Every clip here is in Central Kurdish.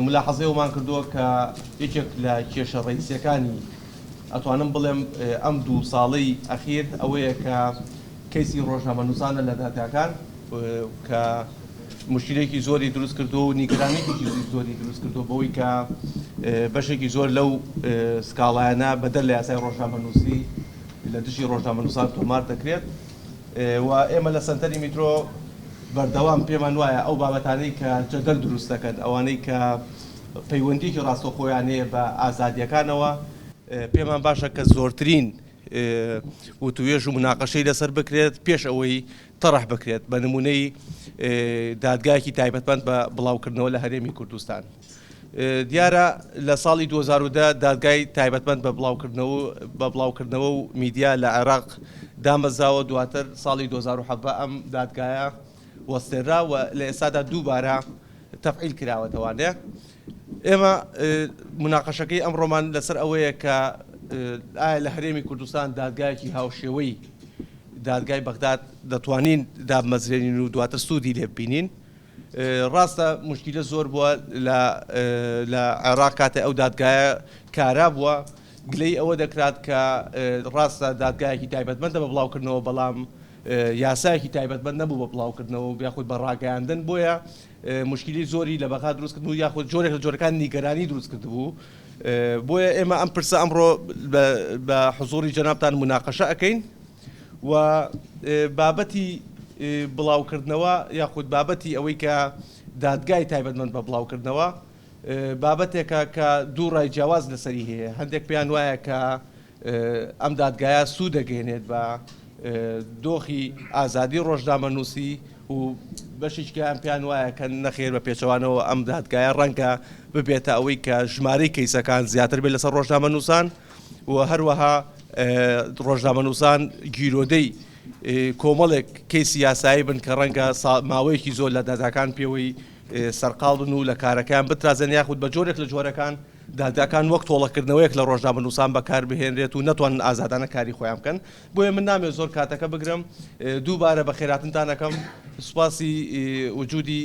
ملاحەزەی ئەومان کردووە کە یەکێک لە کێشە ڕەئیسیەکانی ئەتوانم بڵێم ئەم دوو ساڵەی ئەخیر ئەوەیە کە کەیسی ڕۆژنامەنووسانە لە دادگاکان کە مشکلێکی زۆری دروست کردووە و نیگەرانیێکی زۆری دروست کردووە بەوەی کە بەشێکی زۆر لەو سکاڵایانە بەدەر لە یاسای ڕۆژنامەنووسی لە دژی ڕۆژنامەنووسان تۆمار دەکرێت و ئێمە لە سەنتەری میترۆ بەردەوام پێمان وایە ئەو بابەتانەی کە جەدەل دروست دەکەن، ئەوانەی کە پەیوەندییەکی ڕاستەوخۆیان هەیە بە ئازادییەکانەوە، پێمان باشە کە زۆرترین وتووێژ و موناقەشەی لەسەر بکرێت پێش ئەوەی تەڕح بکرێت، بە نموونەی دادگایەکی تایبەتمەند بە بڵاوکردنەوە لە هەرێمی کوردستان. دیارە لە ساڵی 2010 دادگای تایبەتمەند بە بڵاوکردنەوە بە بڵاوکردنەوە و میدیا لە عێراق دامەزراوە، دواتر ساڵی 2017 ئەم دادگایە وەستێنرا و لە ئێستادا دووبارە تەفعیل کراوەتەوانێ. ئێمە موناقەشەکەی ئەمڕۆمان لەسەر ئەوەیە کە ئایا لە هەرێمی کوردستان دادگایەکی هاوشێوەی دادگای بەغداد دەتوانین دابمەزرێنین و دواتر سوودی لێ ببینین. ڕاستە موشکیلە زۆر بووە لە لە عێراق کاتێ ئەو دادگایە کارا بووە گلەی ئەوە دەکرات کە ڕاستە دادگایەکی تایبەتمەندە بە بڵاوکردنەوە بەڵام یاسایەکی تایبەتمەند نەبوو بە بڵاوکردنەوە یاخود بە ڕاگەیاندن بۆیە مشکلی زۆری لە بەغا دروست کردبوو یاخود جۆرێک لە جۆرەکان نیگەرانی دروست کردبوو بۆیە ئێمە ئەم پرسە ئەمڕۆ بە حزوری جەنابتان مناقەشە ئەەکەین و بابەتی بڵاوکردنەوە یاخود بابەتی ئەوەی کە دادگای تایبەتمەند بە بڵاوکردنەوە بابەتێکە کە دوو ڕای جیاواز لەسەری هەیە هەندێک پێیان وایە کە ئەم دادگایە سوود دەگەێنێت بە دۆخی ئازادی ڕۆژنامەنووسی و بەشێکیان پێیان وایە کە نەخێر بە پێچەوانەوە ئەم دادگایە ڕەنگە ببێتە ئەوەی کە ژمارەی کەیسەکان زیاتر بێت لەسەر ڕۆژنامەنووسان و هەروەها ڕۆژنامەنووسان گیرۆدەی کۆمەڵێک کەیسی یاسایی بن کە ڕەنگە ماوەیەکی زۆر لە دادگاکان پێوەی سەرقاڵ بن و لە کارەکەیان بترازێن یاخود بە جۆرێک لە جۆرەکان دادگاکان وەک تۆڵەکردنەوەیەک لە ڕۆژنامەنووسان بەکاربهێنرێت و نەتوانن ئازادانە کاری خۆیان بکەن. بۆیە من نامەوێت زۆر کاتەکە بگرم، دووبارە بەخێرهاتنتان ئەکەم، سوپاسی وجودی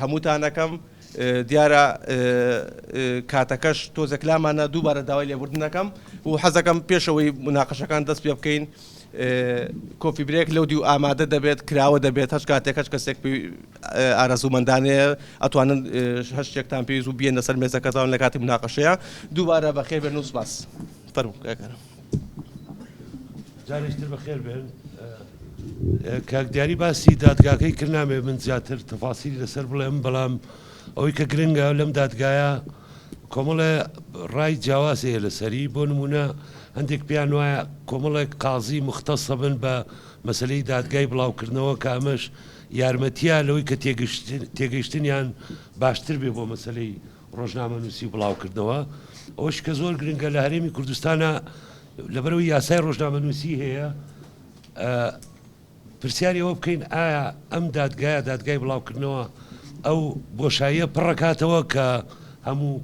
هەمووتان ئەکەم. دیارە کاتەکەش تۆزێک لامانە، دووبارە داوای لێبوردن ئەکەم و حەزەکەم پێش ئەوەی موناقەشەکان دەست پێ بکەین coffee break لەو دیو ئامادە دەبێت، کراوە دەبێت، هەچ کاتێک هەچ کەسێک ئارەزوومەندانەیە ئەتوانن هەر شتێکتان پێویست بوو بیێنە سەر مێزەکەتان لە کاتی موناقەشەیە. دووبارە بەخێر بێن و سوپاس. فەرموو کاک ئارام. جارێکی تر بەخێر بێن. کاک دیاری باسی دادگاکەی کرد نامەوێت من زیاتر تەفاسیلی لەسەر بڵێم بەڵام ئەوەی کە گرنگە لەم دادگایە کۆمەڵێ ڕای جیاواز هەیە لەسەری بۆ نمونە هەندێک پێیان وایە کۆمەڵێک قازی مختصە بن بە مەسلەی دادگای بڵاوکردنەوە کە ئەمەش یارمەتیە لەوەی کە تێگەیشتنیان باشتر بێ بۆ مەسلەی ڕۆژنامەنووسی و بڵاوکردنەوە ئەوەش کە زۆر گرنگە لە هەرێمی کوردستانە لەبەرەوەی یاسای ڕۆژنامەنووسی هەیە پرسیاری ئەوە بکەین ئایا ئەم دادگایە دادگای بڵاوکردنەوە ئەو بۆشاییە پڕەکاتەوە کە هەموو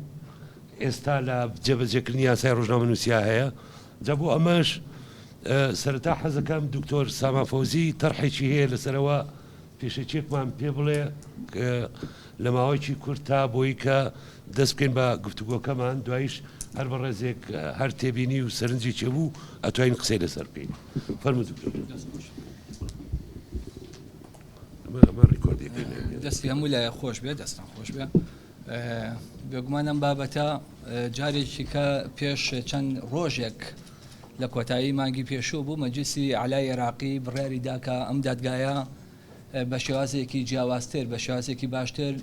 ئێستا لە جێبەجێکردنی یاسای ڕۆژنامەنووسیا هەیە جا بۆ ئەمەش سەرەتا حەزەکەم دکتۆر سامان فەوزی تەرحێکی هەیە لەسەرەوە پێشەکیەکمان پێ بڵێ لە ماوەیەکی کورت تا بۆی کە دەست بکەین بە گفتوگۆکەمان دوایش هەر بەڕێزێک هەر تێبینی و سەرنجێکی هەبوو ئەتوانین قسەی لەسەر بکەین فەرموو دکتۆر. ئەمە ڕیکۆردیەکەی ناوێ. دەستی هەموو لایە خۆش بێ دەستان خۆش بێ بێگومان ئەم بابەتە جارێکی کە پێش چەند ڕۆژێک لە کۆتایی مانگی پێشوو بوو مەجلیسی ئەعلای عێراقی بڕیاری دا کە ئەم دادگایە بە شێوازێکی جیاوازتر بە شێوازێکی باشتر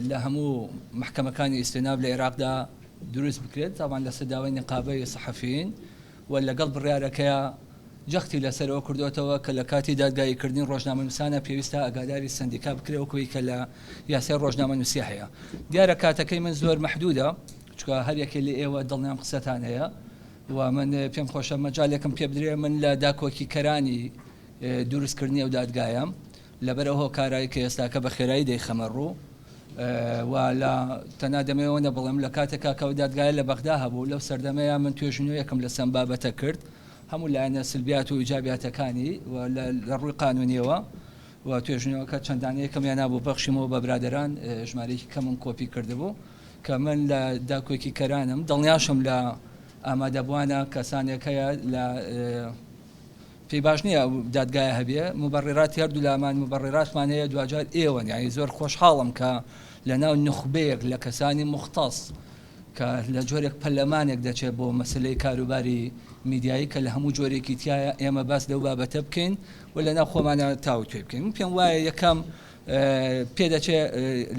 لە هەموو مەحکەمەکانی ئیستیناف لە عێراقدا دروست بکرێت تاوان لەسەر داوای نقابەی سەحەفیین و لەگەڵ بڕیارەکەیا جەختی لەسەر ئەوە کردووەتەوە کە لە کاتی دادگاییکردنی ڕۆژنامەنووسانە پێویستە ئاگاداری سەندیکا بکرێت وەکو ئەوەی کە لە یاسای ڕۆژنامەنووسی هەیە. دیارە کاتەکەی من زۆر مەحدودە چونکە هەر یەکێ لە ئێوە دڵنیام قسەتان هەیە و من پێم خۆشە مەجالێکم پێ بدرێ من لە داکۆکیکەرانی دروستکردنی ئەو دادگایەم لەبەر ئەو هۆکارای کە ئێستاکە بە خێرایی دەیخەمە ڕوو و لە تەنها دەمەوێ ئەوە نەبڵێم لە کاتێکا کە ئەو دادگایە لە بەغدا هەبوو لەو سەردەمەیا من توێژینەوەیەکم لەسەر ئەم بابەتە کرد هەموو لایەنە سلبیات و ئیجابیاتەکانی و لە ڕووی قانونیەوە. و توێژینەوەکە چەند دانەیەکم یان نابوو بەخشیمەوە بە برادەران، ژمارەیەکی کەمم کۆپی کردبوو کە من لە داکۆکیکەرانم، دڵنیاشم لە ئامادەبووانە کەسانێک هەیە لە پێی باش نییە ئەو دادگایە هەبێ، موبەڕیڕاتی هەردوولامان موبەڕیڕاتمان هەیە، دواجار ئێوەن، یانی زۆر خۆشحاڵم کە لەناو نوخبەیەک لە کەسانی موختەس کە لە جۆرێک پەرلەمانێک دەچێت بۆ مەسەلەی کاروباری میدیایی کە لە هەموو جۆرێکی تیایە ئێمە باس لەو بابەتە بکەین و لەناو خۆمانە تاوتوێ بکەین. من پێم وایە یەکەم پێدەچێ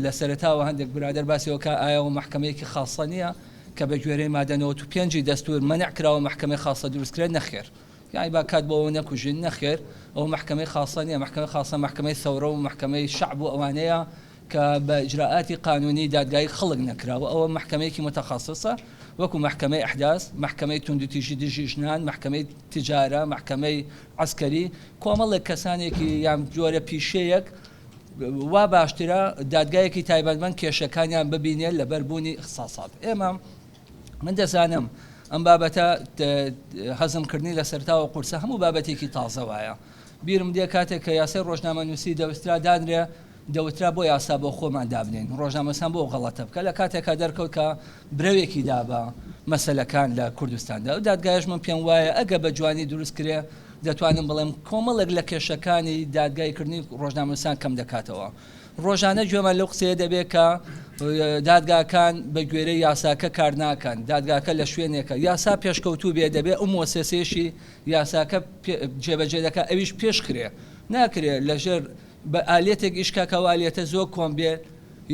لە سەرەتاوە هەندێک برادەر باسی ئەوە کە ئایا ئەوە مەحکەمەیەکی خاصە نییە کە بە گوێرەی مادە 95 ی دەستوور مەنع کراوە مەحکەمەی خاصە دروست کرێت؟ نەخێر. یانی با کات بۆ ئەوە نەکوژین، نەخێر ئەوە مەحکەمەی خاصە نییە، مەحکەمەی خاصە مەحکەمەی سەورە و مەحکەمەی شەعب و ئەوانەیە کە بە ئیجرائاتی قانونی دادگایی خەڵک نەکراوە، ئەوە مەحکەمەیەکی موتەخەسسە وەکو مەحکەمەی ئەحداس، مەحکەمەی توندوتیژی دژی ژنان، مەحکەمەی تجارە، مەحکەمەی عەسکەری، کۆمەڵێک کەسانێکی یان جۆرە پیشەیەک وا باشترە دادگایەکی تایبەتمەند کێشەکانیان ببینێت لەبەر بوونی ئیختساسات. ئێمە من دەزانم ئەم بابەتە هەزمکردنی لە سەرتاوە قورسە، هەموو بابەتێکی تازە وایە. بیرم دێ کاتێک کە یاسای ڕۆژنامەنووسی دەوسترا دانرێ، دەوترا بۆ یاسا بۆ خۆمان دابنێین ڕۆژنامەنووسان بۆ ئەو غەڵەتە بکە، لە کاتێکا دەرکەوت کە برەوێکی دا بە مەسەلەکان لە کوردستاندا. ئەو دادگایەش من پێم وایە ئەگە بە جوانی دروست کرێ دەتوانم بڵێم کۆمەڵێک لە کێشەکانی دادگایکردنی ڕۆژنامەنووسان کەم دەکاتەوە. ڕۆژانە گوێمان لەو قسەیە دەبێت کە دادگاکان بە گوێرەی یاساکە کار ناکەن، دادگاکە لە شوێنێکە یاسا پێشکەوتوو بێ دەبێ ئەو موەسەسەیەشی یاساکە جێبەجێ دەکات ئەویش پێشخرێ، ناکرێ لەژێر بە ئالیەتێک ئیش کا کە ئەو ئالیەتە زۆر کۆن بێ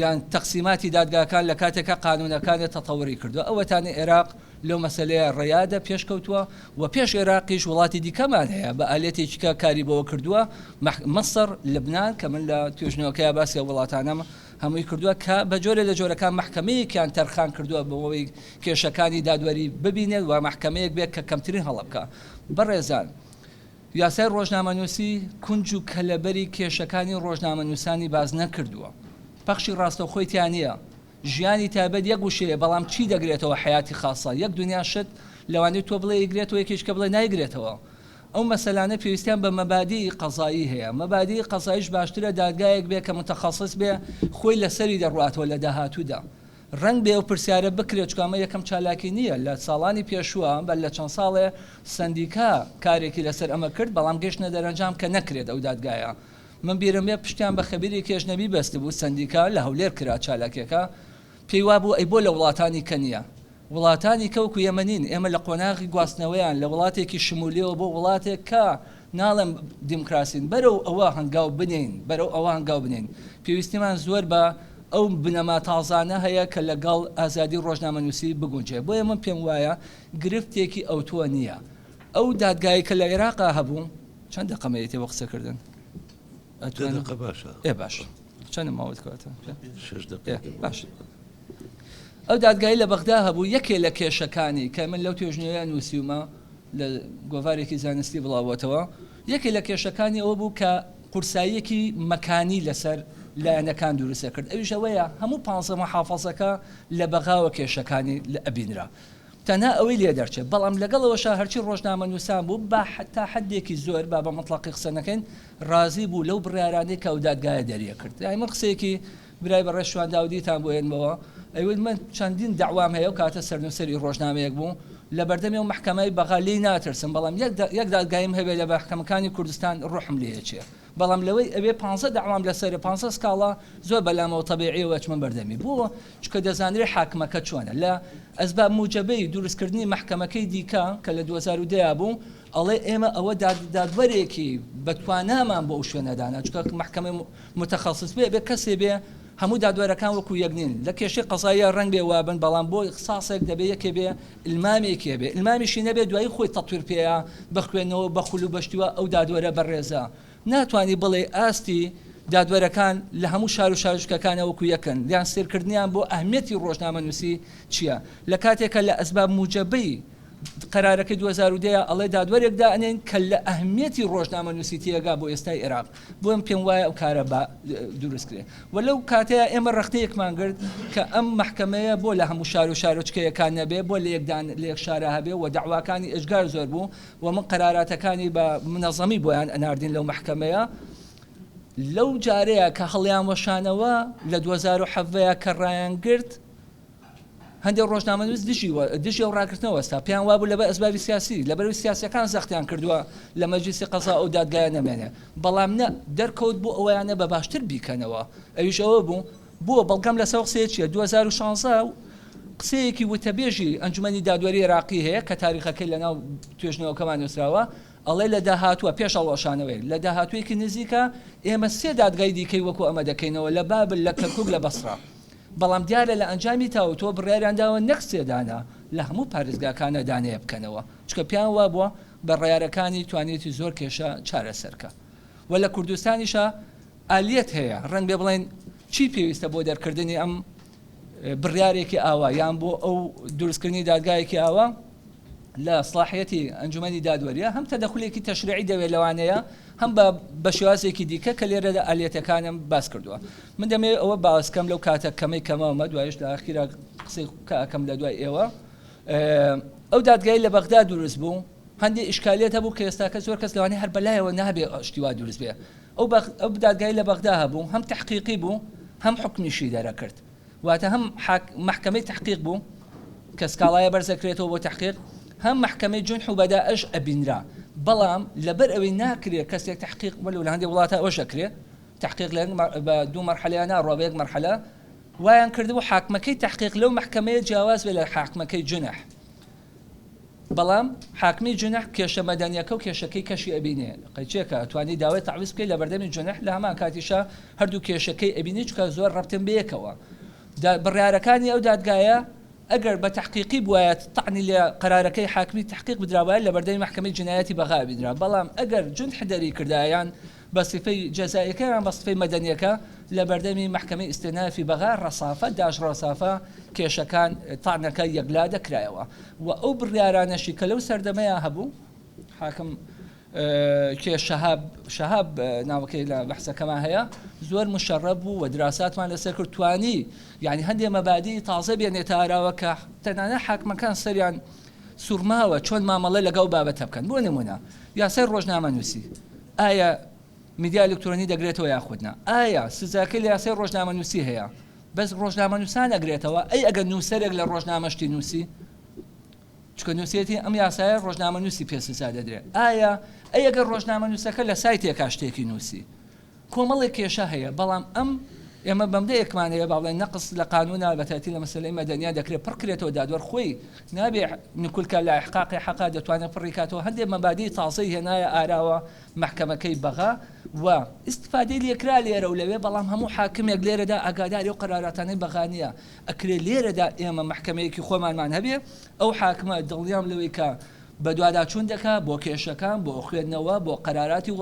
یان تەقسیماتی دادگاکان لە کاتێکا قانوونەکانێ تەتەوری کردووە. ئەوەتانێ ئێراق لەو مەسەلەیە ڕیادە پێشکەوتووە و پێش ئێراقیش وڵاتی دیکەمان هەیە بە ئالیەتێکی کە کاری بۆوە کردووە، مەح، مەسڕ، لبنان کە من لە توێژینەوەکەیا باسی ئەو وڵاتانەم هەمووی کردووە کە بە جۆرێ لە جۆرەکان مەحکەمەیەکیان تەرخان کردووە بۆ ئەوەی کێشەکانی دادوەری ببینێت و مەحکەمەیەک بێت کە کەمترین هەڵە بکا. بەڕێزان یاسای ڕۆژنامەنووسی کونج و کەلەبەری کێشەکانی ڕۆژنامەنووسانی باس نەکردووە. پەخشی ڕاستەوخۆی تیا نییە. ژیانی تایبەت یەک وشەیە بەڵام چی دەگرێتەوە حەیاتی خاسە یەک دونیا شت لەوانەیە تۆ بڵێ ئەیگرێتەوە یەکێکی کە بڵێ نایگرێتەوە. ئەو مەسەلانە پێویستیان بە مەبادیئی قەزایی هەیە. مەبادیئی قەزاییش باشترە دادگایەک بێ کە متەخەسس بێ خۆی لەسەری دەڕواتەوە لە داهاتوودا. ڕەنگ بێ ئەو پرسیارە بکرێت چونکە ئەمە یەکەم چالاکی نییە، لە ساڵانی پێشووە بەر لە چەند ساڵێ سەندیکا کارێکی لەسەر ئەمە کرد بەڵام گەیشتنە دەرەنجام کە نەکرێت ئەو دادگایە. من بیرم بێ پشتیان بە خەبیرێکی ئەجنەبی بەستبوو سەندیکا لە هەولێر کرا چالاکیەکە پێی وابوو ئەی بۆ لە وڵاتانی کە نییە؟ وڵاتانی کە وەکو ئێمە نین، ئێمە لە قۆناغی گواستنەوەیان لە وڵاتێکی شمولیەوە بۆ وڵاتێک کە ناڵێم دیموکراسین بەرەو ئەوە هەنگاو بنێین، بەرەو ئەوە هەنگاو بنێین پێویستیمان زۆر بە ئەو بنەما تازانە هەیە کە لەگەڵ ئازادی ڕۆژنامەنووسی بگونجێ. بۆیە من پێم وایە گرفتێکی ئەوتۆ نییە. ئەو دادگایەی کە لە عێراقا هەبوو، چەند دەقەم ئەیەتێ بۆ قسەکردن؟ دە دەقە باشە. ئێ باشە. چەندم ماوەت کەواتە؟ شەش دەقە. باش. ئەو دادگای لە بەغدا هەبوو یەکێ لە کێشەکانی کە من لەو توێژینەوەیە نووسیومە لە گۆڤارێکی زانستی بڵاوبۆتەوە یەکێ لە کێشەکانی ئەوە بوو کە قورساییەکی مەکانی لەسەر لایەنەکان دروست دەکرد ئەویش ئەوەیە هەموو پانزە محافەزەکە لە بەغاوە کێشەکانی لە ئەبینرا تەنها ئەوەی لێ دەرچێت بەڵام لەگەڵ ئەوەشا هەرچی ڕۆژنامەنووسان بوو با تا حەدێکی زۆر با بە مطلقی قسە نەکەین ڕازی بوو لەو بڕیارانەی کە ئەو دادگایە دەریەکرد یانی من قسەیەکی برای بەڕێز شوان داودیتان بۆ هێنمەوە ئەیوت من چەندین دەعوام هەیە ئەو کاتە سەرنووسەری ڕۆژنامەیەک بوو لە بەردەمی ئەو مەحکەمەی بەغا لێی ناترسم بەڵام یەک دادگاییم هەبێ لە مەحکەمەکانی کوردستان ڕۆحم لێ ئەچێ بەڵام لەوەی ئەوێ پانزە دەعوام لەسەرە پانزە سکاڵا زۆر بەلامەوە تەبیعیە و ئەچمە بەردەمی بۆ چونکە دەزانرێ حاکمەکە چۆنە لە ئەسباب موجەبەی دروستکردنی مەحکەمەکەی دیکە کە لە 2010 بوو ئەڵێ ئێمە ئەوە دادوەرێکی بەتوانامان بۆ ئەو شوێنە دانا چونکە مەحکەمەی متخصص بێ ئەبێ کەسێ بێ هەموو دادوەرەکان وەکو یەک نین لە کێشەی قەزاییە ڕەنگ بێ وابن بەڵام بۆ ئیخساسێک دەبێ یەکێ بێ ئیلمامێکی هەبێ ئیلمامیشی نەبێ دوایی خۆی تەتویر پێیە بە خوێندنەوە بە خول و بەشتیوە ئەو دادوەرە بەڕێزە ناتوانی بڵێ ئاستی دادوەرەکان لە هەموو شار و شارۆچکەکانە وەکو یەکن یان سێرکردنیان بۆ ئەهمیەتی ڕۆژنامەنووسی چییە لە کاتێکە لە ئەسباب موجەبەی قەرارەکەی 2010 ئەڵێ دادوەرێک دائەنێین کە لە ئەهمیەتی ڕۆژنامەنووسی تێگا بۆ ئێستای ئێراق بۆم پێم وایە ئەو کارە با دروست کرێ و لەو کاتەیە ئێمە ڕەخنەیەکمان گرت کە ئەم مەحکەمەیە بۆ لە هەموو شار و شارۆچکەیەکان نەبێ بۆ لە یەکدان لە یەک شارا هەبێ و دەعواکانی ئێجگار زۆر بوو و من قەراراتەکانی بە منەزەمی بۆیان ئەناردین لەو مەحکەمەیە. لەو جارەیە کە هەڵیان وەشانەوە لە 2017 کە ڕایانگرت هەندێک ڕۆژنامەنووس دژی دژی ئەو ڕاگرتنە وەستا، پێیان وابوو لەبەر ئەسبابی سیاسی، لەبەرەوەی سیاسیەکان زەختیان کردووە لە مەجلیسی قەزا ئەو دادگایە نەمێنێ، بەڵام نە، دەرکەوت بۆ ئەوەیانە بە باشتر بیکەنەوە، ئەویش ئەوە بوو، بۆ بەڵگەم لەسەر ئەو قسەیە چییە؟ 2016 قسەیەکی وتەبێژی ئەنجومەنی دادوەری عێراقی هەیە کە تاریخەکەی لەناو توێژنەوەکەمان نووسراوە، ئەڵێ لە داهاتووە، پێش هەڵوەشانەوەیەک، لە داهاتوویەکی نزیکە ئێمە سێ دادگای دیکەی وەکو ئەمە دەکەینەوە لە بابل، لە کەرکوک، لە بەسڕە. بەڵام دیارە لە ئەنجامی تاوتوێ بڕیاریان داوە نەک سێ دانە لە هەموو پارێزگاکانە دانەیە بکەنەوە، چونکە پێیان وابووە بە ڕیارەکانی توانیەتی زۆر کێشە چارەسەر کە و لە کوردستانیشا ئالیەت هەیە، ڕەنگبێ بڵێن چی پێویستە بۆ دەرکردنی ئەم بڕیارێکی ئاوا یان بۆ ئەو دروستکردنی دادگایەکی ئاوا لە سڵاحیەتی ئەنجومەنی دادوەریە هەم تەدەخولێکی تەشریعی دەوێت لەوانەیە هەم بە بە شێوازێکی دیکە کە لێرەدا ئالیەتەکانم باس کردووە. من دەمەوێت ئەوە باس کەم لەو کاتە کەمەی کە ماومە دوایش لە ئاخیرا قسەی ئەکەم لە دوای ئێوە. ئەو دادگای لە بەغدا دروست بوو هەندێک ئیشکالیەت هەبوو کە ئێستاکە زۆر کەس لەوانەیە هەر بەلایەوە نابێ شتی وا دروست بێ. ئەو ئەو دادگای لە بەغدا هەبوو هەم تەحقیقی بوو هەم حوکمیشی دەرەکرد. واتە هەم مەحکەمەی تەحقیق بوو کە سکاڵایە بەرزەکرێتەوە بۆ تەحقیق، هەم مەحکەمەی جونح و بەدائەش ئەبینرا، بەڵام لەبەر ئەوەی ناکرێ کەسێک تەحقیق وەلو لە هەندێک وڵاتە ئەوەش ئەکرێ تەحقیق لە بە دوو مەرحەلەیا ناڕوا بە یەک مەرحەلە وایان کردبوو حاکمەکەی تەحقیق لەو مەحکەمەیە جیاواز بێ لە حاکمەکەی جونح. بەڵام حاکمی جونح کێشە مەدەنیەکە و کێشەکەی کەشی ئەبینێ قەیچێکە ئەتوانی داوای تەعویز بکەی لەبەردەمی جونح لە هەمان کاتیشا هەردوو کێشەکەی ئەبینی چونکە زۆر ڕەبتن بەیەکەوە بڕیارەکانی ئەو دادگایە ئەگەر بە تەحقیقی بوایە تەعنی لە قەرارەکەی حاکمی تەحقیق بدرابایە لەبەردەمی مەحکەمەی جنایەتی بەغا ئەبینرا بەڵام ئەگەر جونح دەری کردایە یان بە سیفەی جەزائیەکە یان بە سفەی مەدەنیەکە لە بەردەمی مەحکەمەی ئیستێنافی بەغا ڕەسافە داش ڕەسافە کێشەکان تەعنەکە یەکلا دەکرایەوە و ئەو بڕیارانەشی کە لەو سەردەمەیا هەبوو حاکم کێ شەهاب شەهاب ناوەکەی لە بەحسەکەمان هەیە زۆر مشەڕەب بوو و دراساتمان لەسەر کرد توانی یعنی هەندێ مەبادی تازە بێنێتە ئاراوە کە تەنانەت حاکمەکان سەریان سوڕماوە چۆن مامەڵە لەگەڵ بابەتە بکەن بۆ نمونە یاسای ڕۆژنامەنووسی ئایا میدیا ئەلکترۆنی دەگرێتەوە یاخود نا؟ ئایا سزاکەی لە یاسای ڕۆژنامەنووسی هەیە بەس ڕۆژنامەنووسان ئەگرێتەوە؟ ئەی ئەگەر نووسەرێک لە ڕۆژنامە شتی نووسی چونکە نووسێتی ئەم یاسایە ڕۆژنامەنووسی پێ سزا دەدرێت ئایا ئەی ئەگەر ڕۆژنامەنووسەکە لە سایتێکا شتێکی نووسی کۆمەڵێک کێشە هەیە، بەڵام ئەم ئێمە مەبدەئێکمان هەیە با بڵێین نەقس لە قانونا بەتایبەتی لە مەسەلەی مەدەنیا دەکرێت پڕ کرێتەوە دادوەر خۆی نابێ نکول کا لە ئیحقاقی حەقا دەتوانێت پڕی کاتەوە هەندێک مەبادیی تازەی هێنایە ئاراوە مەحکەمەکەی بەغا و ئیستفادەی لێکرا لێرە و لەوێ بەڵام هەموو حاکمێک لێرەدا ئاگاداری ئەو قەراراتانەی بەغا نییە ئەکرێ لێرەدا ئێمە مەحکەمەیەکی خۆمانمان هەبێ ئەو حاکمە دڵنیام لەوەی کە بەدواداچوون دەکا بۆ کێشەکان بۆ خوێندنەوە بۆ قەراراتی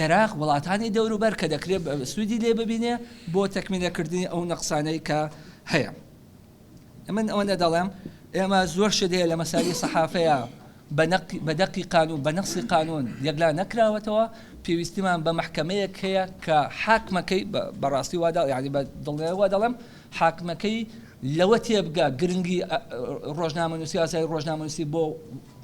عێراق، وڵاتانی دەوروبەر کە دەکرێت سوودی لێ ببینێ بۆ تەکمیلەکردنی ئەو نەقسانەی کە هەیە. من ئەوەندە دەڵێم ئێمە زۆر شت هەیە لە مەسالی سەحافەیە بە دەقی قانون بە نەقسی قانون یەکلا نەکراوەتەوە پێویستیمان بە مەحکەمەیەک هەیە کە حاکمەکەی بەڕاستی وا یعنی بە دڵنیایی وا دەڵێم حاکمەکەی لەوە تێبگا گرنگی ڕۆژنامەنووسی ئازای ڕۆژنامەنووسی بۆ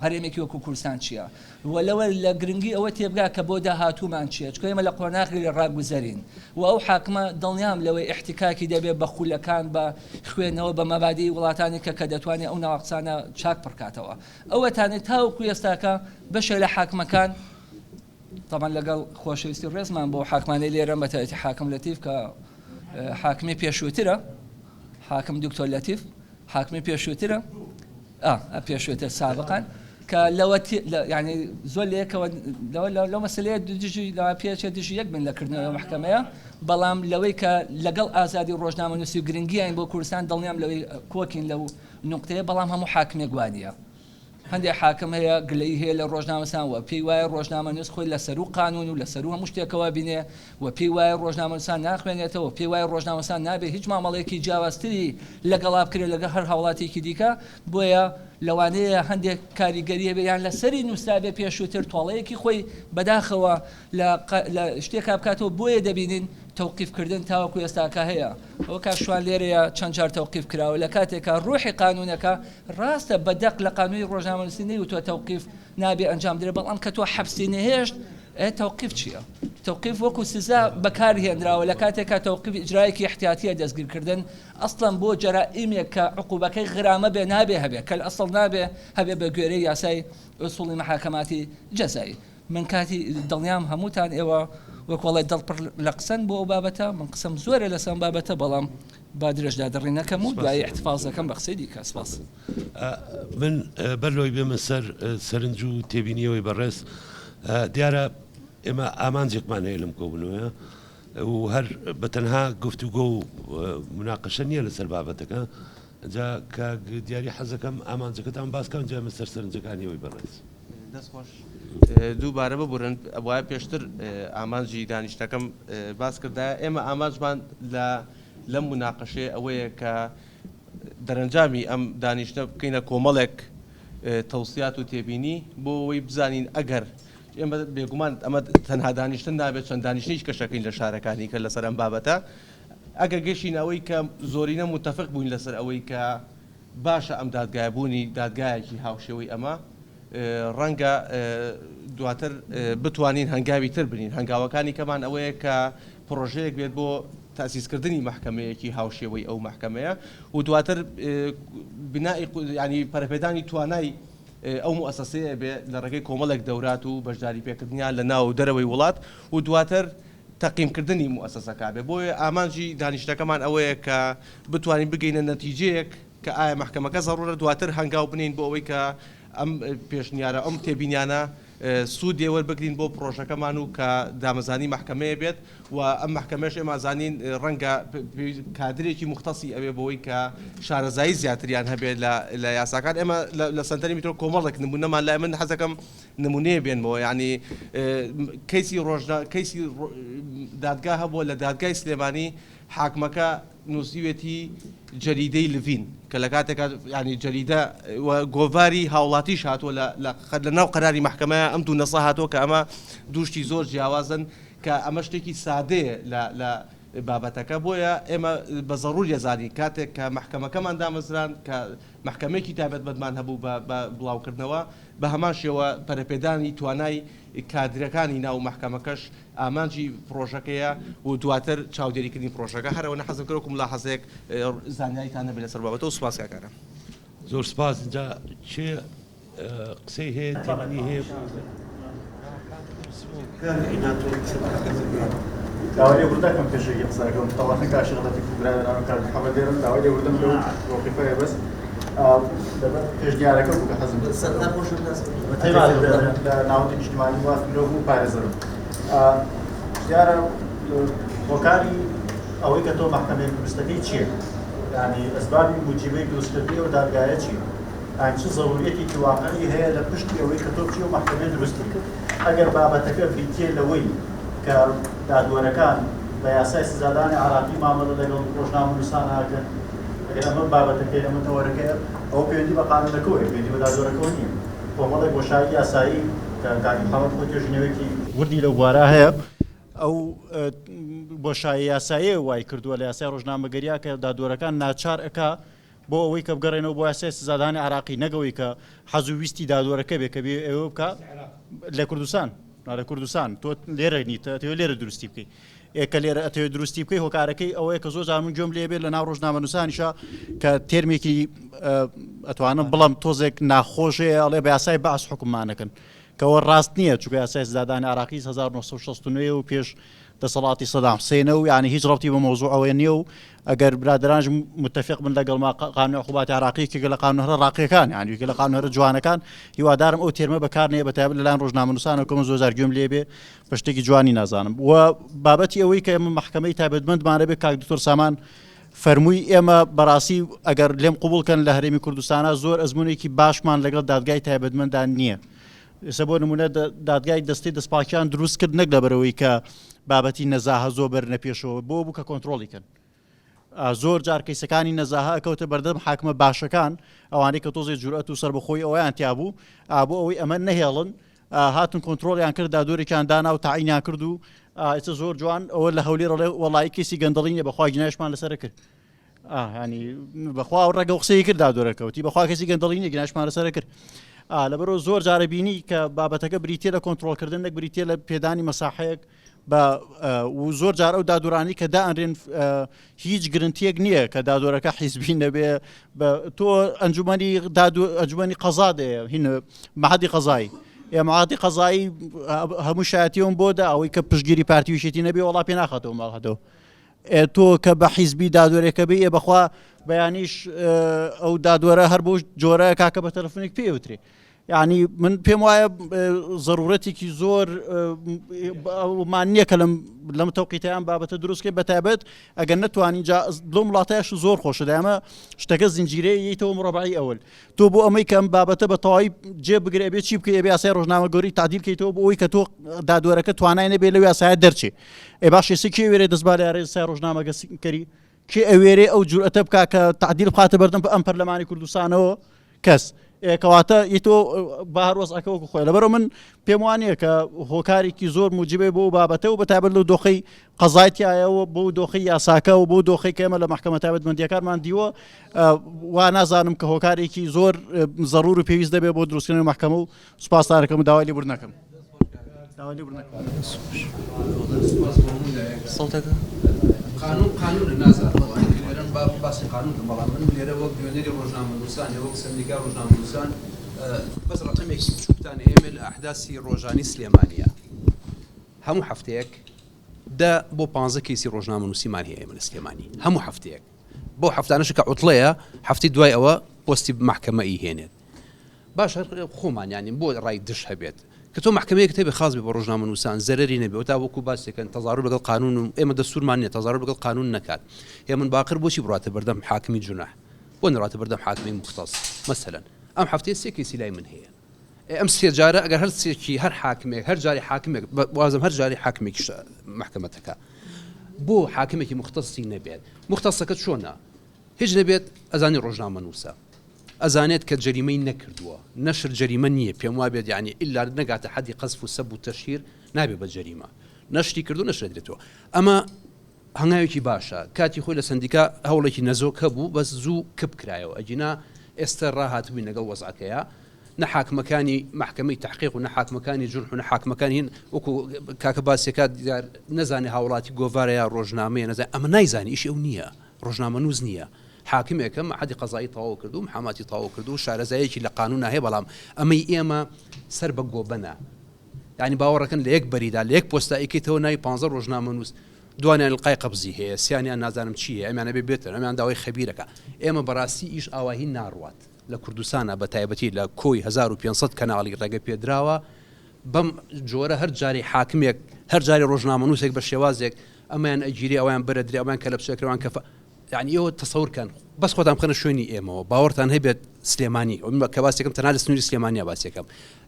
هەرێمێکی وەکو کوردستان چییە و لەوە لە گرنگی ئەوە تێبگا کە بۆ داهاتوومان چییە، چونکە ئێمە لە قۆناغی ڕاگوزەرین و ئەو حاکمە دڵنیام لەوەی ئیحتیکاکی دەبێت بە خولەکان، بە خوێندنەوە، بە مەبادیئی وڵاتانی کە کە دەتوانێت ئەو ناوەقسانە چاک پڕکاتەوە. ئەوەتانێ تاوەکو ئێستاکە بەشێ لە حاکمەکان، تەبعەن لەگەڵ خۆشەویستی و ڕێزمان بۆ حاکمانەی لێرەن بەتایبەتی حاکم لەتیف کە حاکمی پێشووترە، حاکم دکتۆر لەتیف حاکمی پێشووترە، ئا پێشووتر سابقا کە لەوە یعنی زۆر لە یەکەوە لەو مەسلەیە دژی لەوە پێچێ دژی یەک بن لە کردنەوەی مەحکەمەیە بەڵام لەوەی کە لەگەڵ ئازادی ڕۆژنامەنووسی و گرنگیان بۆ کوردستان دڵنیام لەوەی کۆکین لەو نوقتەیە بەڵام هەموو حاکمێک وانە هەندێک حاکم هەیە گلەیی هەیە لە ڕۆژنامەنووسان و پێی وایە ڕۆژنامەنووس خۆی لە سەروو قانوون و لە سەروو هەموو شتێکەوە بینێ و پێی وایە ڕۆژنامەنووسان ناخوێنێتەوە و پێی وایە ڕۆژنامەنووسان نابێ هیچ مامەڵەیەکی جیاوازتری لەگەڵا بکرێت لەگەڵ هەر هاوڵاتییەکی دیکە بۆیە لەوانەیە هەندێک کاریگەری هەبێ یان لەسەری نووسرابێ پێشووتر تۆڵەیەکی خۆی بەداخەوە لە لە شتێکا بکاتەوە بۆیە دەبینین تەوقیفکردن تاوەکو ئێستاکە هەیە ئەوە کاک شوان لێرەیە چەند جار تەوقیف کراوە لە کاتێکا ڕوحی قانونەکە ڕاستە بە دەق لە قانونی ڕۆژنامەنووسی نەیوتووە تەوقیف نابێ ئەنجام بدرێ بەڵام کە تۆ حەبسی نەهێشت ئێ تەوقیف چییە؟ تەوقیف وەکو سزا بەکار هێنراوە لە کاتێکا تەوقیف ئیجرایەکی ئیحتیاتیە دەستگیرکردن ئەسڵەن بۆ جەرائیمێک کە عقوبەکەی غرامە بێ نابێ هەبێ کەل ئەسڵ نابێ هەبێ بە گوێرەی یاسای ئوسوڵی محاکەماتی جەزایی من کاتی دڵنیام هەمووتان ئێوە وەک وەڵێ دڵ پڕ لە قسەن بۆ ئەو بابەتە من قسەم زۆرە لەسەر ئەم بابەتە بەڵام با درێژ دادڕی نەکەم و دوایی احتفاظ دەکەم بە قسەی دیکە سپاس. من بەر لەوەی بێمە سەر سەرنج و تێبینیەوەی بەڕێز دیارە ئێمە ئامانجێکمان هەیە لەم کۆبوونەوەیە و هەر بە تەنها گفتوگۆ و مناقەشە نییە لەسەر بابەتەکە جا کاک دیاری حەزەکەم ئامانجەکەتان باس کەم جا ئێمە سەر سەرنجەکانی ئەوەی بەڕێز. دەست خۆش. دووبارە ببورن ئەبوایە پێشتر ئامانجی دانیشتنەکەم باس کردایە. ئێمە ئامانجمان لە لەم موناقەشەیە ئەوەیە کە دەرەنجامی ئەم دانیشتنە بکەینە کۆمەڵێک تەوسیات و تێبینی بۆ ئەوەی بزانین ئەگەر ئێمە بێگومان ئەمە تەنها دانیشتن نابێت چەند دانیشتنیش کەشەکەین لە شارەکانی کە لەسەر ئەم بابەتە ئەگەر گەشتینە ئەوەی کە زۆرینە موتەفق بووین لەسەر ئەوەی کە باشە ئەم دادگایە بوونی دادگایەکی هاوشێوەی ئەمە ڕەنگە دواتر بتوانین هەنگاوی تر بنین هەنگاوەکانی کەمان ئەوەیە کە پڕۆژەیەک بێت بۆ تاسیسکردنی مەحکەمەیەکی هاوشێوەی ئەو مەحکەمەیە و دواتر بنائی ینی پەرەپێدانی توانای ئەو موئەسەسەیە بێ لە ڕێگەی کۆمەڵێک دەورات و بەشداری پێکردنیان لە ناو و دەرەوەی وڵات و دواتر تەقیمکردنی موئەسەسەکە بێ. بۆیە ئامانجی دانیشتنەکەمان ئەوەیە کە بتوانین بگەینە نەتیجەیەک کە ئایا مەحکەمەکە زەڕوورە دواتر هەنگاو بنێین بۆ ئەوەی کە ئەم پێشنیارە ئەم تێبینیانە سوود لێ وەربگرین بۆ پڕۆژەکەمان و کە دامەزانی مەحکەمەیە بێت و ئەم مەحکەمەش ئێمە ئەزانین ڕەنگە کادرێکی موختەسی ئەوێ بۆی کە شارەزایی زیاتریان هەبێت لە یاساکان. ئێمە لە سەنتەری میترۆ کۆمەڵێک نمونەمان لای من حەزەکەم نمونەیە بێنمەوە یعنی کەیسی ڕۆژنا کەیسی دادگا هەبووە لە دادگای سلێمانی حاکمەکە نووسیوێتی جەریدەی لڤین کە لە کاتێکا یعنی جەریدە و گۆڤاری هاوڵاتیش هاتووە لە لە ناو قەراری مەحکەمەیە ئەم دوو نەسە هاتووە کە ئەمە دوو شتی زۆر جیاوازن کە ئەمە شتێکی سادەیە لە لە بابەتەکە بۆیە ئێمە بە زەڕوری ئەزانین کاتێک کە مەحکەمەکەمان دامەزراند کە مەحکەمەیەکی تایبەتمەندمان هەبوو بە بە بڵاوکردنەوە بە هەمان شێوە پەرەپێدانی توانای کادرەکانی ناو مەحکەمەکەش ئامانجی پڕۆژەکەیە و دواتر چاودێریکردنی پڕۆژەکە هەر ئەوەنە حەزم کرد وەکو ملاحەزەیەک زانیاریتان هەبێت لەسەر بابەتە و سوپاس کاک ئارام. زۆر سوپاس جا کێ قسەی هەیە تێبینی هەیە داوای لێبوردن دەکەم پێشەکی قسەکەم تەوان کاک شێخ لەتیف و برای بەناو کاک محەممەد لێرەن داوای لێبوردن لەو مەوقیفەیە بەس لەبەر پێشنیارەکە بوو کە حەزم لە ناوەندی نیشتمانی مافی مرۆڤ و پارێزەرم دیارە هۆکاری ئەوەی کە تۆ مەحکەمەیەک دروستەکەی چییە یعنی ئەسبابی موجیبەی دروستکردنی ئەو دادگایە چییە یانی چ زەروریەتێکی واقعی هەیە لە پشتی ئەوەی کە تۆ بچی ئەو مەحکەمەیە دروستی بکەی؟ ئەگەر بابەتەکە بریتییە لەوەی کە دادوەرەکان بە یاسای سزادانی عێراقی مامەڵە لەگەڵ ڕۆژنامەنووسان ئەکەن، ئەگەر ئەمە بابەتەکەیە، ئەمە تەوەرەکەیە، ئەوە پەیوەندی بە قانوونەکەوە هەیە، پەیوەندی بە دادوەرەکەوە نییە. کۆمەڵێک بۆشایی یاسایی کە کاک محەمەد خۆی توێژینەوەیەکی وردی لەو بوارە هەیە، ئەو بۆشایی یاساییە وای کردووە لە یاسای ڕۆژنامەگەرییا کە دادوەرەکان ناچار ئەکا بۆ ئەوەی کە بگەڕێنەوە بۆ یاسای سزادانی عێراقی نەک ئەوەی کە حەز و ویستی دادوەرەکە بێ کە بێ ئەوە بکا لە کوردستان نا لە کوردستان تۆ لێرە نیت ئەتەوێ لێرە دروستی بکەی ئێ کە لێرە ئەتەوێ دروستی بکەی هۆکارەکەی ئەوەیە کە زۆر جار من گوێم لێ بێت لە ناو ڕۆژنامەنووسانیشا کە تێرمێکی ئەتوانم بڵم تۆزێک ناخۆشەیە ئەڵێ بە یاسای بەعس حکوممانەکەن کەەوە ڕاست نییە چونکە یاسای سزادانی عراقی 1969 و پێش دەسەڵاتی سەدام حسێنە و یانی هیچ ڕەبتی بە مەوزوعەوە نییە و ئەگەر برادەرانش متفق بن لەگەڵ ما قانون عقوبات عراقی یەکێکە لە قانون هەرە ڕاقیەکان یانی یەکێکە لە قانون هەرە جوانەکان هیوادارم ئەو تێرمە بەکار نەیە بەتایبەت لەلایەن ڕۆژنامەنووسانەوە کە من زۆر جار گوێم لێ بێ بە شتێکی جوانی نازانم و بابەتی ئەوەی کە ئێمە مەحکەمەی تایبەتمەندمان هەبێ کاک دکتۆر سامان فەرمووی ئێمە بەڕاستی ئەگەر لێم قوبوڵ کەن لە هەرێمی کوردستانە زۆر ئەزمونێکی باشمان لەگەڵ دادگای تایبەتمەندان نییە ئێستا بۆ نمونە دادگای دەستەی دەستپاکیان دروست کرد نەک لەبەرەوەی کە بابەتی نەزاهە زۆر بەرنە پێشەوە بۆ بوو کە کۆنتترۆڵی کەن زۆر جار کەیسەکانی نەزاهە ئەکەوتە بەردەم حاکمە باشەکان ئەوانەی کە تۆزێ جورئەت و سەربەخۆی ئەویان تیابوو بۆ ئەوەی ئەمە نەهێڵن هاتن کۆنتترۆلیان کرد دادوەرێکیان دانا و تاعینیان کرد و ئێستا زۆر جوان ئەوە لە هەولێر ئەڵێ وەڵی کەسی گەندەڵی نیە بەخوا گیناشمان لەسەر کرد ینی بەخوا ئەو ڕێگە قسەی کرد دادوەرەکەوتی بەخوا کەسی گەندەڵی نیە گیناشمان لەسەر کرد لەبەرەوە زۆر جارە بینی کە بابەتەکە بریتە لە کۆنتترۆلکردن نەک بریتە لە پێدانی مەساحەیەک. بە و زۆر جار ئەو دادوەرانەی کە دائەنرێن هیچ گرنتیەک نییە کە دادوەرەکە حیزبی نەبێ بە تۆ ئەنجومەنی دادو ئەنجومەنی قەزا دێ هین مەعهەدی قەزایی ئێ مەعهەدی قەزایی هەموو شایەتیەوەم بۆ دا ئەوەی کە پشتگیری پارتی و یەکێتی نەبێ وەڵا پێ ناخاتەوە مەعهەدەوە ئێ تۆ کە بە حیزبی دادوەرێکە بێ ئێ بەخوا بەیانیش ئەو دادوەرە هەر بۆ جۆرە کاکە بە تەلەفۆنێک پێ وترێ یانی من پێم وایە زەرورەتێکی زۆر مان نییە کە لەم لەم تەوقیتیان بابەتە دروستکەی بەتابەت ئەگەر نەتوانین جا لەم وڵاتەش زۆر خۆشە دامە شتەکە زنجیرەیەیتەوە مڕبعی ئەول تۆ بۆ ئەمەی کەم بابەتە بە تەواوی جێ بگرێ بێ چی بکەی بێ یاسای ڕۆژنامەگەری تعدیل کەیتەوە بۆ ئەوەی کە تۆ دادوەرەکە توانای نەبێ لەو یاسایە دەرچێ ئێ باش ئێستا کێ وێرێ دەست با لە یاسای ڕۆژنامەگەری کێ ئەوێرێ ئەو جورئەتە بکا کە تعدیل بخاتە بەردەم ئەم پەرلەمانی کوردستانەوە کەس کەواتە ی تۆ بە هەر وەزعەکە وەکو خۆی لەبەرەوە من پێم وانە کە هۆکارێکی زۆر موجبێ بۆ بابەتە و بەتایبەت لەو دۆخی قەزای تایەوە بۆ دۆخی یاساکە و بۆ دۆخی کە ئێمە لە مەحکەمە تایبەتمەندیەکانمان دیوە وا نازانم کە هۆکارێکی زۆر زەرور و پێویست دەبێت بۆ دروستکردنی مەحکەمە و سوپاستانەکەم و داوای لێبوردن ئەکەم. قانون قانونە نازانم ئەوانەی کە لێرەن با باسی قانون کەن بەڵام من لێرە وەک نوێنەری ڕۆژنامەنووسان یا وەک سەندیکای ڕۆژنامەنووسان بەس ڕەقەمێکی بچووکتان ئێمە لە ئەحداسی ڕۆژانی سلێمانیە هەموو هەفتەیەک دە بۆ پانزە کەیسی ڕۆژنامەنووسیمان هەیە ئێمە لە سلێمانی هەموو هەفتەیەک بۆ هەفتانەش کە عوتڵەیە هەفتی دوای ئەوە پۆستی مەحکەمە ئیهێنێت باش هەر خۆمان یانی بۆ ڕای دژ هەبێت کە تۆ مەحکەمەیەکت هەبێ خاص بێ بۆ ڕۆژنامەنووسان زەرەری نەبێ و تا وەکو باسێکەن تەزارو لەگەڵ قانون و ئێمە دەستورمان نییە تەزارو لەگەڵ قانون نەکات هێمن باقر بۆچی بڕاتە بەردەم حاکمی جوناح بۆ نەڕاتە بەردەم حاکمی مختص مەسەلەن ئەم هەفتەیە سێ کەیسی لای من هەیە ئەم سێ جارە ئەگەر هەر سێکی هەر حاکمێک هەر جاری حاکمێک وازم هەر جاری حاکمێکیش مەحکەمەتەکە بۆ حاکمێکی مختصی نەبێت مختصەکە چۆنە هیچ نەبێت ئەزانی ڕۆژنامەنووسە ئەزانێت کە جەریمەی نەکردووە، نەشر جەریمە نییە، پێم وابێت یانی ئیلا نەگاتە حەدی قەزف و سەب و تەشهیر نابێت بە جەریمە، نەشری کردووە نەشرێتەوە، ئەمە هەنگاوێکی باشە، کاتی خۆی لە سەندیکا هەوڵێکی نەزۆک هەبوو بەس زوو کپ کرایەوە، ئەگینا ئێستە ڕاهاتبووین لەگەڵ وەزعەکەیا، نە حاکمەکانی مەحکەمەی تەحقیق و نە حاکمەکانی جورح و نە حاکمەکانی هین وەکو کاکە باسیەکات دیار نەزانێ هاوڵاتی گۆڤارە یا ڕۆژنامەیە نەزانێ ئەمە نایزانێ ئیشی ئەو نییە ڕۆژنامەنووس نییە حاکمێکە مەعهەدی قەزایی تەواو کردوو محاماتی تەواو کردوو شارەزایەکی لە قانونا هەیە بەڵام ئەمەی ئێمە سەر بە گۆبەنە یانی باوەڕەکەن لە یەک بەریدا لە یەک پۆستا ئەیکەیتەوە ناوی پانزە ڕۆژنامەنووس دوانیان القای قەبزی هەیە سیانیان نازانم چی هەیە ئەمیان ئەبێ بێتن ئەمیان داوای خەبیرەکە ئێمە بەڕاستی ئیش ئاواهی ناڕوات لە کوردستانا بە تایبەتی لە کۆی 1500 کەناڵی ڕێگە پێدراوە بەم جۆرە هەر جارەی حاکمێک هەر جارێ ڕۆژنامەنووسێک بە شێوازێک ئەمەیان ئەگیرێ ئەویان بەرەدرێ ئەویان کەلەپچەکرێ ئەوان کەفە یعنی ئێوە تەسەور کەن بەس خۆتان بخەنە شوێنی ئێمەوە باوەڕتان هەبێت سلێمانی کە باسێکم تەنها لە سنووری سلێمانیا باسێکم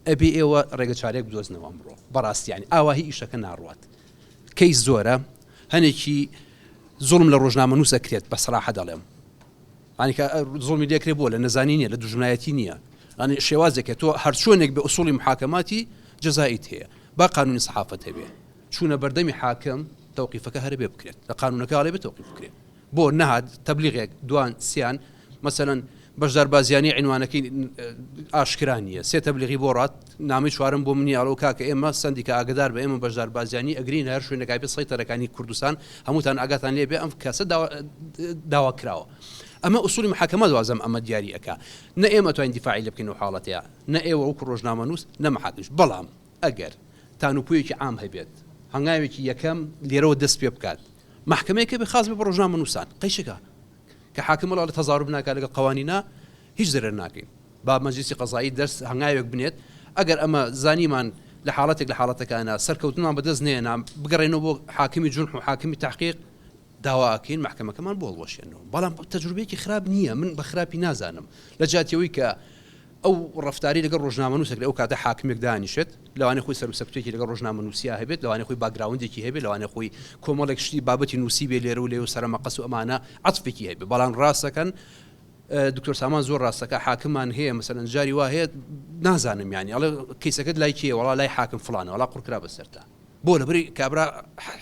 ئەبێ ئێوە ڕێگە چارێک بدۆزنەوە ئەمڕۆ بەڕاستی یعنی ئاواهی ئیشەکە ناڕوات کەیس زۆرە هەنێکی زوڵم لە ڕۆژنامەنووس ئەکرێت بە سەراحە دەڵێم یانی کە زوڵمی لێکرێ بۆ لە نەزانی نییە لە دوژمنایەتی نییە یانی شێوازێکە تۆ هەرچۆنێک بە ئوسوڵی محاکەماتی جەزائیت هەیە با قانونی سەحافەت هەبێ چوونە بەردەمی حاکم تەوقیفەکە هەرە بێ بکرێت لە قانونەکە ئەڵێ بێ تەوقیف بکرێت بۆ نەهات تەبلیغێک دوان سیان مەسەلەن بەشدار بازیانی عینوانەکەی ئاشکرا نییە سێ تەبلیغی بۆ ڕات نامی چوارم بۆ منی ئەڵۆ کاکە ئێمە سندیکا ئاگدار بە ئێمە بەشدار بازیانی ئەگرین هەر شوێنەکای پێ سەیتەرەکانی کوردستان هەمووتان ئاگاتان لێ بێ ئەم کەسە داوا کراوە ئەمە ئوسولی محاکەمە وازم ئەمە دیاری ئەکا نە ئێمە توانین دیفاعی لێ بکەین و حاڵەتەیە نە ئێوە وەکو ڕۆژنامەنووس نە محاکمیش بەڵام ئەگەر تانوپۆیەکی عام هەبێت هەنگاوێکی یەکەم لێرەوە دەست پێ بکات مەحکەمەیەکە بێ خاص بێ بە ڕۆژنامەنووسان قەیچەکە کە حاکم وەڵا تەزاروب ناکات لەگەڵ قوانینا هیچ زەرەر ناکەین با مەجلیسی قەزایی دەرس هەنگاوێک بنێت ئەگەر ئەمە زانیمان لە حاڵەتێک لە حاڵەتەکانە سەرکەوتنمان بەدەست نێنا بگەڕێنەوە بۆ حاکمی جونح و حاکمی تحقیق داوا ئەکەین مەحکەمەکەمان بۆ هەڵوەشێنەوە بەڵام تەجروبەیەکی خراپ نییە من بە خراپی نازانم لە جیاتیەوەی کە ئەو ڕەفتاری لەگەڵ ڕۆژنامەنووسێک لە ئەو کاتە حاکمێک دانیشێت لەوانەیە خۆی سەروسەکوتێکی لەگەڵ ڕۆژنامەنووسیا هەبێت لەوانەیە خۆی background ێکی هەبێت لەوانەیە خۆی کۆمەڵێک شتی بابەتی نووسی بێ لێرە و لێ و سەرەمەقەس و ئەمانە عەتفێکی هەبێ بەڵام ڕاستەکەن دکتۆر سامان زۆر ڕاستەکە حاکممان هەیە مەسەلەن جاری وا هەیە نازانم یانی ئەڵێ کەیسەکەت لای کێیە وەڵا لای حاکم فڵانە وەڵا قڕکرا بەسەرتا بۆ لەبری کابرا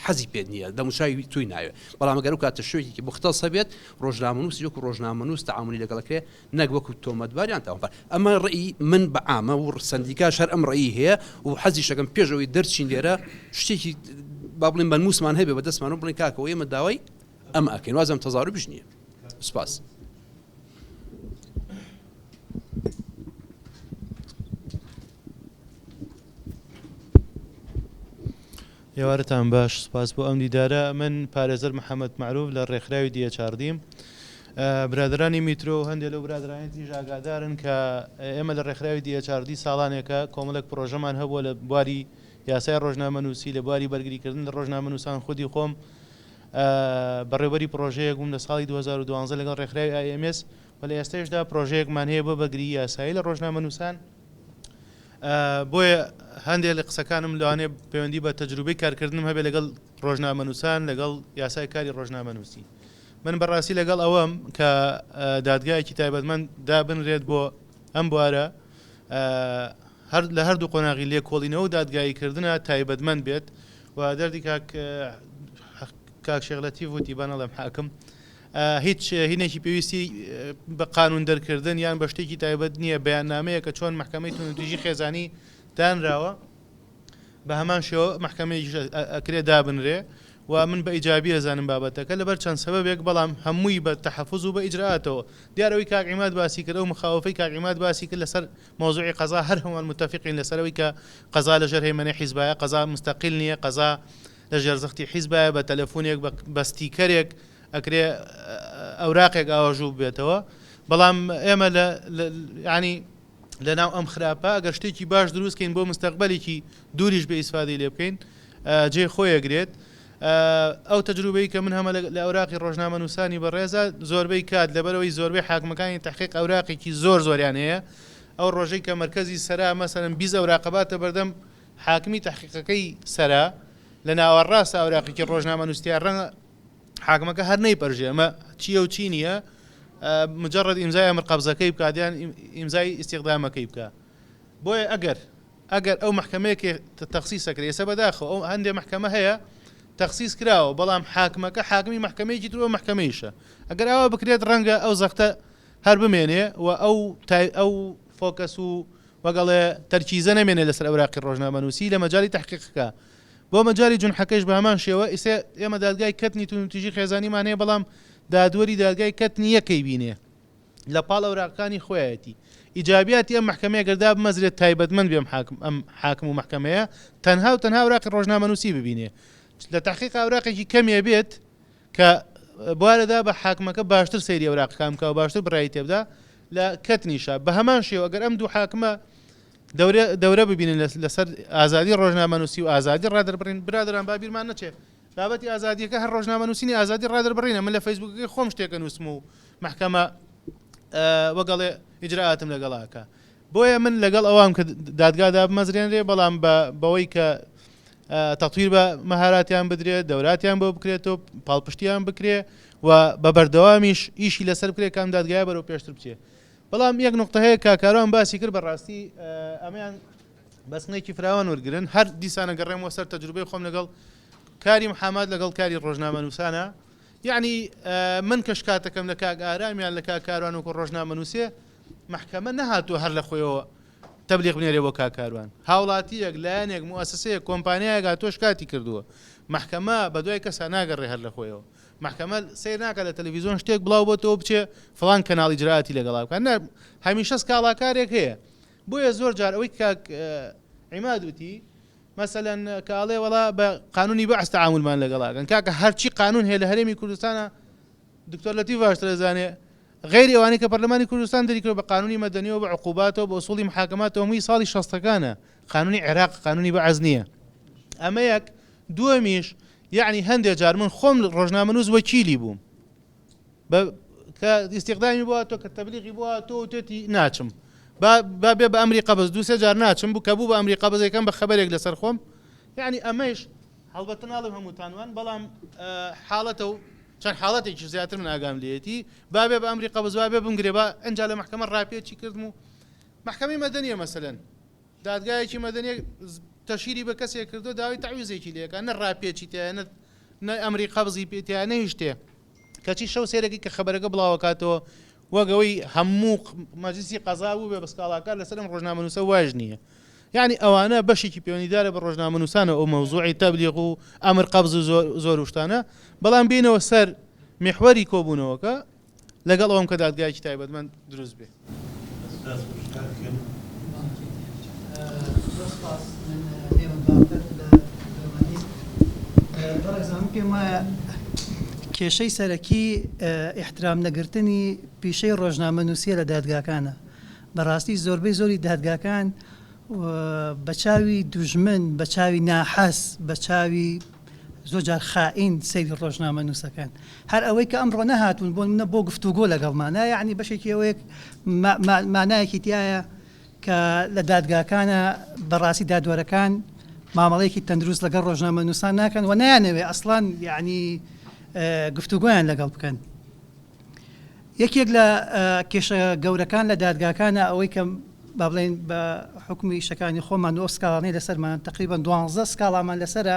حەزی پێت نییە دەموچاوی توی ناوێ بەڵام گەر و کاتە شوێکی مختص هەبێت ڕۆژنامەنووس وەکو ڕۆژنامەنووس تەعامولی لەگەڵ کرێ نەک وەکو تۆمەتبار یان تاوانبار ئەمە ڕئی من بە عامە و سەندیکاش هەر ئەم ڕئی هەیە و حەزیشەکەم پێش ئەوەی دەرچین لێرە شتێکی. با بڵێن مەلموسمان هەبێ بە دەستمان و بڵێن کاکەوە ئێمە داوای ئەمە ئەکەین وازم تەزاروبیش نییە. سپاس. ئێوارەتان باش سوپاس بۆ ئەم دیدارە من پارێزەر محەمەد مەعروف لە ڕێکخراوی DHRD برادەرانی میترۆ و هەندێک لەو برادەرانی تریش ئاگادارن کە ئێمە لە ڕێکخراوی DHRD ساڵانێکە کۆمەڵێک پڕۆژەمان هەبووە لە بواری یاسای ڕۆژنامەنووسی لە بواری بەرگریکردن لە ڕۆژنامەنووسان خودی خۆم بەڕێوبەری پڕۆژەیەک بووم لە ساڵی 2012 لەگەڵ ڕێکخراوی IMS و لە ئێستەیشدا پڕۆژەیەکمان هەیە بۆ بەرگری یاسایی لە ڕۆژنامەنووسان بۆیە هەندێک لە قسەکانم لەوانەیە پەیوەندی بە تەجروبەی کارکردنم هەبێت لەگەڵ ڕۆژنامەنووسان لەگەڵ یاسای کاری ڕۆژنامەنووسی من بەڕاستی لەگەڵ ئەوەم کە دادگایەکی تایبەتمەند دابنرێت بۆ ئەم بوارە هەر لە هەردوو قۆناغی لێکۆڵینەوە و دادگاییکردنە تایبەتمەند بێت و دەردی کاک کاک شێخ لەتیف وتی با نەڵێم حاکم هیچ هینێکی پێویستی بە قانون دەرکردن یان بە شتێکی تایبەت نییە، بەیاننامەیە کە چۆن مەحکەمەی توندوتیژی خێزانی دانراوە بە هەمان شێوە مەحکەمەیەکیش ئەکرێ دابنرێ و من بە ئیجابی ئەزانم بابەتەکە لەبەر چەند سەبەبێک بەڵام هەمووی بە تەحەفوز و بە ئیجرائاتەوە دیارە ئەوەی کاک عیماد باسی کرد ئەو مخاوفەی کاک عیماد باسی کرد لەسەر مەوزوعی قەزا هەر هەمووان متەفقین لەسەر ئەوەی کە قەزا لەژێر هەیمەنەی حیزبایە قەزا مستەقیل نییە قەزا لە ژێر زەختی حیزبایە بە تەلەفونێک بە ستیکەرێک ئەکرێ ئەوراقێک ئاواژوو ببێتەوە بەڵام ئێمە لە ینی لە ناو ئەم خراپە ئەگەر شتێکی باش دروست کەین بۆ مستەقبلێکی دووریش بێ ئیسفادەی لێ بکەین جێ خۆی ئەگرێت ئەو تەجروبەی کە من هەمە لە ئەوراقی ڕۆژنامەنووسانی بەڕێزە زۆربەی کات لەبەرەوەی زۆربەی حاکمەکانی تحقیق ئەوراقێکی زۆر زۆریان هەیە ئەو ڕۆژەی کە مەرکەزی سەرا مەسەلەن 20 ئەوراقەباتە بەردەم حاکمی تەحقیقەکەی سەرا لە ناوەڕاستە ئەوراقێکی ڕۆژنامەنووستیا ڕەنگە حاکمەکە هەر نەیپەرژێ ئەمە چییە و چی نییە مجرد ئیمزای ئەمر قەبزەکەی بکات یان ئیمزای ئیستیقدامەکەی بکە بۆیە ئەگەر ئەگەر ئەو محکمەیەکی تەخسیس ئەکرێ ئێستا بەداخەوە ئەو هەندێ محکمە هەیە تەخسیس کراوە بەڵام حاکمەکە حاکمی محکمەیەکی تر ئەو محکمەیشە ئەگەر ئاوا بکرێت ڕەنگە ئەو زەختە هەر بمێنێ و ئەو ئەو فۆکەس و وەک ئەڵێ تەرکیزە نەمێنێ لەسەر ئەوراقی ڕۆژنامەنووسی لە مەجالی تەحقیقەکە. بۆ مەجالی جونحەکەیش بە هەمان شێوە، ئیسێ ئێمە دادگای کەتنی توندوتیژی خێزانیمان هەیە بەڵام دادوەری دادگای کەتنی یەکەی بینێ لە پاڵ ئەوراقەکانی خۆیەتی. ئیجابیاتی ئەم مەحکەمەیە گەر دابمەزرێت تایبەتمەند بێ ئەم حاکم ئەم حاکم و مەحکەمەیە تەنها و تەنها ئەوراقی ڕۆژنامەنووسی ببینێ لە تەحقیقا ئەوراقێکی کەمێ بێت کە بوارەدا بە حاکمەکە باشتر سەیری ئەوراقەکان بکا و باشتر بڕیاری تێبدا لە کەتنیشا بە هەمان شێوە ئەگەر ئەم دوو حاکمە دەورە دەورە ببینن لەسەر ئازادی ڕۆژنامەنووسی و ئازادی ڕادەربڕین برادەران با بیرمان نەچێ بابەتی ئازادیەکە هەر ڕۆژنامەنووسینی ئازادی ڕادەربڕینە من لە فەیسبووکەکەی خۆم شتێکە نووسم و محکەمە وەگەڵێ ئیجرائاتم لەگەڵاکە بۆیە من لەگەڵ ئەوام کە دادگا دابمەزرێنرێ بەڵام بە بەوەی کە تەتویر بە مەهاراتیان بدرێت دەوراتیان بۆ بکرێتەوە پاڵپشتیان بکرێ و بە بەردەوامیش ئیشی لەسەر بکرێت کام دادگایە بەرەو پێشتر بچێ بەڵام یەک نقطە هەیە کاکاروان باسی کرد بەڕاستی ئەمەیان بەسنێکی فراوان وەرگن هەر دیسانە گەڕێمەوە سەر تەجروبەی خۆم لەگەڵ کاری محامات لەگەڵ کاری ڕۆژنامەنووسانە یعنی من کە شکاتەکەم لە کاک ئارام یان لە کاک کاروان وەکو ڕۆژنامەنووسێ مەحکەمە نەهاتووە هەر لە خۆیەوە تەبلیغ بنێرێ بۆ کاک کاروان. هاوڵاتییەک، لایەنێک، موئەسەسەیەک، کۆمپانیایەک هاتووە شکاتی کردووە. مەحکەمە بەدوای کەسا ناگەڕێ هەر لە خۆیەوە. مەحکەمە سەیر ناکا لە تەلەفیزۆن شتێک بڵاو بۆتەوە بچێ فڵان کەناڵ ئیجرائاتی لەگەڵا بکا. نا، هەمیشە سکاڵاکارێک هەیە. بۆیە زۆر جار ئەوەی کاک عیماد وتی، مەسەلەن کە ئەڵێ وەڵا بە قانونی بەعس تەعامولمان لەگەڵا ئەکەن. کاکە هەرچی قانون هەیە لە هەرێمی کوردستانا دکتۆر لەتیف باشتر ئەزانێ غەیری ئەوانەی کە پەرلەمانی کوردستان دەریکردوە بە قانونی مەدەنیەوە بە عقوباتەوە بە ئوسوڵی محاکەماتەوە هەمووی ساڵی شەستەکانە قانونی عێراق قانونی بەعس نییە ئەمە یەک دووەمیش یەعنی هەندێ جار من خۆم ڕۆژنامەنووس وەکیلی بووم بە کە ئیستیقدامی بۆ هاتووە کە تەبلیغی بۆ هاتووە وتێتی ناچم با با بێ بە ئەمری قەبز دوو سێ جار ناچم بوو کە بوو بە ئەمری قەبز یەکەم بە خەبەرێک لەسەر خۆم یعنی ئەمەیش هەڵبەتە ناڵێم هەمووتان وان بەڵام حاڵەتە و چەند حاڵەتێکیش زیاتر من ئاگام لێیەتی با بێ بە ئەمری قەبز با بێ بمگرێ با ئەنجا لە مەحکەمە ڕاپێچی کردم و مەحکەمەی مەدەنیە مەسەلەن دادگایەکی مەدەنیە تەشیری بە کەسێک کردو داوای تەعویزێکی لێکا نە ڕاپێچی تایە نە نە ئەمری قەبزی پێ تایە نە هیچ شتێ کەچی شەو سێرەکی کە خەبەرەکە بڵاوەکاتەوە وەک ئەوەی هەموو مەجلیسی قەزا بوو بێ بە سکاڵاکار لەسەر ئەم ڕۆژنامەنووسە وایش نییە. یەعنی ئەوانە بەشێکی پەیوەندیدارە بە ڕۆژنامەنووسانەوە ئەو مەوزوعی تەبلیغ و ئەمر قەبز و زۆر زۆر و شتانە بەڵام بێینەوە سەر میحوەری کۆبوونەوەکە لەگەڵ ئەوەم کە دادگایەکی تایبەتمەند دروست بێ. دەست خۆش کاک هێمن. زۆر سوپاس من هێمن باقر لە جەرمەنی. بەڕێزان من پێم وایە کێشەی سەرەکی ئیحترام نەگرتنی پیشەی ڕۆژنامەنووسیە لە دادگاکانە. بەڕاستی زۆربەی زۆری دادگاکان بە چاوی دوژمن، بە چاوی ناحەز، بە چاوی زۆر جار خائین سەیری ڕۆژنامەنووسەکەن. هەر ئەوەی کە ئەمڕۆ نەهاتوون بۆ نمونە بۆ گفتوگۆ لەگەڵمانە یەعنی بەشێکی ئەوەیە مانایەکی تیایە کە لە دادگاکانە بەڕاستی دادوەرەکان مامەڵەیەکی تەندروست لەگەڵ ڕۆژنامەنووسان ناکەن و نایانەوێ ئەسڵەن یەعنی گفتوگۆیان لەگەڵ بکەن. یەکێک لە کێشە گەورەکان لە دادگاکانە ئەوەی کە با بڵێین بە حوکمی ئیشەکانی خۆمان و ئەو سکاڵانەی لەسەرمان تقریبا دوانزە سکاڵامان لەسەرە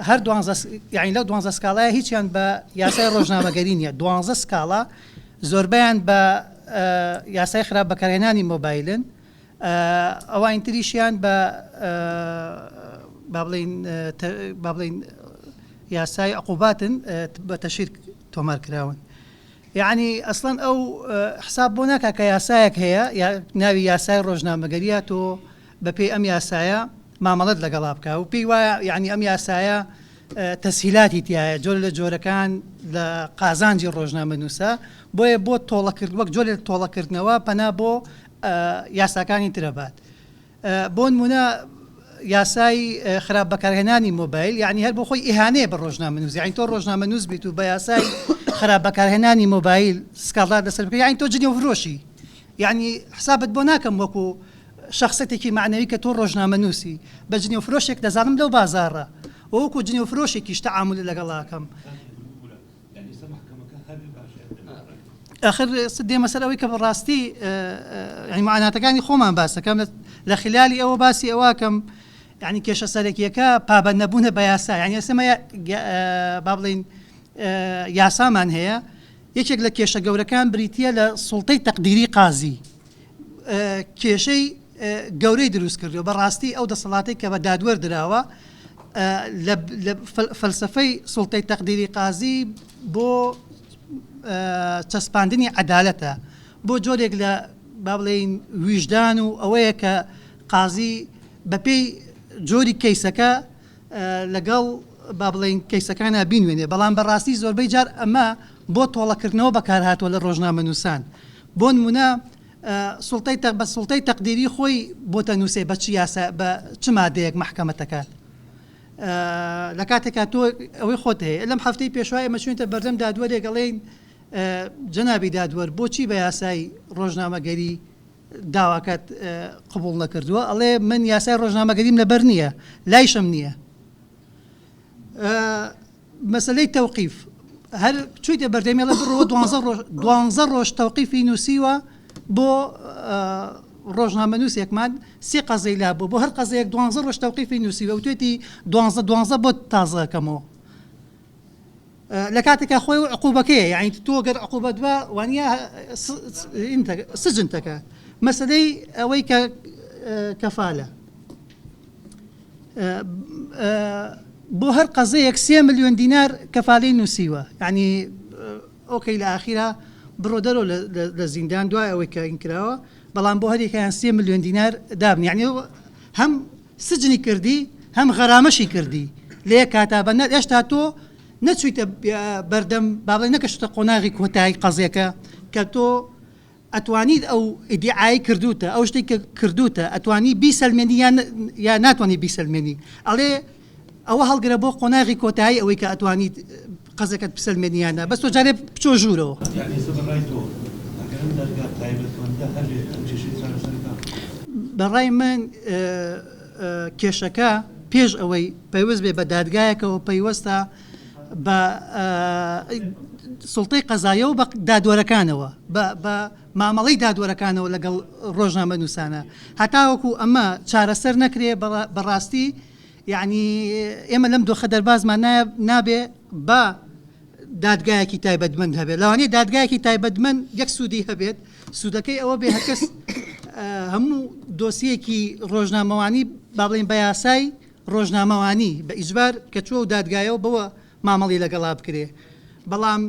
هەر دوانزە یعنی لەو دوانزە سکاڵایە هیچیان بە یاسای ڕۆژنامەگەری نییە دوانزە سکاڵا زۆربەیان بە یاسای خراپ بەکارهێنانی مۆبایلن ئەوانی تریشیان بە با بڵێین با بڵێین یاسای عقوباتن بە تەشیر تۆمار کراون یەعنی ئەسڵەن ئەو حساب بۆ ناکا کە یاسایەک هەیە ناوی یاسای ڕۆژنامەگەریە تۆ بەپێی ئەم یاسایە مامەڵەت لەگەڵا بکە و پێی وایە یعنی ئەم یاسایە تەسهیلاتی تایە جۆر لە جۆرەکان لە قازانجی ڕۆژنامەنووسە بۆیە بۆ تۆڵەکرد وەک جۆرێک تۆڵەکردنەوە پەنا بۆ یاساکانی ترەبات بۆنمونە یاسای خراپ بەکارهێنانی مۆبایل یعنی هەر بۆ خۆی ئیهانەیە بە ڕۆژنامەنووس یعنی تۆ ڕۆژنامەنووس بیت و بە یاسای خراپ بەکارهێنانی مۆبایل سکاڵات لەسەر بکەی یعنی تۆ جنێو فرۆشی یعنی حسابت بۆ ناکەم وەکو شخصێتێکی معنەوی کە تۆ ڕۆژنامەنووسی بە جنێو فرۆشێک دەزانم لەو بازاڕە وەکو جنێو فرۆشێکیش تەعامول لەگەڵاکەم. ئاخر دێمە سەر ئەوەی کە بەڕاستی یعنی معاناتەکانی خۆمان باس دەکەم لە خلالی ئەوە باسی ئەوەکەم یعنی کێشە سەرەکیەکە پابەند نەبوونە بە یاسا یعنی ئێستا با بڵین یاسامان هەیە یەکێک لە کێشە گەورەکان بریتە لە سوڵتەی تەقدیری قازی کێشەی گەورەی دروست کردووە بەڕاستی ئەو دەسەڵاتەی کە بە دادوەر دراوە لە فەلسەفەی سوڵتەی تەقدیری قازی بۆ چەسپاندنی عەدالەتە بۆ جۆرێک لە با بڵێین ویژدان و ئەوەیە کە قازی بەپێی جۆری کەیسەکە لەگەڵ با بڵێین کەیسەکانە بینوێنێ بەڵام بەڕاستی زۆربەی جار ئەمە بۆ تۆڵەکردنەوە بەکارهاتووە لە ڕۆژنامەنووسان بۆ نمونە سوڵتەی تە بە سوڵتەی تەقدیری خۆی بۆتە نووسێ بە چ یاسا بە چ مادەیەک مەحکەمە دەکات لە کاتێکا تۆ ئەوەی خۆت هەیە لەم هەفتەی پێشوا ئێمە چوینتە بەردەم دادوەرێک ئەڵێین جەنابی دادوەر بۆچی بە یاسای ڕۆژنامەگەری داواکەت قبوڵ نەکردووە ئەڵێ من یاسای ڕۆژنامەگەریم لەبەر نییە لایشم نییە مەسەلەی تەوقیف هەر چویتە بەردەمی ئەڵێ بڕۆ دوانزە ڕۆژ دوانزە ڕۆژ تەوقیفی نووسیوە بۆ ڕۆژنامەنووسێکمان سێ قەزەی لا بوو بۆ هەر قەزەیەک دوانزە ڕۆژ تەوقیفی نووسیوە وتوێتی دوانزە دوانزە بۆت تازەکەمەوە لە کاتێکا خۆی و عقوبەکەیە یعنی تۆ گەر عقوبەت بە وانە سجن تەکە مەسەلەی ئەوەی کە کەفالە بۆ هەر قەزەیەک سێ ملیۆن دینار کەفالەی نووسیوە یعنی ئۆکەی لە ئاخیرا بڕۆ دەرەوە لە زیندان دوای ئەوەی کە این کراوە بەڵام بۆ هەریەکەیان سێ ملیۆن دینار دابن یعنی هەم سجنی کردی هەم غەرامەشی کردی لە یەک کاتا بە هێشتا تۆ نەچوویتە بەردەم با بڵێ نەگەشتە قۆناغی کۆتایی قەزیەکە کە تۆ ئەتوانیت ئەو ئیدیعای کردووتە، ئەو شتەی کە کردووتە ئەتوانی بیسەلمێنی یان یا ناتوانی بیسەلمێنی؟ ئەڵێ ئەوە هەڵگرە بۆ قۆناغی کۆتایی ئەوەی کە ئەتوانیت قەزەکەت بسەلمێنی یان نا، بەس تۆ جارێ بچۆ ژوورەوە. یانی ئێستا بە ڕای تۆ ئەگەر ئەم دادگا تایبەتمەندە هەبێ ئەم کێشەیە چارەسەر ئەکا؟ بە ڕای من کێشەکە پێش ئەوەی پەیوەست بێ بە دادگایەکەوە پەیوەستە بە سوڵتەی قەزایە و بە دادوەرەکانەوە بە بە مامەڵەی دادوەرەکانەوە لەگەڵ ڕۆژنامەنووسانە هەتاوەکو ئەمە چارەسەر نەکرێ بەڕاستی یعنی ئێمە لەم دۆخە دەربازمان نابێ بە دادگایەکی تایبەتمەند هەبێت لەوانەیە دادگایەکی تایبەتمەند یەک سوودی هەبێت سوودەکەی ئەوە بێ هەرکەس. هەموو دۆسیەکی ڕۆژنامەوانی با بڵێین بە یاسای ڕۆژنامەوانی بە ئیجبار کە چووە و دادگایەوە بەوە مامەڵی لەگەڵا بکرێ بەڵام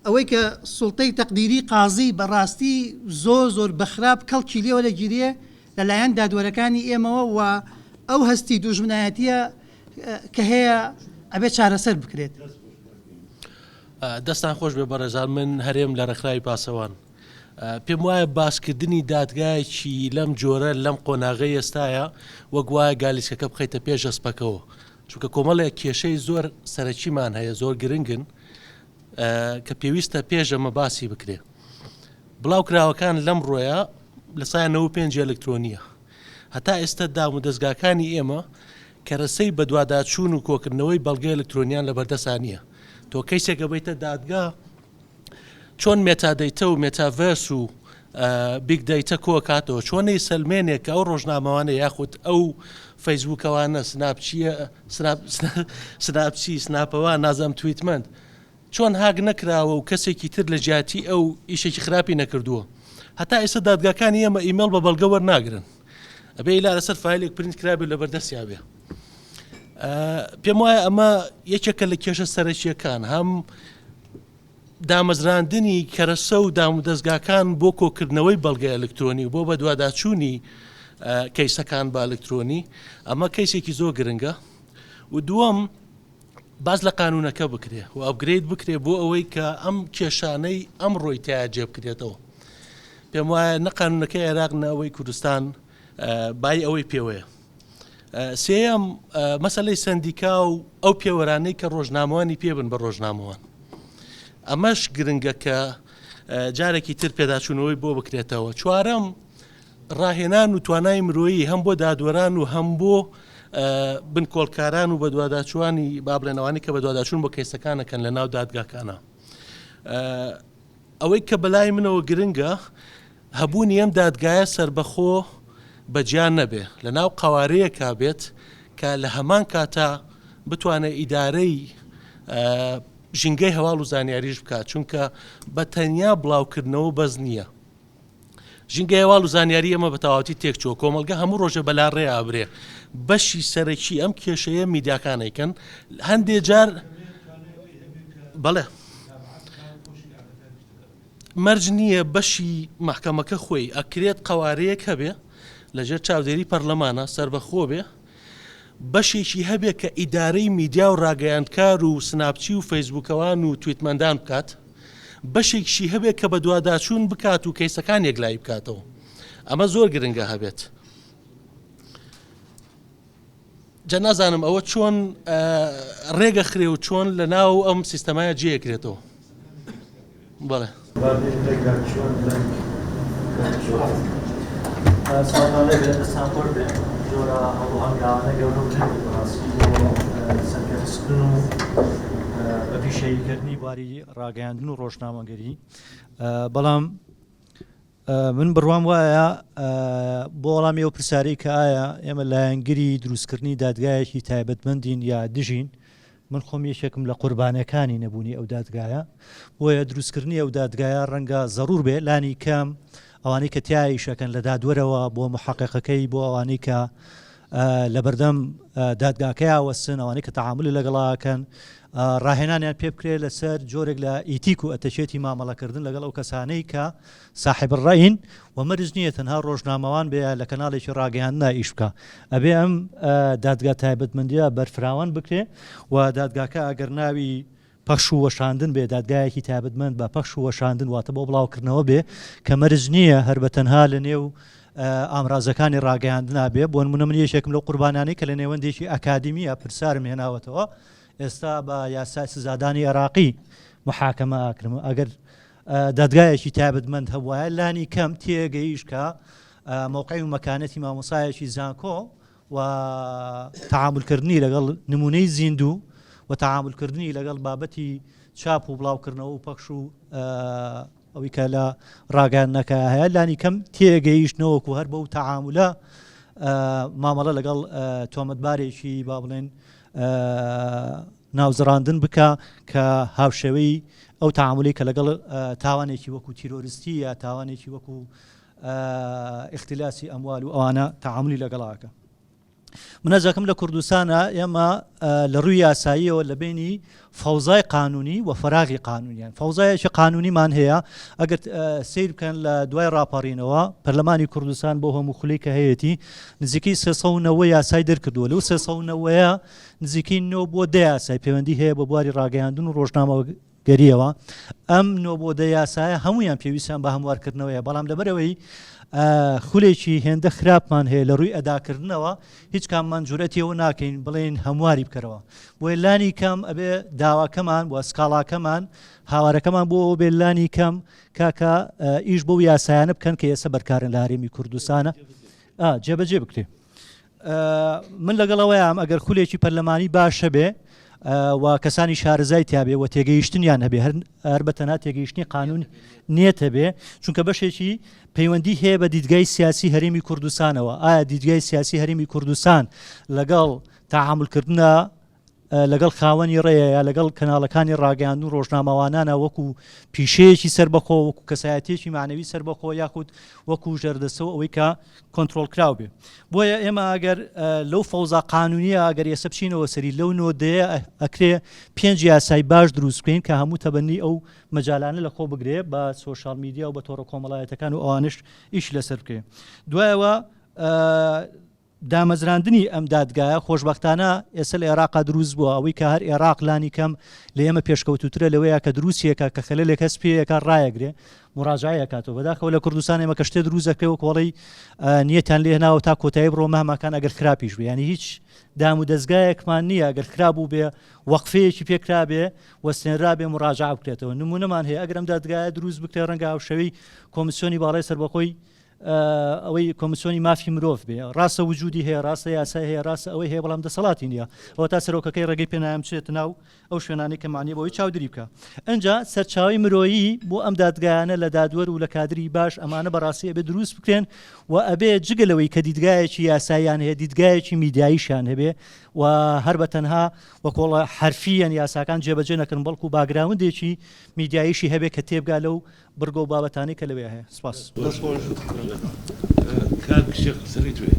ئەوەی کە سوڵتەی تەقدیری قازی بە ڕاستی زۆر زۆر بە خراپ کەڵکی لێ وەرەگیرێ لە لایەن دادوەرەکانی ئێمەوە و ئەو هەستی دوژمنایەتیە کە هەیە ئەبێ چارەسەر بکرێت. دەستان خۆش بێ بەڕێزان من هەرێم لە ڕێکخراوی پاسەوان پێم وایە باسکردنی دادگایەکی لەم جۆرە لەم قۆناغەی ئێستاە وەک وایە گالیسکەکە بخەیتە پێش ئەسپەکەوە چونکە کۆمەڵێک کێشەی زۆر سەرەکیمان هەیە زۆر گرنگن کە پێویستە پێش ئەمە باسی بکرێ بڵاوکراوەکان لەم ڕۆیە لە سای 95 ئەلکترۆنیە هەتا ئێستا دام و دەستگاکانی ئێمە کەرەسەی بەدواداچوون و کۆکردنەوەی بەڵگەی ئەلکترۆنیان لەبەردەسا نییە تۆ کەیسێکە بیتە دادگا چۆن metadata و مێتاڤێرس و big data کۆکاتەوە چۆن ئەیسەلمێنێ کە ئەو ڕۆژنامەوانە یاخود ئەو فەیسبوکەوانە سناپچیە سناپچی سناپەوە نازم تویتمەند چۆن هاک نەکراوە و کەسێکی تر لە جیاتی ئەو ئیشێکی خراپی نەکردووە هەتا ئێستا دادگاکانی ئێمە ئیمێڵ بە بەڵگە وەرناگرن ئەبێ ئیلا لەسەر فایلێک پرینت کرابێت لە بەردەستیا بێ پێم وایە ئەمە یەکێکە لە کێشە سەرەکیەکان هەم دامەزراندنی کەرەسە و دامودەزگاکان بۆ کۆکردنەوەی بەڵگەی ئەلکترۆنی و بۆ بەدواداچوونی کەیسەکان بە ئەلکترۆنی ئەمە کەیسێکی زۆر گرنگە و دووەم باس لە قانونەکە بکرێ و upgrade بکرێ بۆ ئەوەی کە ئەم کێشانەی ئەمڕۆی تیا جێ بکرێتەوە پێم وایە نە قانونەکەی عێراق نە ئەوەی کوردستان بای ئەوەی پێوەیە سێیەم مەسەلەی سەندیکا و ئەو پێوەرانەی کە ڕۆژنامەوانی پێ بن بە ڕۆژنامەوان ئەمەش گرنگە کە جارێکی تر پێداچوونەوەی بۆ بکرێتەوە چوارەم ڕاهێنان و توانای مرۆیی هەم بۆ دادوەران و هەم بۆ بنکۆڵکاران و بەدواداچوانی با بڵێنەوانی کە بەدواداچوون بۆ کەیسەکانەکەن لە ناو دادگاکانە ئەوەی کە بەلای منەوە گرنگە هەبوونی ئەم دادگایە سەربەخۆ بە جیا نەبێ، لە ناو قەوارەیەکا بێت کە لە هەمان کاتا بتوانێ ئیدارەی ژینگەی هەواڵ و زانیاریش بکات، چونکە بە تەنیا بڵاوکردنەوە بەس نییە. ژینگەی هەواڵ و زانیاری ئێمە بە تەواوەتی تێکچووە، کۆمەڵگە هەموو ڕۆژێ بە لاڕێ ئابرێ. بەشی سەرەکی ئەم کێشەیە میدیاکان ئەیکەن، هەندێ جار بەڵێ. مەرج نییە بەشی مەحکەمەکە خۆی، ئەکرێت قەوارەیەک هەبێ لەژێر چاودێری پەرلەمانە سەربەخۆ بێ، بەشێکی هەبێ کە ئیدارەی میدیا و ڕاگەیاندکار و سناپچی و فەیسبوکەوان و تویتمەندان بکات، بەشێکیشی هەبێ کە بەدواداچوون بکات و کەیسەکان یەکلایی بکاتەوە. ئەمە زۆر گرنگە هەبێت. جا نازانم ئەوە چۆن ڕێگەخرێ و چۆن لە ناو ئەم سیستەمایە جێکرێتەوە بەڵێ. سڵاوتان لێبێ دەستان خۆش بێ جۆرە هەوڵ و هەنگاوانە گەورە و گرنگن بەڕاستی بۆ سەرکەخستن و بە پیشەییکردنی بواری ڕاگەیاندن و ڕۆژنامەگەری بەڵام من بڕوام وایە بۆ وەڵامی ئەو پرسیارەی کە ئایا ئێمە لایەنگری دروستکردنی دادگایەکی تایبەتمەندین یا دژین، من خۆم یەکێکم لە قوربانیەکانی نەبوونی ئەو دادگایە، بۆیە دروستکردنی ئەو دادگایە ڕەنگە زەڕوور بێ لانی کەم ئەوانەی کە تیا ئیشەکەن لە دادوەرەوە بۆ محەقیقەکەی بۆ ئەوانەی کە لەبەردەم دادگاکەیا وەستن ئەوانەی کە تەعامولی لەگەڵا ئەکەن ڕاهێنانیان پێ بکرێت لەسەر جۆرێک لە ئیتیک و ئەتەکێتی مامەڵەکردن لەگەڵ ئەو کەسانەی کە ساحب الرەین و مەرج نییە تەنها ڕۆژنامەوان بێ لە کەناڵێکی ڕاگەیاندنا ئیش بکە ئەبێ ئەم دادگا تایبەتمەندیە بەرفراوان بکرێ و دادگاکە ئەگەر ناوی پەخش و وەشاندن بێ، دادگایەکی تایبەتمەند بە پەخش و وەشاندن واتە بۆ بڵاوکردنەوە بێ کە مەرج نییە هەر بە تەنها لە نێو ئامرازەکانی ڕاگەیاندنا بێ بۆ نمونە من یەکێکم لەو قوربانانەی کە لە نێوەندێکی ئەکادیمیە پرسارم هێناوەتەوە ئێستا بە یاسای سزادانی عێراقی محاکەمە ئاکرم ئەگەر دادگایەکی تایبەتمەند هەبوایە لانی کەم تێگەیشت کە مەوقعی و مەکانەتی مامۆسایەکی زانکۆ و تەعامول کردنی لەگەڵ نموونەی زیندوو و تەعامول کردنی لەگەڵ بابەتی چاپ و بڵاوکردنەوە و پەخش و ئەوەی کە لە ڕاگەیاندنەکە هەیە لانی کەم تێگەیشتنەوەکو هەر بەو تەعامولە مامەڵە لەگەڵ تۆمەتبارێکی با بڵێن. ناوزڕاندن بکا کە هاوشێوەی ئەو تەعامولی کە لەگەڵ تاوانێکی وەکو تیرۆرستی یا تاوانێکی وەکو ئیختلاسی ئەموال و ئەوانە تەعامولی لەگەڵا ئەکا. من ئەزەکەم لە کوردستانە ئێمە لە ڕووی یاساییەوە لە بینی فەوزای قانونی و فەراغی قانونیان فەوزایەکی قانونیمان هەیە ئەگەر سیر بکەن لە دوای ڕاپەڕینەوە پەرلەمانی کوردستان بۆ هەموو خولی کە هەیەی نزیکەی 390 یاسای دەرکردووە لەو 390 نزیکەی 9 بۆ دە یاسای پەیوەندی هەیە بە بواری ڕاگەیاندن و ڕۆژنامە گەریەوە، ئەم نۆ بۆ دە یاسایە هەموویان پێویستیان بە هەموارکردنەوەیە، بەڵام لەبەرئەوەی خولێکی هێندە خراپمان هەیە لە ڕووی ئەداکردنەوە هیچ کاممان جورئەتی ئەوە ناکەین بڵێین هەمواری بکەرەوە، بۆیە لانی کەم ئەبێ داواکەمان و سکاڵاکەمان هاوارەکەمان بۆ ئەوە بێت لانی کەم کاکە ئیش بەو یاسایانە بکەن کە ئێستا بەرکارن لە هەرێمی کوردستانە جێبەجێ بکرێ. من لەگەڵ ئەوەیام ئەگەر خولێکی پەرلەمانی باش هەبێ و کەسانی شارەزای تیابێ و تێگەیشتنیان هەبێ هەر بە تەنها تێگەیشتنی قانون نیەت هەبێ چونکە بەشێکی پەیوەندی هەیە بە دیدگای سیاسی هەرێمی کوردستانەوە ئایا دیدگای سیاسی هەرێمی کوردستان لەگەڵ تەعامولکردنە لەگەڵ خاوەنی ڕێیە یا لەگەڵ کەناڵەکانی ڕاگەیاندن و ڕۆژنامەوانانە وەکو پیشەیەکی سەربەخۆ وەکو کەسایەتیەکی مەعنەوی سەربەخۆ یاخود وەکو ژێردەستە و ئەوەی کە کۆنترۆڵکراو بێ بۆیە ئێمە ئەگەر لەو فەوزا قانونیە ئەگەر ئێستا بچینەوە سەری لەو نۆدەیە ئەکرێ پێنج یاسای باش دروست بکەین کە هەموو تەبەنی ئەو مەجالانە لە خۆ بگرێ بە سۆشیال میدیا و بە تۆڕە کۆمەڵایەتەکان و ئەوانش ئیش لەسەر بکرێ دوایەوە دامەزراندنی ئەم دادگایە خۆشبەختانە ئێستا لە ئێراقا دروست بووە، ئەوەی کە هەر ئێراق لانی کەم لە ئێمە پێشکەوتووترە لەوەیە کە دروستیەکە کە خەلەلێک هەست پێیەکە ڕایەگرێ موراجەعەی ئەکاتەوە، بەداخەوە لە کوردستان ئێمە کە شتێ دروست دەکرێ وەک هۆڵەی نیەتیان لێ هێناوە تا کۆتایی بڕۆ مەهماکان ئەگەر خراپیش بێ یانی هیچ دام و دەزگایەکمان نییە ئەگەر خراپ بووبێ وەقفەیەکی پێکرابێ وەستێنرابێ موراجەعە بکرێتەوە نمونەمان هەیە ئەگەر ئەم دادگایە دروست بکرێ ڕەنگە هاوشێوەی کۆمیسیۆنی باڵای سەربەخۆی ئەوەی کۆمیسیۆنی مافی مرۆڤ بێ ڕاستە وجودی هەیە ڕاستە یاسای هەیە ڕاستە ئەوەی هەیە بەڵام دەسەڵاتی نییە ئەوە تا سەرۆکەکەی ڕێگەی پێنایم بچێتە ناو ئەو شوێنانەی کە معنی بۆی چاودری بکە ئەجا سەرچاوی مرۆیی بۆ ئەم دادگایانە لە دادوەر و لە کادری باش ئەمانە بەڕاستی ئەبێ دروست بکرێن و ئەبێ جگە لەوەی کە دیدگایەکی یاساییان هەیە دیدگایەکی میدیاییشیان هەبێ و هەر بە تەنها وەکۆڵە حرفیەن یاساکان جێبەجێ نەکەن بەڵکو background ێکی میدیاییشی هەبێ کە تێبگا لەو بڕگە و بابەتانەی کە لەوێ هەیە. سپاس. دەست خۆش کاک شێخ سەری توێ.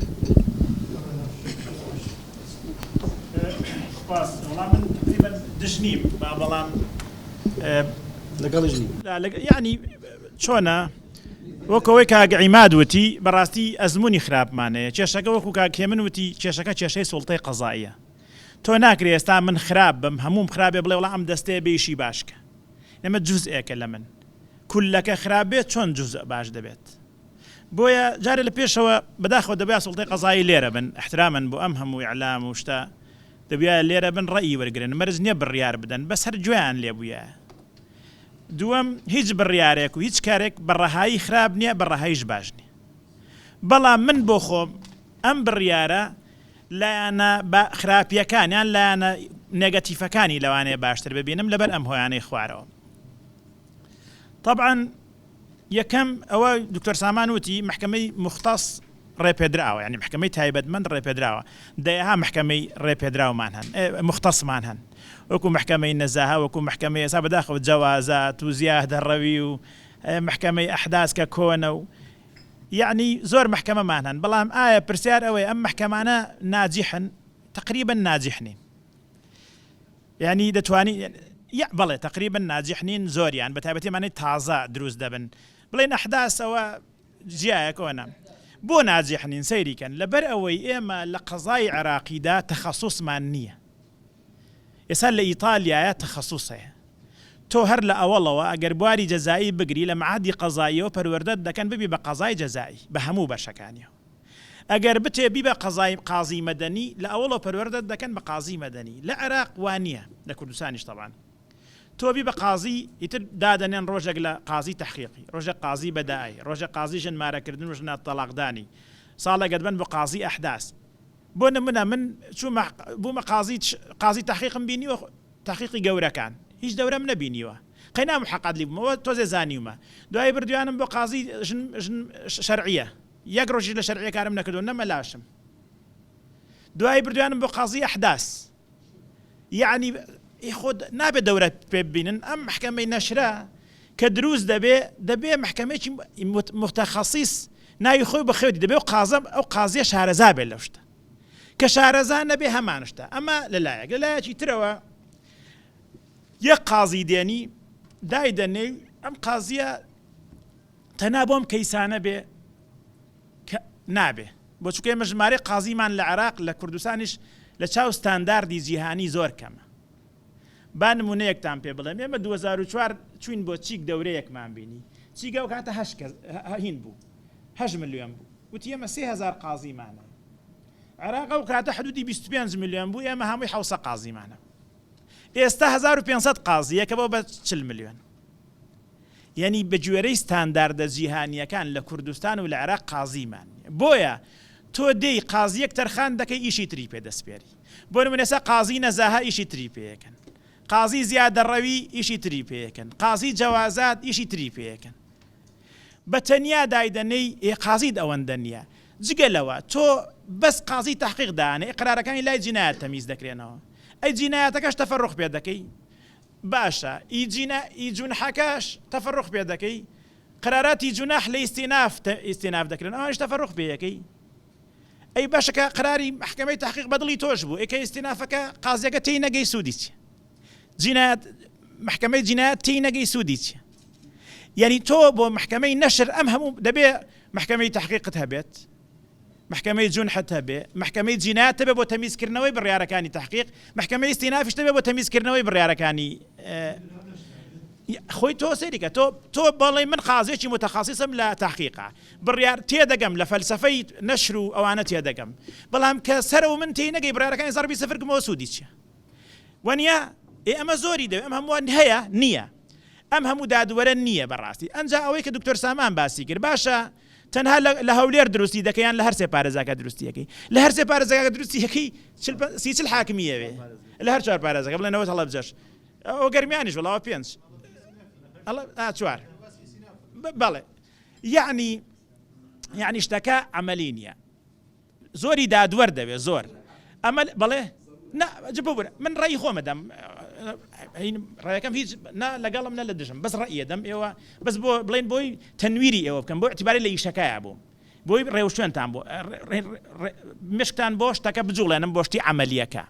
سپاس وەڵا من تقریبا دژ نیم با بەڵام لەگەڵیش نیم. یعنی چۆنە وەک ئەوەی کاک عیماد وتی بەڕاستی ئەزموونی خراپمان هەیە کێشەکە وەکو کاک هێمن وتی کێشەکە کێشەی سوڵتەی قەزاییە تۆ ناکرێ ئێستا من خراپ بم هەمووم خراپ بێ بڵێ وەڵا ئەم دەستەیە بێ ئیشی باش کە ئێمە جوزئێکە لە من کولەکە خراپ بێت چۆن جوزء باش دەبێت بۆیە جارێ لە پێشەوە بەداخەوە دەبویا سوڵتەی قەزایی لێرە بن ئیحترامەن بۆ ئەم هەموو ئیعلام و شتە دەبویایە لێرە بن ڕەئی وەرگرن مەرج نیە بڕیار بدەن بەس هەر گوێیان لێ بویایە دووەم هیچ بڕیارێک و هیچ کارێک بە ڕەهایی خراپ نیە بە ڕەهاییش باش نیە بەڵام من بۆ خۆم ئەم بڕیارە لایەنە با خراپیەکان یان لایەنە نێگەتیفەکانی لەوانەیە باشتر ببینم لەبەر ئەم هۆیانەی خوارەوە تەبعەن یەکەم ئەوە دکتۆر سامان وتی مەحکەمەی موختەس ڕێپێدراوە یانی مەحکەمەی تایبەتمەند ڕێپێدراوە دەیەها مەحکەمەی ڕێپێدراومان هەن موختەسمان هەن وەکو مەحکەمەی نەزاهە وەکو مەحکەمەی ئێستا بەداخەوە جەوازات و زیادەڕەوی و مەحکەمەی ئەحداس کە کۆنە و یەعنی زۆر مەحکەمەمان هەن بەڵام ئایا پرسیار ئەوەیە ئەم مەحکەمانە ناجیحن؟ تەقریبەن ناجیح نین یعنی دەتوانی یا بەڵێ تەقریبەن ناجیح نین زۆریان بە تایبەتی ئەمانەی تازە دروست دەبن بڵێن ئەحداس ئەوە جیایە کۆنە بۆ ناجیح نین سەیری کەن لەبەر ئەوەی ئێمە لە قەزای عێراقیدا تەخەسوسمان نییە ئێستا لە ئیتالیایە تەخەسوس هەیە تۆ هەر لە ئەوەڵەوە ئەگەر بواری جەزائی بگری لە مەعهەدی قەزاییەوە پەروەردەت دەکەن ببی بە قەزای جەزائی بە هەموو بەشەکانیەوە ئەگەر بتێ بی بە قەزای قازی مەدەنی لە ئەوەڵەوە پەروەردەت دەکەن بە قازی مەدەنی لە عێراق وا نییە لە کوردستانیش تەبعەن تۆ بی بە قازی ئیتر دادەنێن ڕۆژێک لە قازی تەحقیقی ڕۆژێک قازی بەدائی ڕۆژێک قازی ژن مارەکردن و ژنە تەڵاقدانی ساڵێک ئەتبەن بۆ قازی ئەحداس بۆ نمونە من چوومە بوومە قازی قازی تەحقیقم بینیوە تەحقیقی گەورەکان هیچ دەورەم نەبینیوە قەینا محەق عەدلی بوومەوە تۆزێ زانیومە دوایی بردویانم بۆ قازی ژن ژن شەرعیە یەک ڕۆژیش لە شەرعیە کارم نەکردووە نە مەلاشم دوایی بردویانم بۆ قازی ئەحداس یەعنی. ئی خۆ نابێ دەورە پێ ببینن ئەم مەحکەمەی نەشرە کە دروست دەبێ دەبێ مەحکەمەیەکی موتەخەسیس ناوی خۆی بەخێوتی دەبێ و قازە ئەو قازیە شارەزا بێت لەو شتە کە شارەزا نەبێ هەمان شتە ئەمە لەلایەک لەلایەکی ترەوە یەک قازی دێنی دایدەنێی ئەم قازیە تەنها بۆم کەیسانە بێ کە نابێ بۆ چونکە ئێمە ژمارەی قازیمان لە عێراق لە کوردستانیش لە چاو ستانداردی جیهانی زۆر کەمە با نمونەیەکتان پێ بڵێم ئێمە 2004 چوین بۆ چیک دەورەیەکمان بینی چیک ئەو کاتە هەشت کەس هین بوو هەشت ملیۆن بوو وتی ئێمە 3000 قازیمان هەیە عێراق ئەو کاتە حدودی 25 ملیۆن بوو ئێمە هەمووی 700 قازیمان هەبوو ئێستا 1500 قازیە کە بۆ بە 40 ملیۆن یەنی بەگوێرەی ستانداردە جیهانییەکان لە کوردستان و لە عێراق قازیمان نیە. بۆیە تۆ دێی قازییەک تەرخان دەکەی ئیشی تری پێ دەسپێری. بۆ نمونە ئێستا قازی نەزاهە ئیشی تری پێ ئەکەن. قازی زیادەڕەوی ئیشی تری پێ ئەکەن. قازی جەوازات ئیشی تری پێ ئەکەن. بە تەنیا دایدەنێی ئێ قازیت ئەوەندە نیە. جگە لەوە تۆ بەس قازی تەحقیق دانێ ئیقرارەکانی لای جینایەت تەمیز دەکرێنەوە. ئەی جینایەتەکەش تەفەروغ پێ دەکەی؟ باشە ئی جینا ئی جونحەکەش تەفەروخ پێ دەکەی قراراتی جوناح لە ئیستیناف ئیستیناف دەکرێن ئەوانیش تەفەروخ پێ یەکەی ئەی باشە کە قراری مەحکەمەی تەحقیق بە دڵی تۆش بوو ئەی کە ئیستینافەکە قازیەکە تێی نەگەی سوودی چیە جینایەت مەحکەمەی جینایەت تێی نەگەی سوودی چیە یعنی تۆ بۆ مەحکەمەی نەشر ئەم هەموو دەبێ مەحکەمەی تەحقیقت هەبێت مەحکەمەی جونحت هەبێ، مەحکەمەی جینایەت هەبێ بۆ تەمیزکردنەوەی بڕیارەکانی تەحقیق، مەحکەمەی ئیستینافیشت هەبێ بۆ تەمیزکردنەوەی بڕیارەکانی خۆی تۆ سەیری کە تۆ تۆ بەڵێ من قازێکی متخصصم لە تحقیقا بڕیار تێدەگەم لە فەلسفەی نەشر و ئەوانە تێدەگەم بەڵام کە سەرەوە من تێی نەگەی بڕیارەکانی زەربی سفر کەمەوە سوودی چییە وەنیە ئێ ئەمە زۆری دەوێ ئەم هەمووان هەیە نییە ئەم هەموو دادوەرە نییە بەڕاستی ئەنجا ئەوەی کە دکتۆر سامان باسی کرد باشە تەنها لە هەولێر دروستی دەکەی یان لە هەرسێ پارێزگاکە دروستی ئەکەی لە هەرسێ پارێزگاکە دروستی ئەکەی سی چل حاکمی ئەوێ لە هەر چوار پارێزگاکە بڵێ نەوەت هەڵەبجەش ئەو گەرمیانیش وڵاوە پێنج چوار بەڵێ یعنی یعنی شتەکە عملی نییە زۆری دادوەر دەوێ زۆر ئەمە بەڵێ نا ببورە من ڕێی خۆمە دەم ڕێەکەم هیچ نا لەگەڵم نە لە دژم بەس ڕێیە دەم ئێوە بەس بۆ بڵێن بۆی تەنویری ئێوە بکەم بۆ اعتباری لە ئیشەکەیا بووم بۆی ڕێوشوێنتان بۆ مشکتان بۆ شتەکە بجوڵێنم بۆ شتی عملیەکە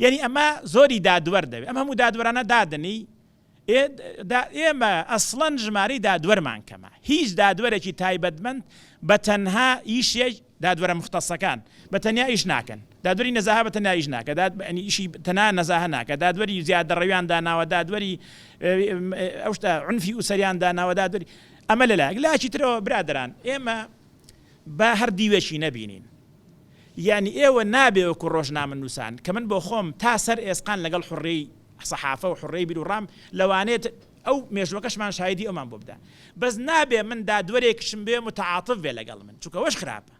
یعنی ئەمە زۆری دادوەر دەوێت ئەم هەموو دادوەرانە دادنی ئێمە ئەسڵەن ژمارەی دادوەرمان کەمە، هیچ دادوەرێکی تایبەتمەند بە تەنها ئیشی دادوەرە موختەسەکان بە تەنیا ئیش ناکەن، دادوەری نەزاهە بە تەنیا ئیش ناکە، یانی ئیشی تەنها نەزاهە ناکە، دادوەری زیادەڕەویان داناوە، دادوەری ئەو شتە عونفی ئوسەریان داناوە، دادوەری ئەمە لەلایەک، لایەکی ترەوە برادەران ئێمە با هەر دیوێکی نەبینین، یانی ئێوە نابێ وەکو ڕۆژنامەنووسان کە من بۆ خۆم تا سەر ئێسقان لەگەڵ حوڕیەی سەحافە و حوڕیەی بیروڕام لەوانەیە ئەو مێژووەکەشمان شایدی ئەومان بۆ بدا بەس نابێ من دادوەرێکشم بێ متعاطف بێ لەگەڵ من چونکە ئەوەش خراپە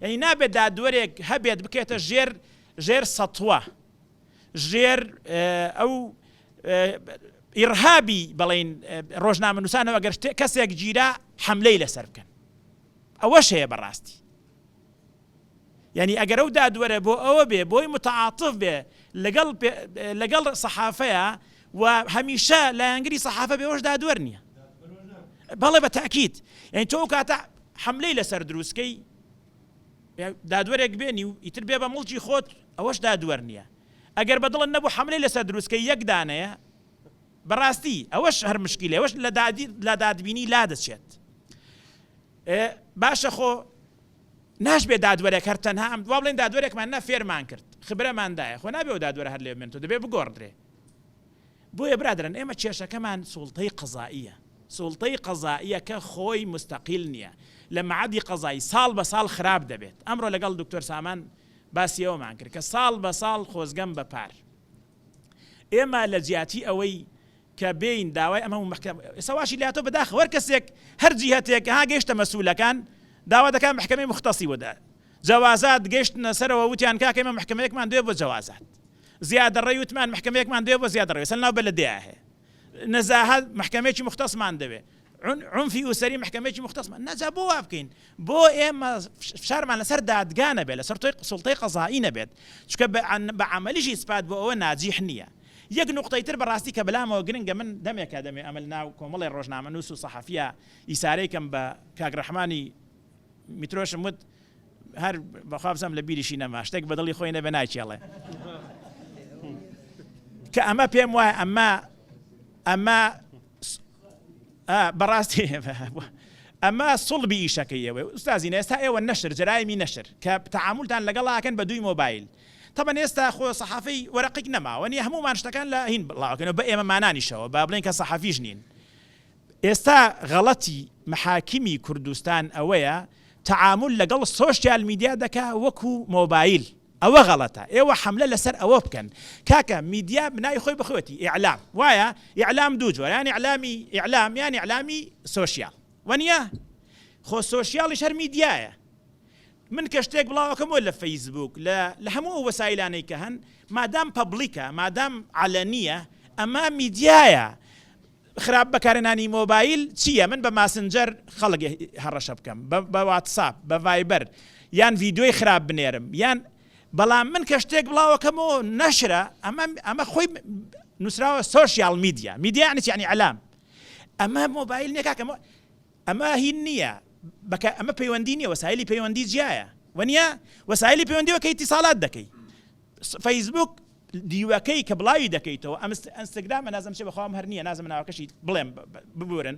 یانی نابێ دادوەرێک هەبێت بکێتە ژێر ژێر سەتوە ژێر ئەو ئیرهابی بڵین ڕۆژنامەنووسانەوە ئەگەر کەسێک گیرا حملەی لەسەر بکەن ئەوەش هەیە بەڕاستی یانی ئەگەر ئەو دادوەرە بۆ ئەوە بێ بۆی متعاطف بێ لەگەڵ لەگەڵ سەحافەیە و هەمیشە لایەنگری سەحافە بێ ئەوەش دادوەر نییە بەڵێ بە تاکید یعنی تۆ ئەو کاتە حملەی لەسەر دروستکەی دادوەرێک بێنی و ئیتر بێ بە مڵکی خۆت ئەوەش دادوەر نییە ئەگەر بەدڵت نەبوو حملەی لەسەر دروستکەی یەک دانەیە بەڕاستی ئەوەش هەر مشکیلە ئەوەش لە دادی لە دادبینی لا دەچێت باشە خۆ ناشبێ دادوەرێک هەر تەنها ئەم وا بڵێن دادوەرێکمان نا فێرمان کرد خبرەمان دایە خۆ نابێ ئەو دادوەرە هەر لێ بمێنێتەوە دەبێ بگۆڕدرێ بۆیە برادەران ئێمە کێشەکەمان سوڵتەی قەزائیە سوڵتەی قەزائیەکە خۆی مستەقیل نییە لە مەعەدی قەزایی ساڵ بە ساڵ خراپ دەبێت ئەمڕۆ لەگەڵ دکتۆر سامان باسی ئەومان کرد کە ساڵ بە ساڵ خۆزگەم بە پار ئێمە لە جیاتی ئەوەی کە بێین داوای ئەم هەموو مەحکەمە ئێستا واشی لاتۆ بەداخەوە هەر کەسێک هەر جیهەتێک ها گەیشتە مەسولەکان داوا دەکات مەحکەمەی موختەسی بۆ دا جەوازات گەیشتنە سەرەوە وتیان کاکە ئێمە مەحکەمەیەکمان دوێ بۆ جەوازات زیادەڕەوی وتمان مەحکەمەیەکمان دوێ بۆ زیادەڕەوی سەر ناو بەلەدەیە هەیە نەزاهە مەحکەمەیەکی موختەسمان دەوێ عنفی ئوسەری مەحکەمەیەکی موختەسمان نەجا بۆ وا بکەین بۆ ئێمە فشارمان لەسەر دادگا نەبێت لەسەر تۆی سوڵتەی قەزایی نەبێت چونکە بە عەمەلیش ئیسپات بۆ ئەوە ناجیح نییە. یەک نوقتەی تر بەڕاستی کە بەلامەوە گرنگە من دەمێکە دەمێ ئەمە لەناو کۆمەڵێ ڕۆژنامەنووس و سەحەفیە ئیسارەی کەم بە کاک ڕەحمانی میترۆشم وت هەر بەخوا بزانم لە بیریشی نەما شتێک بە دڵی خۆی نەبێ ناکێڵێ کە ئەمە پێم وایە ئەمە ئەمە بەڕاستی ئەمە سوڵبی ئیشەکەی ئێوەیە ئوستازینە ئێستا ئێوە نەشر جەرایمی نەشر کە تەعامولتان لەگەڵاکەن بە دووی مۆبایل تەبەن ئێستا خۆ سەحافەی وەرەقیک نەماوە نیە هەموومان شتەکان لە هین بڵاوکەنەوە بە ئێمەمانانیشەوە با بڵێن کە سەحەفیش نین ئێستا غەڵەتی محاکمی کوردستان ئەوەیە تەعامول لەگەڵ سۆشیال میدیا دەکا وەکو مۆبایل ئەوە غەڵەتە ئێوە حەملە لەسەر ئەوە بکەن کاکە میدیا ناوی خۆی بخوێتی ئیعلام وایە ئیعلام دوو جۆرە یان ئیعلامی ئیعلام یان ئیعلامی سۆشیال وەنیە خۆ سۆشیالیش هەر میدیایە من کە شتێک بڵاوەکەمەوە لە فەیسبوک لە لە هەموو ئەو وەسایلانەی کە هەن مادام public ە مادام عەلەنیە ئەمە میدیایە خراپ بەکارهێنانی مۆبایل چییە؟ من بە ماسنجەر خەڵک هەڕەشە بکەم، بە واتساپ، بە ڤایبەر، یان ڤیدیۆی خراپ بنێرم، یان بەڵام من کە شتێک بڵاوەکەمەوە نەشرە، ئەمە ئەمە خۆی نووسراوە social media، میدیا یانی چی؟ یانی ئیعلام. ئەمە مۆبایل نییە کاکە، ئەمە هین نییە، بەکە ئەمە پەیوەندی نییە، وەسایلی پەیوەندی جیایە، وەنیە؟ وەسایلی پەیوەندی وەکە ئیتیسالات دەکەی. فەیسبوک دیوەکەی کە بڵاوی دەکەیتەوە ئەم ئەنستگرامە نازم چێ بەخوام هەر نییە نازم ناوەکەشی بڵێم ببورن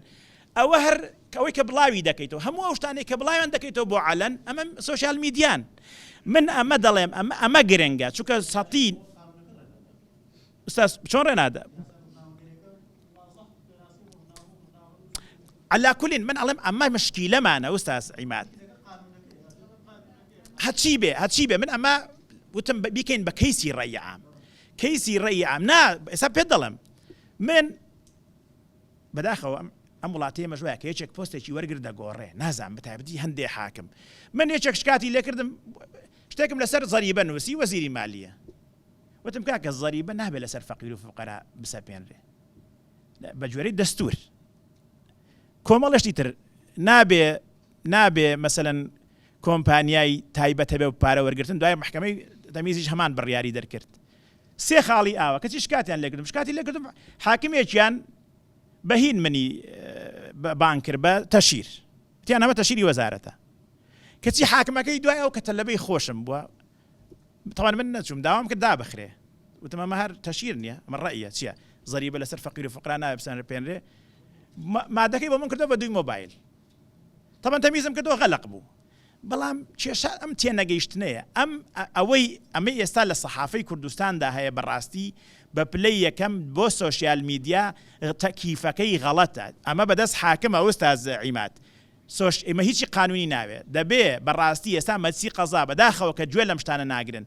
ئەوە هەر ئەوەی کە بڵاوی دەکەیتەوە هەموو ئەو شتانەی کە بڵاویان دەکەیتەوە بۆ عەلەن ئەمە سۆشیال میدیان من ئەمە دەڵێم ئەمە ئەمە گرنگە چونکە سەتی ئوستاز چۆن ڕێنادە علا کولین من ئەڵێم ئەمە مشکیلەمانە ئوستاز عیماد هەچی بێ هەچی بێ من ئەمە وتم بیکەین بە کەیسی ڕەئی عام کەیسی ڕەئی عام نا ئێستا پێت دەڵێم من بەداخەوە ئەم ئەم وڵاتەی ئێمەش وایە کە یەکێک پۆستێکی وەرگر دەگۆڕێ نازانم بەتایبەتی هەندێ حاکم من یەکێک شکاتی لێکردم شتێکم لەسەر زەریبە نووسی وەزیری مالیە وتم کاکە زەریبە نابێ لەسەر فەقیر و فوقەرا بسەپێنرێ بە گوێرەی دەستور کۆمەڵشتی تر نابێ نابێ مەسەلەن کۆمپانیای تایبەت هەبێ و پارە وەرگرتن دوای مەحکەمەی تەمیزیش هەمان بڕیاری دەرکرد سێ خاڵی ئاوە کەچی شکاتیان لێکردم شکاتی لێکردم حاکمێکیان بەهین منی بانگ کرد بە تەشیر تیان ئەمە تەشیری وەزارەتە کەچی حاکمەکەی دوای ئەو کە تەلەبەی خۆشم بووە تەوان من نەچووم داوام کرد دابخرێ وتم ئەمە هەر تەشیر نییە ئەمە ڕەئیە چییە زەریبە لەسەر فەقیر و فقرا نابێ بسەپێنرێ مادەکەی بۆ من کردەوە بە دووی مۆبایل تەبەن تەمیزم کردەوە غەلق بوو بەڵام کێشە ئەم تێنەگەیشتنەیە ئەم ئەوەی ئەمەی ئێستا لە سەحافەی کوردستاندا هەیە بەڕاستی بە پلەی یەکەم بۆ سۆشیال میدیا تەکیفەکەی غەڵەتە ئەمە بەدەست حاکمە ئوستاز عیماد سۆش ئێمە هیچی قانونی ناوێ دەبێ بەڕاستی ئێستا مەجسی قەزا بەداخەوە کە گوێ لەم شتانە ناگرن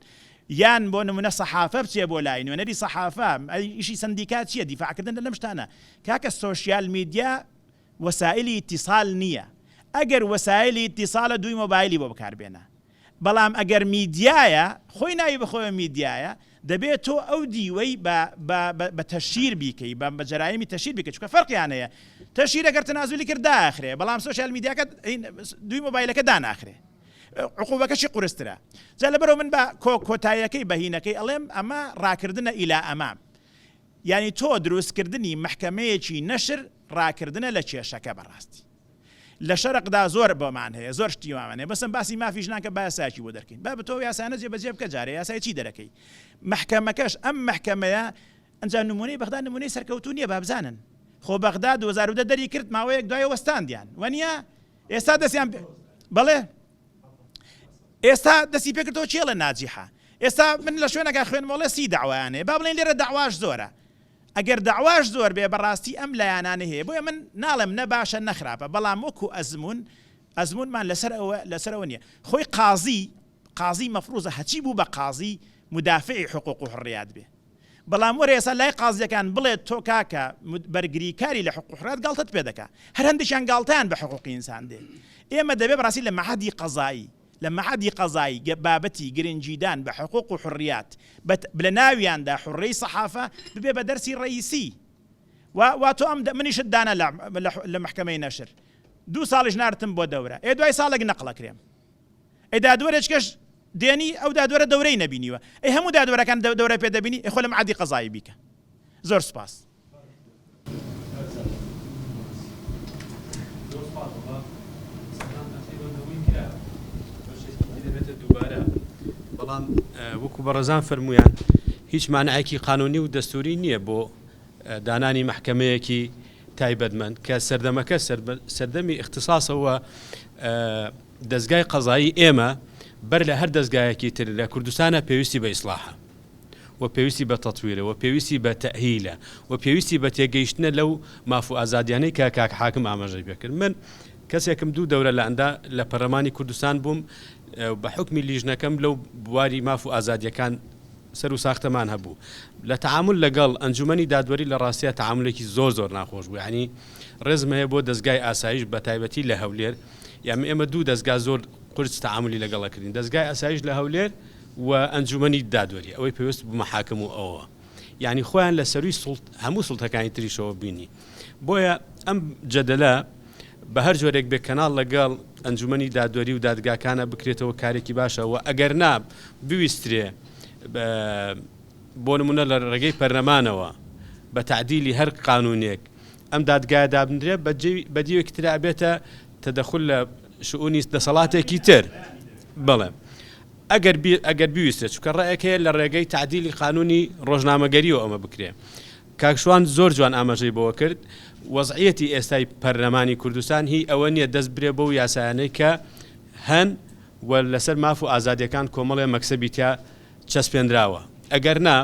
یان بۆ نمونە سەحافە بچێ بۆ لای نوێنەری سەحافە ئیشی سەندیکا چیە دیفاع کردن لەم شتانە کاکە سۆشیال میدیا وەسائلی ئیتیسال نییە ئەگەر وەسائلی ئیتیسالە دووی مۆبایلی بۆ بەکار بێنە بەڵام ئەگەر میدیایە خۆی ناوی بەخۆیەوە میدیایە دەبێت تۆ ئەو دیوەی بە بە بە تەشهیر بیکەی بە بە جەرایمی تەشهیر بیکەی چونکە فەرقیان هەیە تەشهیر ئەگەر تەنازولی کرد داخرێ بەڵام سۆشیال میدیاکە دووی مۆبایلەکە داناخرێ عقوبەکەشی قورسترە جا لەبەرەوە من بە کۆ کۆتاییەکەی بەهینەکەی ئەڵێم ئەمە ڕاکردنە ئیلا ئەمام یانی تۆ دروستکردنی مەحکەمەیەکی نەشر ڕاکردنە لە کێشەکە بەڕاستی لە شەرقدا زۆر بۆمان هەیە زۆر شتی وامان هەیە بەسم باسی مافی ژنان کە با یاسایەکی بۆ دەرکەین با تۆ یاسانە جێبەجێ بکە جارێ یاسای چی دەرەکەی مەحکەمەکەش ئەم مەحکەمەیە ئەنجا نمونەی بەغدا نمونەی سەرکەوتوو نییە با بزانن خۆ بەغدا 2010 دەری کرد ماوەیەک دوای وەستاندیان وەنیە ئێستا دەستیان بەڵێ ئێستا دەستی پێکردەوە کێڵە ناجیحە ئێستا من لە شوێنەکە خوێنمۆڵێ سی داوایان هەیە با بڵێن لێرە داواش زۆرە ئەگەر داواش زۆر بێ بەڕاستی ئەم لایەنانە هەیە بۆیە من ناڵێم نە باشە نە خراپە بەڵام وەکو ئەزموون ئەزموونمان لەسەر ئەوە لەسەر ئەوە نییە خۆی قازی قازی مەفروزە هەچی بوو بە قازی مدافعی حقوق و حڕیات بێ بەڵام وەرە ئێستا لای قازیەکان بڵێ تۆ کاکە بەرگریکاری لە حقوق حڕیات گاڵتەت پێ دەکا هەر هەندێکیان گاڵتەیان بە حقوقی ئینسان دێ ئێمە دەبێ بەڕاستی لە مەعهەدی قەزایی لە مەعهەدی قەزایی بابەتی گرنگیدان بە حقوق و حوڕیات بە لە ناویاندا حوڕیەی سەحافە ببێ بە دەرسی ڕەئیسی و وا تۆ ئەم منیشت دانا لە لە مەحکەمەی نەشر دوو ساڵیش ناردتم بۆ دەورە ئێ دوای ساڵێک نەقڵ ئەکرێم ئەی دادوەرێکەش دێنی ئەو دادوەرە دەورەی نەبینیوە ئەی هەموو دادوەرەکان دەورە پێ دەبینی ئێ خۆ لە مەعهەدی قەزایی بیکە. زۆر سوپاس. بەڵام وەکو بەڕێزان فەرموویان هیچ مانعێکی قانونی و دەستوری نییە بۆ دانانی مەحکەمەیەکی تایبەتمەند کە سەردەمەکە سەردەمی ئیختیساسەوە دەزگای قەزایی ئێمە بەر لە هەر دەزگایەکی تر لە کوردستانە پێویستی بە ئیسلاحە و پێویستی بە تەتویرە و پێویستی بە تەئهیلە و پێویستی بە تێگەیشتنە لەو ماف و ئازادیانەی کە کاک حاکم ئاماژەی پێکرد. من کەسێکم دوو دەورە لە ئەندا لە پەرلەمانی کوردستان بووم بە حوکمی لیژنەکەم لەو بواری ماف و ئازادیەکان سەر و ساختەمان هەبوو لە تەعامول لەگەڵ ئەنجومەنی دادوەری لە ڕاستیا تەعامولێکی زۆر زۆر ناخۆش بوو یانی ڕێزم هەیە بۆ دەزگای ئاسایش بە تایبەتی لە هەولێر یان ئێمە دوو دەزگا زۆر قورس تەعامولی لەگەڵ ئەکردین دەزگای ئاسایش لە هەولێر و ئەنجومەنی دادوەری ئەوەی پەیوەست بوو مەحاکم و ئەوە یانی خۆیان لە سەروی سوڵت هەموو سوڵتەکانی تریشەوە بینی بۆیە ئەم جەدەلە بە هەر جۆرێک بێ کەناڵ لەگەڵ ئەنجومەنی دادوەری و دادگاکانە بکرێتەوە کارێکی باشە و ئەگەر نا بویسترێ بۆ نمونە لە ڕێگەی پەرلەمانەوە بە تەعدیلی هەر قانونێک ئەم دادگایە دابنرێ بە دیوێکی ترا ئەبێتە تەدەخول لە شئونی دەسەڵاتێکی تر بەڵێ ئەگەر ئەگەر بویسترێت چونکە ڕەئێک هەیە لە ڕێگەی تەعدیلی قانونی ڕۆژنامەگەریەوە ئەمە بکرێ کاک شوان زۆر جوان ئاماژەی بەوە کرد وەزعیەتی ئێستای پەرلەمانی کوردستان هی ئەوە نییە دەست برێ بەو یاسایانەی کە هەن و لەسەر ماف و ئازادیەکان کۆمەڵێ مەکسەبی تیا چەسپێنراوە ئەگەر نا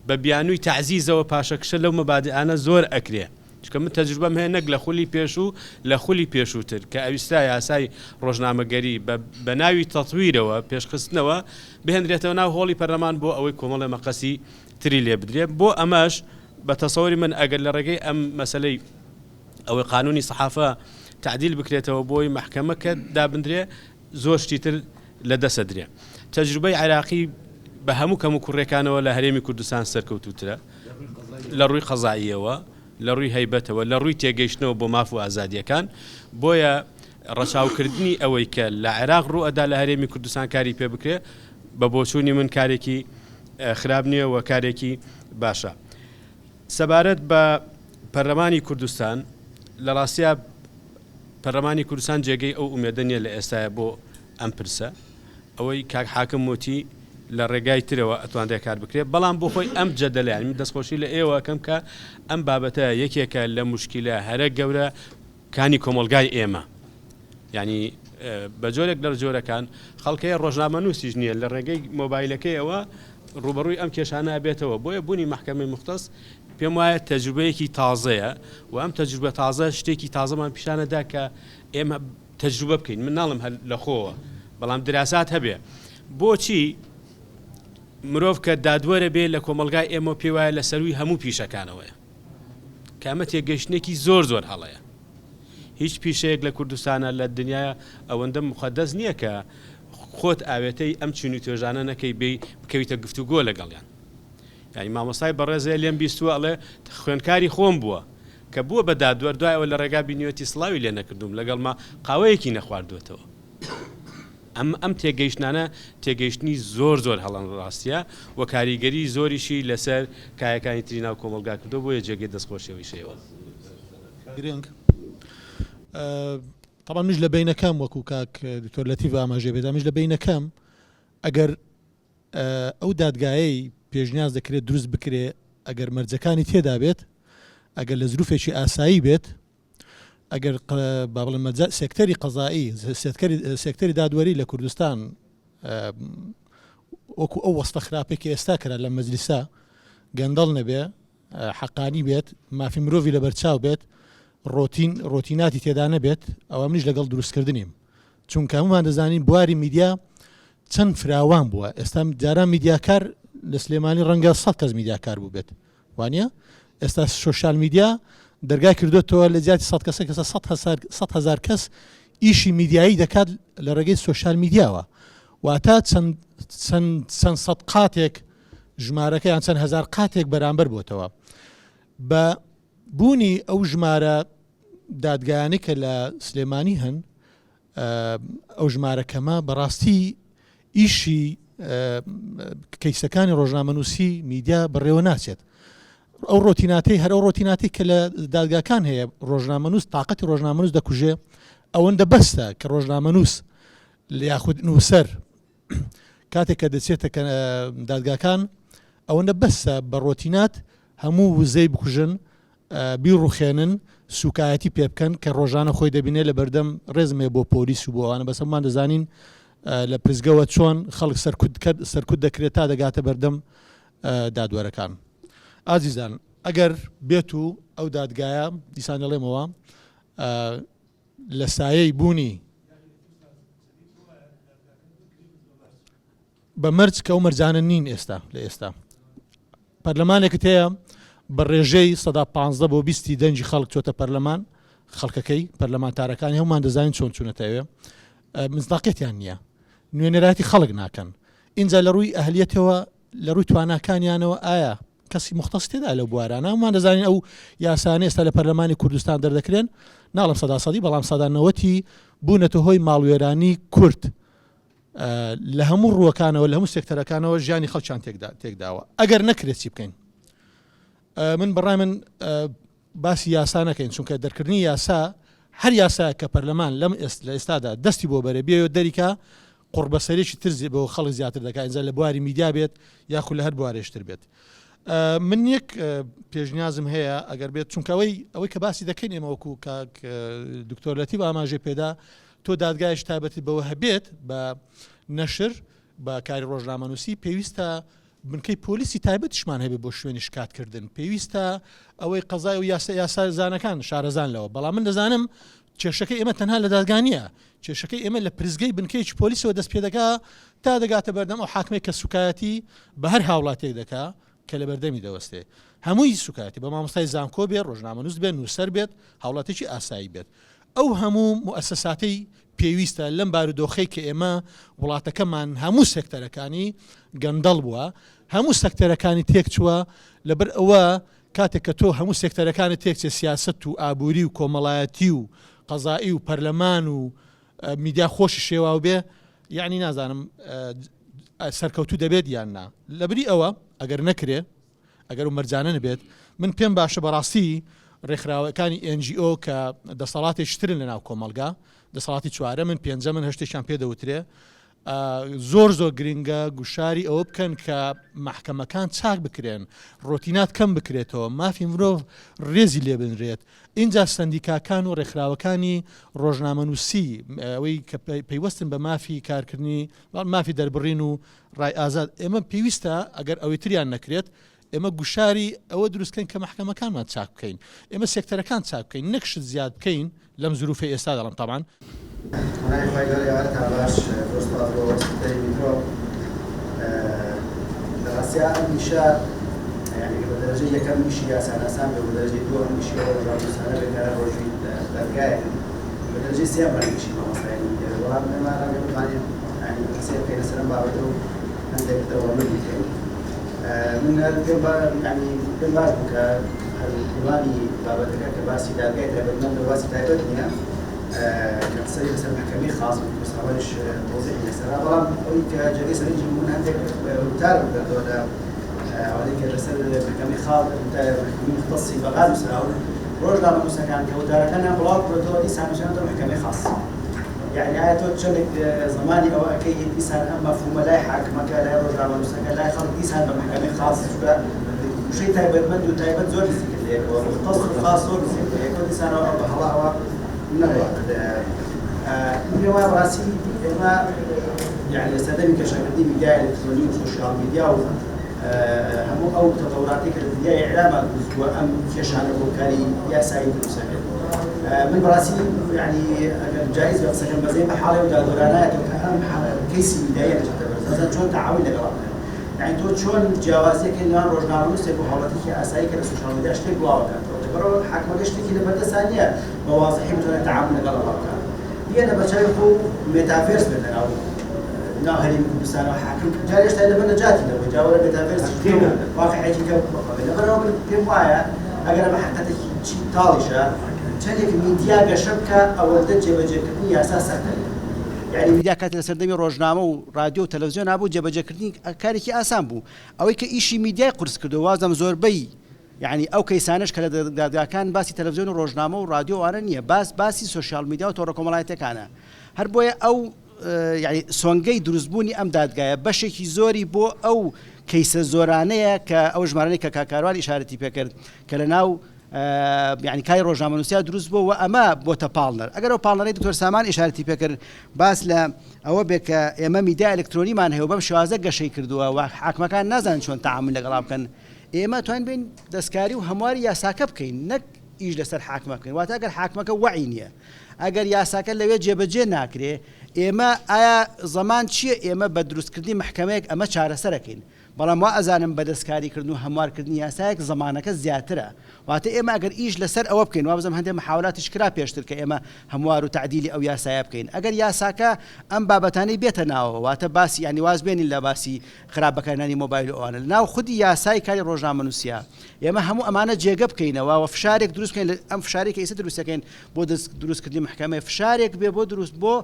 بە بیانووی تەعزیزەوە پاشەکشە لەو مەبادئانە زۆر ئەکرێ چونکە من تەجروبەم هەیە نەک لە خولی پێشوو لە خولی پێشووتر کە ئەویستا یاسای ڕۆژنامەگەری بە بە ناوی تەتویرەوە پێشخستنەوە بهێنرێتەوە ناو هۆڵی پەرلەمان بۆ ئەوەی کۆمەڵێ مەقەسی تری لێ بدرێ بۆ ئەمەش بە تەسەوری من ئەگەر لە ڕێگەی ئەم مەسەلەی ئەوەی قانونی سەحافە تەعدیل بکرێتەوە بۆی مەحکەمە کە دابندرێ زۆر شتی تر لە دەسە درێ. تەجروبەی عێراقی بە هەموو کەم و کوڕیەکانەوە لە هەرێمی کوردستان سەرکەوتووترە لە ڕووی قەزاییەوە، لە ڕووی هەیبەتەوە، لە ڕووی تێگەیشتنەوە بۆ ماف و ئازادیەکان. بۆیە ڕەچاوکردنی ئەوەی کە لە عێراق ڕوو ئەدا لە هەرێمی کوردستان کاری پێ بکرێ بە بۆچوونی من کارێکی خراپ نییە و کارێکی باشە. سەبارەت بە پەرلەمانی کوردستان، لە ڕاستیا پەرلەمانی کوردستان جێگەی ئەو ئومێدە نییە لە ئێستایا بۆ ئەم پرسە. ئەوەی کاک حاکم وتی لە ڕێگای ترەوە ئەتوانرێ کار بکرێ، بەڵام بۆ خۆی ئەم جەدەلە، یانی من دەستخۆشی لە ئێوە ئەکەم کە ئەم بابەتە یەکێکە لە موشکیلە هەرە گەورە کانی کۆمەڵگای ئێمە. یانی بە جۆرێک لە جۆرەکان خەڵک هەیە ڕۆژنامەنووسیش نییە لە ڕێگەی مۆبایلەکەیەوە ڕووبەڕووی ئەم کێشانە ئەبێتەوە، بۆیە بوونی مەحکەمەی موختەس پێم وایە تەجروبەیەکی تازەیە و ئەم تەجروبە تازە شتێکی تازەمان پیشان ئەدا کە ئێمە تەجروبە بکەین، من ناڵێم هەر لە خۆوە بەڵام دراسات هەبێ بۆچی مرۆڤ کە دادوەرە بێ لە کۆمەڵگای ئێمە پێی وایە لە سەرووی هەموو پیشەکانەوەیە کە ئەمە تێگەیشتنێکی زۆر زۆر هەڵەیە. هیچ پیشەیەک لە کوردستانا لە دنیایا ئەوەندە موقەدەس نییە کە خۆت ئاوێتەی ئەم چین و توێژانە نەکەی بێی بکەویتە گفتوگۆ لەگەڵیان. یانی مامۆستای بەڕێزێ لێم بیستووە ئەڵێ خوێندکاری خۆم بووە کە بووە بە دادوەر دوای ئەوە لە ڕێگا بینیوێتی سڵاوی لێ نەکردووم لەگەڵما قاوەیەکی نەخواردووەتەوە. ئەم ئەم تێگەیشتنانە تێگەیشتنی زۆر زۆر هەڵەن ڕاستیە و کاریگەری زۆریشی لەسەر کایەکانی تری ناو کۆمەڵگا کردووە بۆیە جێگەی دەستخۆشیەوەیش هەیە. گرنگ تەبعەن منیش لە بەینەکەم وەکو کاک دکتۆر لەتیف ئاماژەی پێدا منیش لە بەینەکەم ئەگەر ئەو دادگایەی پێشنیاز دەکرێت دروست بکرێ ئەگەر مەرجەکانی تێدا بێت ئەگەر لە زروفێکی ئاسایی بێت ئەگەر با بڵێم مەجا سێکتەری قەزایی سێکتەری سێکتەری دادوەری لە کوردستان وەکو ئەو وەستە خراپێک کە ئێستا کرا لە مەجلیسا گەندەڵ نەبێ حەقانی بێت، مافی مرۆڤی لەبەرچاو بێت، ڕۆتین ڕۆتیناتی تێدا نەبێت، ئەوا منیش لەگەڵ دروستکردنیم. چونکە هەموومان دەزانین بواری میدیا چەند فراوان بووە، ئێستا جاران میدیاکار لە سلێمانی ڕەنگە سەد کەس میدیاکار بووبێت، وانە؟ ئێستا سۆشیال میدیا دەرگای کردوێتەوە لە جیاتی سەد کەسە کەسە 100 هزار کەس ئیشی میدیایی دەکات لە ڕێگەی سۆشیال میدیاوە واتە چەند چەند سەد قاتێک ژمارەکە یان چەند هەزار قاتێک بەرامبەر بۆتەوە بە بوونی ئەو ژمارە دادگایانەی کە لە سلێمانی هەن ئەو ژمارە کەمە بەڕاستی ئیشی کەیسەکانی ڕۆژنامەنووسی میدیا بەڕێوە ناچێت. ئەو ڕۆتیناتەی هەر ئەو ڕۆتیناتەی کە لە دادگاکان هەیە ڕۆژنامەنووس تاقەتی ڕۆژنامەنووس دەکوژێ ئەوەندە بەستە کە ڕۆژنامەنووس یاخود نووسەر کاتێک کە دەچێتە دادگاکان ئەوەندە بەسە بە ڕۆتینات هەموو وزەی بکوژن بیڕوخێنن سوکایەتی پێ بکەن کە ڕۆژانە خۆی دەبینێت لە بەردەم ڕێزم هەیە بۆ پۆلیس و بۆ ئەوانە بەس هەموومان دەزانین لە پرسگەوە چۆن خەڵک سەرکوت کرد سەرکوت دەکرێت تا دەگاتە بەردەم دادوەرەکان ئازیزان ئەگەر بێت و ئەو دادگایە دیسان دەڵێمەوە لە سایەی بوونی بە مەرج کە ئەو مەرجانە نین ئێستا لە ئێستا پەرلەمانێکت هەیە بە ڕێژەی سەدا 15 بۆ 20 دەنگی خەڵک چۆتە پەرلەمان خەڵکەکەی پەرلەمانتارەکانی هەمومان دەزانین چۆن چوونەتە ئەوێ مزداقیەتیان نییە نوێنەرایەتی خەڵک ناکەن ئینجا لە ڕووی ئەهلیەتەوە لە ڕووی تواناکانیانەوە ئایا کەسی مختص تێدا لەو بوارانە هەمومان دەزانین ئەو یاسانە ئێستا لە پەرلەمانی کوردستان دەردەکرێن ناڵم سەدا سەدی بەڵام سەدا نەوەتی بوونەتە هۆی ماڵوێرانی کورد لە هەموو ڕووەکانەوە لە هەموو سێکتەرەکانەوە ژیانی خەڵکیان تێکدا تێکداوە ئەگەر نەکرێت چی بکەین من بەڕای من باسی یاسا نەکەین چونکە دەرکردنی یاسا هەر یاسا کە پەرلەمان لەم ئێست لە ئێستادا دەستی بۆ بەرێ بێ دەریکا قوڕبەسەرێکی تر بۆ خەڵک زیاتر دەکات ئینجا لە بواری میدیا بێت یاخود لە هەر بوارێشتر بێت من یەک پێشنیازم هەیە ئەگەر بێت چونکە ئەوەی ئەوەی کە باسی دەکەین ئێمە وەکو کاک دکتۆر لەتیف ئاماژەی پێدا تۆ دادگایش تایبەتی بەوە هەبێت بە نەشر بە کاری ڕۆژنامەنووسی پێویستە بنکەی پۆلیسی تایبەتیشمان هەبێت بۆ شوێنی شکاتکردن پێویستە ئەوەی قەزای و یاسا یاسازانەکان شارەزان لەوە بەڵام من دەزانم کێشەکەی ئێمە تەنها لە دادگا نییە کێشەکەی ئێمە لە پرسگەی بنکەیەکی پۆلیسەوە دەست پێ دەکا تا دەگاتە بەردەم ئەو حاکمێک کە سوکایەتی بە هەر هاوڵاتێک دەکا کە لە بەردەمی دەوەستێ هەمووی سوکایەتی بە مامۆستای زانکۆ بێت ڕۆژنامەنووس بێت نووسەر بێت هاوڵاتێکی ئاسایی بێت ئەو هەموو موئەسەساتەی پێویستە لەم بارودۆخەی کە ئێمە وڵاتەکەمان هەموو سێکتەرەکانی گەندەڵ بووە، هەموو سەکتەرەکانی تێکچووە، لەبەر ئەوە کاتێک کە تۆ هەموو سێکتەرەکانت تێکچێت سیاسەت و ئابووری و کۆمەڵایەتی و قەزائی و پەرلەمان و میدیا خۆشی شێواو بێ یەعنی نازانم سەرکەوتوو دەبێت یان نا لەبری ئەوە ئەگەر نەکرێ ئەگەر ئەو مەرجانە نەبێت، من پێم باشە بەڕاستی ڕێکخراوەکانی NGO کە دەسەڵاتێکی ترن لەناو کۆمەڵگا، دەسەڵاتی چوارەمن، پێنجەمن، هەر شتێکیان پێ دەوترێ، زۆر زۆر گرنگە گوشاری ئەوە بکەن کە مەحکەمەکان چاک بکرێن، ڕۆتینات کەم بکرێتەوە، مافی مرۆڤ ڕێزی لێ بنرێت، ئینجا سەندیکاکان و ڕێکخراوەکانی ڕۆژنامەنووسی ئەوەی کە پەیوەستن بە مافی کارکردنی مافی دەربڕین و ڕای ئازاد، ئێمە پێویستە ئەگەر ئەوەی تریان نەکرێت ئێمە گوشاری ئەوە دروست کەین کە مەحکەمەکانمان چاک بکەین، ئێمە سێکتەرەکان چاک بکەین نەک شت زیاد بکەین لەم زروفەی ئێستا دەڵێم تەبعەن. خودای خوای گەورە ئێوارەتان باش زۆر سوپاس بۆ سەنتەری میترۆ لە ڕاستیا ئەم ئیشە یانی بە دەرەجەی یەکەم ئیشی یاساناسان بێ بە دەرەجەی دووەم ئیشی ئەو ڕۆژنامەنووسانە بێ کە هەر ڕۆژی دادگایەکن بە دەرەجەی سێیەم ڕەنگە ئیشی مامۆستایانی بێ بەڵام ئێمە ڕەنگە بتوانین یانی قسەیە بکەینە سەر ئەم بابەتە و هەندێک دەوڵەمەندی بکەین من هەر پێم با یانی پێم باش بوو کە هەر عنوانی بابەتەکە کە باسی دادگای تایبەتمەندە و باسی تایبەت نییە کە قسەی لەسەر مەحکەمەی خاص بوو دکتۆر ساوەریش تەوزیحی لەسەرا بەڵام ئەوەی کە جێگەی سەرنجی بوو من هەندێک وتارم خوێندەوە لە ئەوانەی کە لەسەر مەحکەمەی خاص مەحکەمەی مختصی بەغا نووسراون ڕۆژنامەنووسەکان کە وتارەکانیان بڵاو کردۆتەوە دیسان نووسیانەتەوە مەحکەمەی خاص یەعنی ئایا تۆ چەندێک زەمانی ئەوە ئەکەی دیسان ئەم مەفهومە لای حاکمەکە لای ڕۆژنامەنووسەکە لای خەڵک دیسان بە مەحکەمەی خاص چونکە وشەی تایبەتمەند و تایبەت زۆر نزیکن لە یەکەوە مختص و خاص زۆر نزیکن لە یەکەوە دیسانەوە ئەو بە هەڵە ئەوە نەڕوات من پێم وایە بەڕاستی ئێمە یعنی لە سەردەمی گەشەکردنی میدیای ئەلکترۆنی و سۆشیال میدیا و هەموو ئەو تەتەوراتەی کە لە دنیای ئیعلاما دروست بووە ئەم کێشانە بۆ کاری یاسایی دروست ئەبێت من بەڕاستی یعنی ئەگەر جایز بێ قسەکەم بەزەیم بە حاڵی ئەو دادوەرانایەتەوە کە ئەم کەیسی میدیاییان دەچێتە بەرز مەسەلەن چۆن تەعاون لەگەڵا بکەن یعنی تۆ چۆن جیاوازیەکەی نێوان ڕۆژنامەنووسێک و هاوڵاتیەکی ئاسایی کە لە سۆشیال میدیا شتێک بڵاوەکاتەوە لەبەرئەوە حاکمەکە شتێکی لەبەردەستا نییە بە وازحی بتوانێت تەعامول لەگەڵ ئەوە بکات بیەنە بەرچاوی خۆ و مێتاڤێرس بێتە ناو ناو هەرێمی کوردستانەوە حاکم جار هێشتا لەبەر نەجاتی نەبوو جا وەرە مێتاڤێرس واقعێکی کە لەبەرئەوە من پێم وایە ئەگەر ئەمە حەقیقەتێکی چی تاڵیشە چەندێک میدیا گەشە بکا ئەوەندە جێبەجێکردنی یاسا سەختە یعنی میدیا کاتێ لە سەردەمی ڕۆژنامە و ڕادیۆ و تەلەڤزیۆنا بوو جێبەجێکردنی کارێکی ئاسان بوو ئەوەی کە ئیشی میدیای قورس کردووە وازم زۆربەی. یەعنی ئەو کەیسانەش کە لە دادگاکان باسی تەلەفزیۆن و ڕۆژنامە و ڕادیۆ وانە نییە باس باسی سۆشیال میدیا و تۆڕە کۆمەڵایەتیەکانە هەر بۆیە ئەو یەعنی سۆنگەی دروستبوونی ئەم دادگایە بەشێکی زۆری بۆ ئەو کەیسە زۆرانەیە کە ئەو ژمارانەی کە کاک کاروان ئیشارەتی پێکرد کە لە ناو یعنی کاری ڕۆژنامەنووسیا دروست بووە و ئەمە بۆتە پاڵنەر ئەگەر ئەو پاڵنەرەی دکتۆر سامان ئیشارەتی پێکرد باس لە ئەوە بێ کە ئێمە میدیا ئەلکترۆنیمان هەیە و بەم شێوازە گەشەی کردووە و حاکمەکان نازانن چۆن تەعامول لەگەڵا بکەن ئێمە توانین بین دەستکاری و هەمواری یاساکە بکەین نەک ئیش لەسەر حاکمە بکەین واتە ئەگەر حاکمەکە وەعی نییە ئەگەر یاساکە لەوێ جێبەجێ ناکرێ ئێمە ئایا زەمان چییە ئێمە بە دروستکردنی مەحکەمەیەک ئەمە چارەسەرەکەین بەڵام وا ئەزانم بە دەستکاری کردن و هەموار کردنی یاسایەک زەمانەکە زیاترە واتە ئێمە ئەگەر ئیش لەسەر ئەوە بکەین وابزانم هەندێ محاولاتیش کرا پێشتر کە ئێمە هەموار و تەعدیلی ئەو یاسایە بکەین ئەگەر یاساکە ئەم بابەتانەی بێتە ناوەوە واتە باسی یانی واز بێنین لە باسی خراپ بەکارهێنانی مۆبایل و ئەوانە لە ناو خودی یاسای کاری ڕۆژنامەنووسیا ئێمە هەموو ئەمانە جێگە بکەینەوە و فشارێک دروست بکەین ئەم فشارێک کە ئێستا دروست دەکەین بۆ دروستکردنی محکەمەیە فشارێک بێ بۆ دروست بۆ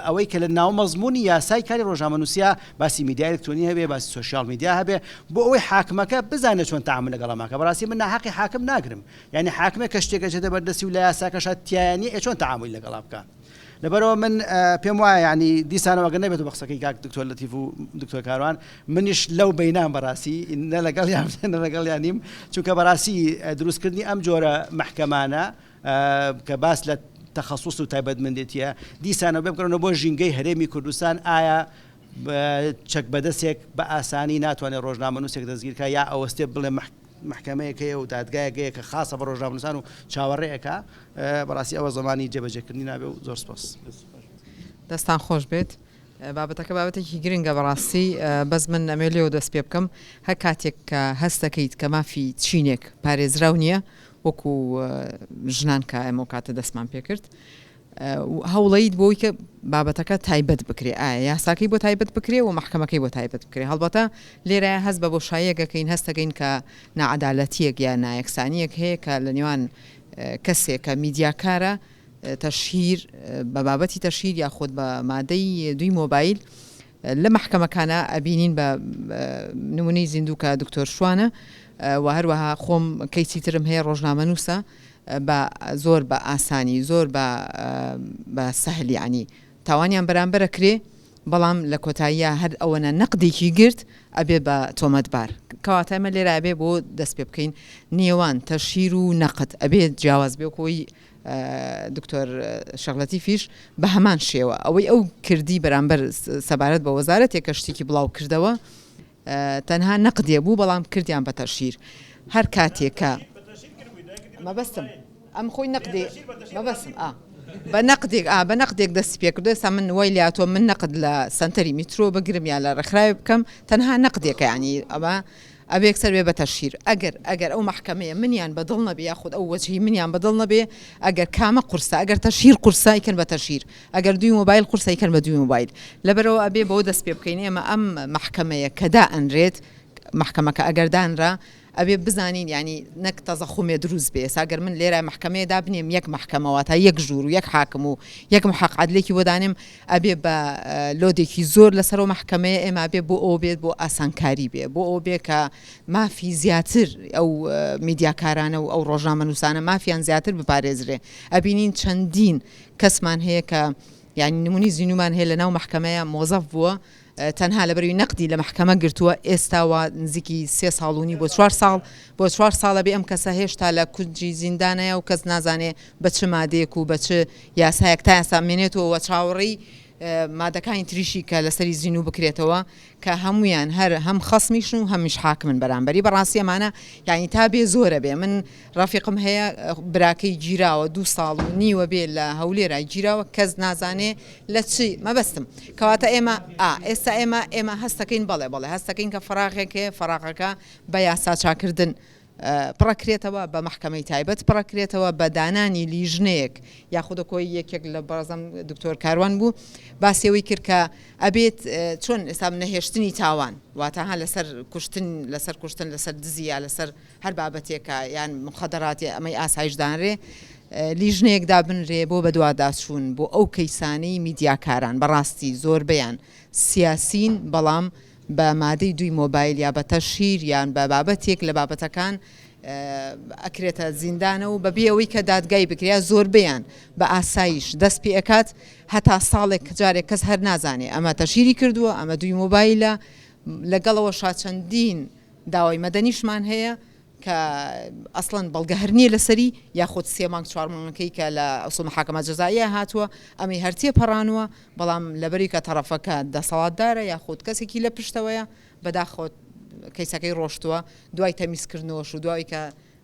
ئەوەی کە لە ناو مەزموونی یاسای کاری ڕۆژنامەنووسیا باسی میدیای ئەلکترۆنی هەبێ باسی سۆشیال میدیا هەبێ بۆ ئەوەی حاکمەکە بزانێت چۆن تەعامول لەگەڵ ئەماکە بەڕاستی من ناحەقی حاکم ناگرم یعنی حاکمێک کە شتێک ئەچێتە بەردەستی و لە یاساکەشا تیایە نییە ئێ چۆن تەعامولی لەگەڵا بکا لەبەرئەوە من پێم وایە یعنی دیسانەوە گەر نەبێت بە قسەکەی کاک دکتۆر لەتیف و دکتۆر کاروان منیش لەو بینام بەڕاستی نە لەگەڵیان نە لەگەڵیان نیم چونکە بەڕاستی دروستکردنی ئەم جۆرە مەحکەمانە کە باس لە تەخەسوس و تایبەتمەندێتیە دیسانەوە بێ بگەڕێنەوە بۆ ژینگەی هەرێمی کوردستان ئایا چەک بەدەستێک بە ئاسانی ناتوانێت ڕۆژنامەنووسێک دەستگیر کا یا ئەوەستێ بڵێ مەحکەمەیەک هەیە و دادگایەک هەیە کە خاصە بە ڕۆژنامەنووسان و چاوەڕێ ئەکا بەڕاستی ئەوە زەمانی جێبەجێکردنی نابێ و زۆر سپاس. دەستان خۆش بێت بابەتەکە بابەتێکی گرنگە بەڕاستی بەس من ئەمێ لێوە دەست پێ بکەم هەر کاتێک کە هەست دەکەیت کە مافی چینێک پارێزراو نییە وەکو ژنان کە ئێمە ئەو کاتە دەستمان پێکرد هەوڵەیت بۆی کە بابەتەکە تایبەت بکرێ ئایا یاساکەی بۆ تایبەت بکرێ و مەحکەمەکەی بۆ تایبەت بکرێ هەڵبەتە لێرە هەست بە بۆشاییەک ئەکەین هەست ئەکەین کە ناعەدالەتیەک یا نایەکسانیەک هەیە کە لە نێوان کەسێک کە میدیاکارە تەشهیر بە بابەتی تەشهیر یاخود بە مادەی دوی مۆبایل لە مەحکەمەکانا ئەبینین بە نمونەی زیندوو کە دکتۆر شوانە و هەروەها خۆم کەیسی ترم هەیە ڕۆژنامەنووسە بە زۆر بە ئاسانی زۆر بە بە سەهل یعنی تاوانیان بەرامبەرە کرێ بەڵام لە کۆتاییە هەر ئەوەنە نەقدێکی گرت ئەبێ بە تۆمەتبار کەواتە ئەمە لێرە ئەبێ بۆ دەست پێ بکەین نێوان تەشهیر و نەقد ئەبێ جیاواز بێ کۆی دکتۆر شێخ لەتیفیش بە هەمان شێوە ئەوەی ئەو کردی بەرامبەر سەبارەت بە وەزارەتێک کە شتێکی بڵاو کردەوە تەنها نەقدێ بوو بەڵام کردیان بە تەشهیر هەر کاتێک کە مەبەستم ئەم خۆی نەقدێ مەبەستم ئا بە نەقدێک ئا بە نەقدێک دەستی پێکردو ئێستا من وای لاتۆ من نەقد لە سەنتەری میترۆ بگرم یا لە ڕێکخراوێ بکەم تەنها نەقدێکە یانی ئەمە ئەبێ یەکسەر بێ بە تەشهیر ئەگەر ئەگەر ئەو مەحکەمەیە منیان بە دڵ نەبێ یاخود ئەو وەجهی منیان بە دڵ نەبێ ئەگەر کامە قورسە ئەگەر تەشهیر قورسە ئەیکەن بە تەشهیر ئەگەر دووی مۆبایل قورسە ئەیکەن بە دووی مۆبایل لەبەرئەوە ئەبێ بەوە دەست پێ بکەین ئێمە ئەم مەحکەمەیە کە دائەنرێت مەحکەمەکە ئەگەر دانرا ئەبێ بزانین یانی نەک تەزەخومێ دروست بێ ئێستا گەر من لێرە مەحکەمەیە دابنێم یەک مەحکەمە واتا یەک ژوور و یەک حاکم و یەک محەق عەدلێکی بۆ دانێم ئەبێ بە لۆدێکی زۆر لەسەر ئەو مەحکەمەیە ئێمە ئەبێ بۆ ئەوە بێت بۆ ئاسانکاری بێ بۆ ئەوە بێ کە مافی زیاتر ئەو میدیاکارانە و ئەو ڕۆژنامەنووسانە مافیان زیاتر بپارێزرێ ئەبینین چەندین کەسمان هەیە کە یانی نمونەی زینومان هەیە لەناو مەحکەمەیە مۆزەف بووە تەنها لەبەروی نەقدی لە مەحکەمە گرتووە ئێستا وا نزیکی سێ ساڵ و نیو بۆ چوار ساڵ بۆ چوار ساڵە بێ ئەم کەسە هێشتا لە کونجی زیندانەیە و کەس نازانێ بە چ مادەیەک و بە چ یاسایەک تا ئێستا مێنێتەوە و چاوەڕێی مادەکانی تریشی کە لەسەری زینوو بکرێتەوە کە هەموویان هەر هەم خەسمیشن و هەمیش حاکمن بەرامبەری بەڕاستی ئەمانە یانی تا بێ زۆرە بێ من ڕەفیقم هەیە براکەی گیراوە دوو ساڵ و نیوە بێ لە هەولێرا گیراوە کەس نازانێ لە چ مەبەستم کەواتە ئێمە ئا ئێستا ئێمە ئێمە هەستەکەین بەڵێ بەڵێ هەستەکەین کە فەراغێک هەیە فەراغەکە بە یاسا چاکردن پڕەکرێتەوە بە مەحکەمەی تایبەت پڕەکرێتەوە بە دانانی لیژنەیەک یاخودە کۆی یەکێک لە بەڕێزم دکتۆر کاروان بوو باسی ئەوەی کرد کە ئەبێت چۆن ئێستا نەهێشتنی تاوان واتە ها لەسەر کوشتن لەسەر کوشتن لەسەر دزی یا لەسەر هەر بابەتێکە یان مخدرات ئەمەی ئاسایش دانرێ لیژنەیەک دابنرێ بۆ بەدواداچوون بۆ ئەو کەیسانەی میدیاکاران بەڕاستی زۆربەیان سیاسین بەڵام. بە مادەی دووی مۆبایل یا بە تەشهیر یان بە بابەتێک لە بابەتەکان ئەکرێتە زیندانە و بەبێ ئەوەی کە دادگای بکرێ یا زۆربەیان بە ئاسایش دەست پێ ئەکات هەتا ساڵێک جارێک کەس هەر نازانێ ئەمە تەشهیری کردووە ئەمە دووی مۆبایلە لەگەڵەوەشا چەندین داوای مەدەنیشمان هەیە کە ئەسڵەن بەڵگە هەر نییە لەسەری یاخود سێ مانگ چوار مانگەکەی کە لە ئوسوڵ محاکمە جەزائیە هاتووە ئەمەی هەر تێپەڕانووە بەڵام لەبەری کە تەڕەفەکە دەسەڵاتدارە یاخود کەسێکی لە پشتەوەیە بەداخەوە کەیسەکەی ڕۆشتووە دوای تەمیزکردنەوەش و دوای کە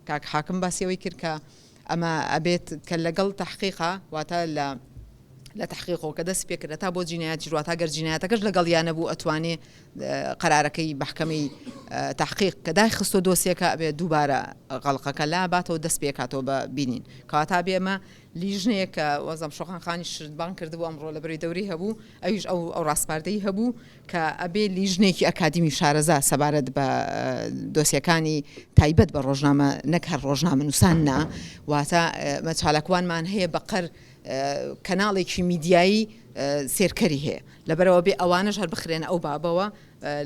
کاک حاکم باسی ئەوەی کرد کە ئەمە ئەبێت کە لەگەڵ تەحقیقا واتە لە لە تەحقیقەوە کە دەستی پێکرد هەتا بۆ جینایەتیش واتە گەر جینایەتەکەش لەگەڵیا نەبوو ئەتوانێ قەرارەکەی مەحکەمەی تەحقیق کە دایخستۆ دۆسیەکە ئەبێ دووبارە غەڵقەکە لاباتەوە دەست پێکاتەوە بە بینین کەواتە بێ ئەمە لیژنەیەک کە وەزەم شۆخان خانی شت بانگ کردبوو ئەمڕۆ لە بەرەی دەوری هەبوو ئەویش ئەو ئەو ڕاسپاردەی هەبوو کە ئەبێ لیژنەیەکی ئەکادیمی شارەزا سەبارەت بە دۆسیەکانی تایبەت بە ڕۆژنامە نەک هەر ڕۆژنامەنووسان نا واتە ئەمە چالاکوانمان هەیە بەقەر کەناڵێکی میدیایی سێرکەری هەیە لەبەرەوە بێ ئەوانەش هەر بخرێنە ئەو بابەوە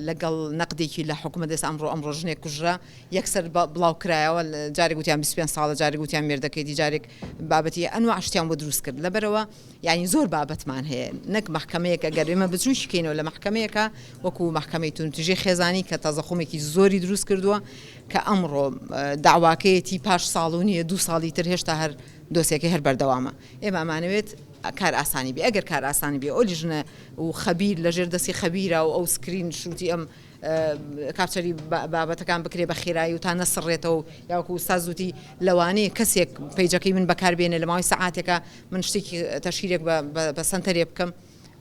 لەگەڵ نەقدێکی لە حکومەت ئێستا ئەمڕۆ ئەمڕۆ ژنێک کوژرا یەکسەر بڵاو کرایەوە جارێک وتیان 25 ساڵە جارێک وتیان مێردەکەیتی جارێک بابەتی ئەنوا شتیان بۆ دروست کرد لەبەرەوە یانی زۆر بابەتمان هەیە نەک مەحکەمەیەک ئەگەر ئێمە بچووکی کەینەوە لە مەحکەمەیەکە وەکو مەحکەمەی توندوتیژی خێزانی کە تەزەخومێکی زۆری دروست کردووە کە ئەمڕۆ داواکەیەتی پاش ساڵ و نییە دوو ساڵی تر هێشتا هەر دۆسیەکەی هەر بەردەوامە ئێمە ئەمانەوێت کار ئاسانی بێ ئەگەر کار ئاسانی بێ ئەو لیژنە و خەبیر لەژێر دەستی خەبیرە و ئەو screenshot ی ئەم capture ی بابەتەکان بکرێ بە خێرایی و تا نەسڕێتەوە یاوەکو ئوستاز وتی لەوانەیە کەسێک page ەکەی من بەکار بێنێ لە ماوەی سەعاتێکا من شتێکی تەشهیرێک بە سەنتەرێ بکەم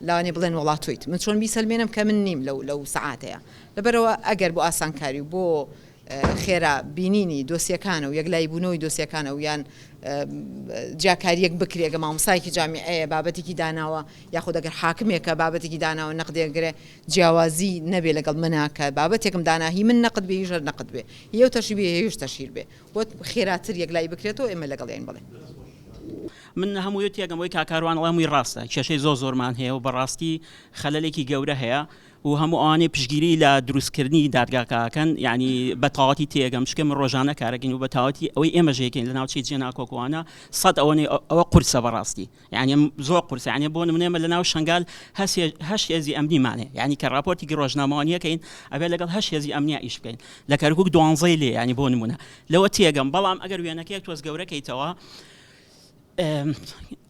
لەوانەیە بڵێن وەڵا تۆیت من چۆن بیسەلمێنم کە من نیم لەو لەو سەعاتەیە لەبەرەوە ئەگەر بۆ ئاسانکاری و بۆ خێرا بینینی دۆسیەکانە و یەکلایی بوونەوەی دۆسیەکانە و یان جیاکاریەک بکرێ گە مامۆستایەکی جامیعەیە بابەتێکی داناوە یاخود ئەگەر حاکمێکە بابەتێکی داناوە نەقدێگرێ جیاوازی نەبێ لەگەڵ منا کە بابەتێکم دانا هی من نەقد بێ هیش هەر نەقد بێ هی ئەو تەشهیر بێ هی ئەویش تەشهیر بێ بۆ خێراتر یەکلایی بکرێتەوە ئێمە لەگەڵیین بەڵێ. من هەمووی تێگەم ئەوەی کاک کاروان ئەڵێ هەمووی ڕاستە کێشەی زۆر زۆرمان هەیە و بەڕاستی خەلەلێکی گەورە هەیە و هەموو ئەوانەی پشتگیری لە دروستکردنی دادگاکە ئەکەن یعنی بە تەواوەتی تێگەم چونکە من ڕۆژانە کارەکەین و بە تەواوەتی ئەوەی ئێمە ژێکەین لە ناوچەی جێناکۆکوانە سەد ئەوەنەی ئەوە قورسە بەڕاستی یعنی زۆر قورسە یعنی بۆ نمونە ئێمە لە ناو شنگال هەشت هێزی ئەمنیمان هەیە یعنی کە راپۆرتێکی ڕۆژنامەوانیەکەین ئەبێ لەگەڵ هەشت هێزی ئەمنیا ئیش بکەین لە کەرکوک دوانزەی لێ یعنی بۆ نمونە لەوە تێگەم بەڵام ئەگەر وێنەکەیەک تۆز گەورەکەیتەوە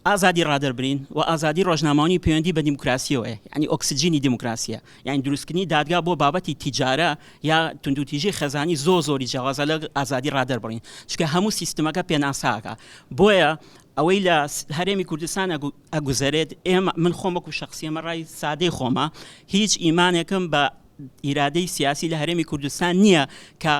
ئازادی ڕادەربرین و ئازادی ڕۆژنامەوانی پەیوەندی بە دیموکراسیەوەیە یعنی ئۆکسجینی دیموکراسیە یعنی دروستکردنی دادگا بۆ بابەتی تیجارە یا توندوتیژی خێزانی زۆر زۆری جیاوازە لە ئازادی ڕادەربڕین چونکە هەموو سیستمەکە پێناساکە بۆیە ئەوەی لە هەرێمی کوردستان ئەگوزەرێت ئێمە من خۆم وەکو شخصی ئەمە ڕای سادەی خۆمە هیچ ئیمانێکم بە ئیرادەی سیاسی لە هەرێمی کوردستان نییە کە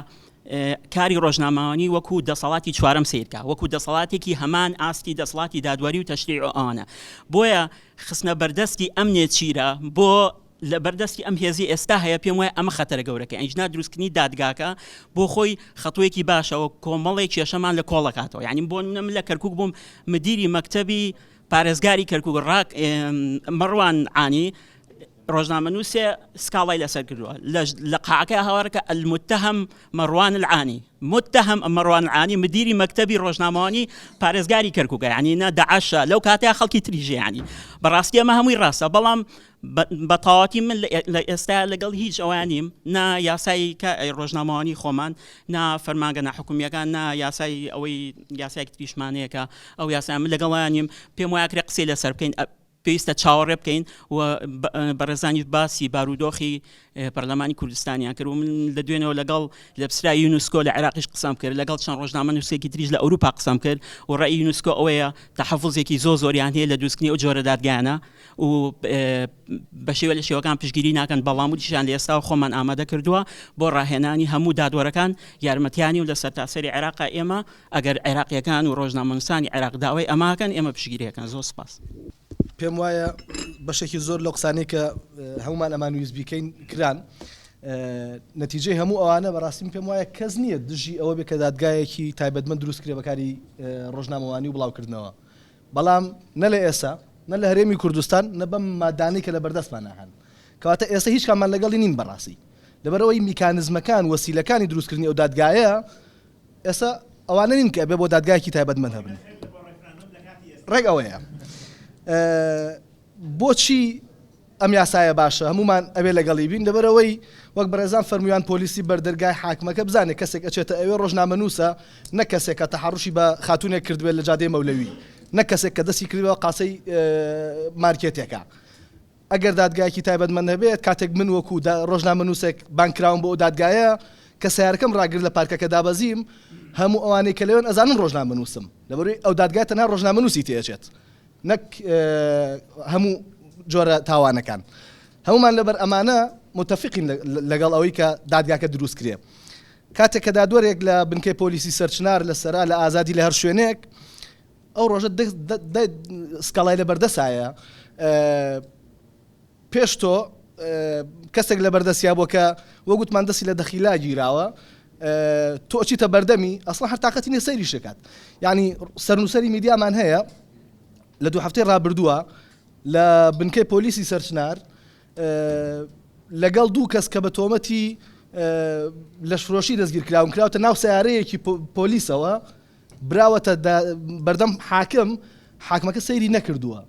کاری ڕۆژنامەوانی وەکو دەسەڵاتی چوارەم سەیرکا وەکو دەسەڵاتێکی هەمان ئاستی دەسەڵاتی دادوەری و تەشریع و ئەوانە بۆیە خستنە بەردەستی ئەم نێچیرە بۆ لە بەردەستی ئەم هێزی ئێستا هەیە پێم وایە ئەمە خەتەرە گەورەکە ئەنجنا دروستکردنی دادگاکە بۆ خۆی خەتوویەکی باشەوە کۆمەڵێک کێشەمان لە کۆڵەکاتەوە یعنی بۆ منە من لە کەرکک بووم مدیری مەکتەبی پارێزگاری کەرکک ڕاک مەڕوان عانی ڕۆژنامەنووسێ سکاڵای لەسەر کردووە لە قاعەکەی هاوارەکە المتهم مەڕوان العانی متهم مەڕوان العانی مدیری مەکتەبی ڕۆژنامەوانی پارێزگاری کەرکووکە یعنی نە داعشە لەو کاتەیە خەڵکی تریژە یعنی بەڕاستی ئەمە هەمووی ڕاستە بەڵام بە تەواوەتی من لە ئێستا لەگەڵ هیچ ئەوان نیم نا یاسای ڕۆژنامەوانی خۆمان نا فەرمانگە ناحکومیەکان نا یاسای ئەوەی یاسایەکی تریشمانەیە کە ئەو یاسا من لەگەڵیان نیم پێم وایە کرێ قسەی لەسەر بکەین پێویستە چاوەڕێ بکەین و بەڕێزانیش باسی بارودۆخی پەرلەمانی کوردستانیان کرد و من لە دوێنەوە لەگەڵ لەپسرای یونسکۆ لە عێراقیش قسەم کرد لەگەڵ چەند ڕۆژنامە نووسێکی تریش لە ئەوروپا قسەم کرد و ڕەئی یونسکۆ ئەوەیە تەحەفوزێکی زۆر زۆریان هەیە لە دروستکردنی ئەو جۆرە دادگایانە و بە شێوە لە شێوەکان پشتگیری ناکەن بەڵام وتیشیان لە ئێستا خۆمان ئامادە کردووە بۆ ڕاهێنانی هەموو دادوەرەکان یارمەتیانی و لە سەرتاسەری عێراقا ئێمە ئەگەر عێراقیەکان و ڕۆژنامەنووسانی عێراق داوای ئەمە ئەکەن ئێمە پشتگیری ئەکەن زۆر سوپاس. پێم وایە بەشێکی زۆر لەو قسانەی کە هەمومان ئەمانویست بیکەین کران. نەتیجەی هەموو ئەوانە بەڕاستی من پێم وایە کەس نییە دژی ئەوە بێ کە دادگایەکی تایبەتمەند دروست کرێ بەکاری ڕۆژنامەوانی و بڵاوکردنەوە بەڵام نە لە ئێستا نە لە هەرێمی کوردستان نە بەم مادانەی کە لە بەردەستمانە هەن. کەواتە ئێستا هیچ کاممان لەگەڵی نین بەڕاستی لەبەرئەوەی میکانزمەکان وەسیلەکانی دروستکردنی ئەو دادگایە ئێستا ئەوانە نین کە ئەبێ بۆ دادگایەکی تایبەتمەند هەبن. ڕێک ئەوەیە بۆچی ئەم یاسایە باشە هەمومان ئەبێ لەگەڵی بین لەبەرئەوەی وەک بەڕێزان فەرموویان پۆلیسی بەردەرگای حاکمەکە بزانێ کەسێک ئەچێتە ئەوێ ڕۆژنامەنووسە نەک کەسێک کە تەحەڕوشی بە خاتوونێک کردبێت لە جادەی مەولەوی نەک کەسێک کە دەستی کردبێ بە قاسەی مارکێتێکە ئەگەر دادگایەکی تایبەتمەند هەبێت، کاتێک من وەکو ڕۆژنامەنووسێک بانگکراوم بۆ ئەو دادگایە، کە سەیارەکەم ڕاگرت لە پارکەکە دابەزیم، هەموو ئەوانەی کە لەوێن ئەزانن ڕۆژنامەنووسم، لەبەرئەوەی ئەو دادگایە تەنها ڕۆژنامەنووسی تێئەچێت نەک هەموو جۆرە تاوانەکان. هەموومان لەبەر ئەمانە موتەفیقین لەگەڵ ئەوەی کە دادگاکە دروست کرێ. کاتێک کە دادوەرێک لە بنکەی پۆلیسی سەرچنار، لە سەرا، لە ئازادی، لە هەر شوێنێک، ئەو ڕۆژە دە سکاڵای لە بەردەسایە پێش تۆ کەسێک لە بەردەسیا بووە کە وەک وتمان دەستی لە دەخیلا گیراوە تۆ ئەچیتە بەردەمی ئەسڵا هەر تاقەتی نیە سەیری شکات یعنی سەرنووسەری میدیامان هەیە لە دوو هەفتەی ڕابردووە لە بنکەی پۆلیسی سەرچنار لەگەڵ دوو کەس کە بە تۆمەتی لەشفرۆشی دەستگیر کراون کراوتە ناو سیارەیەکی پۆلیسەوە براوەتە بەردەم حاکم، حاکمەکە سەیری نەکردووە،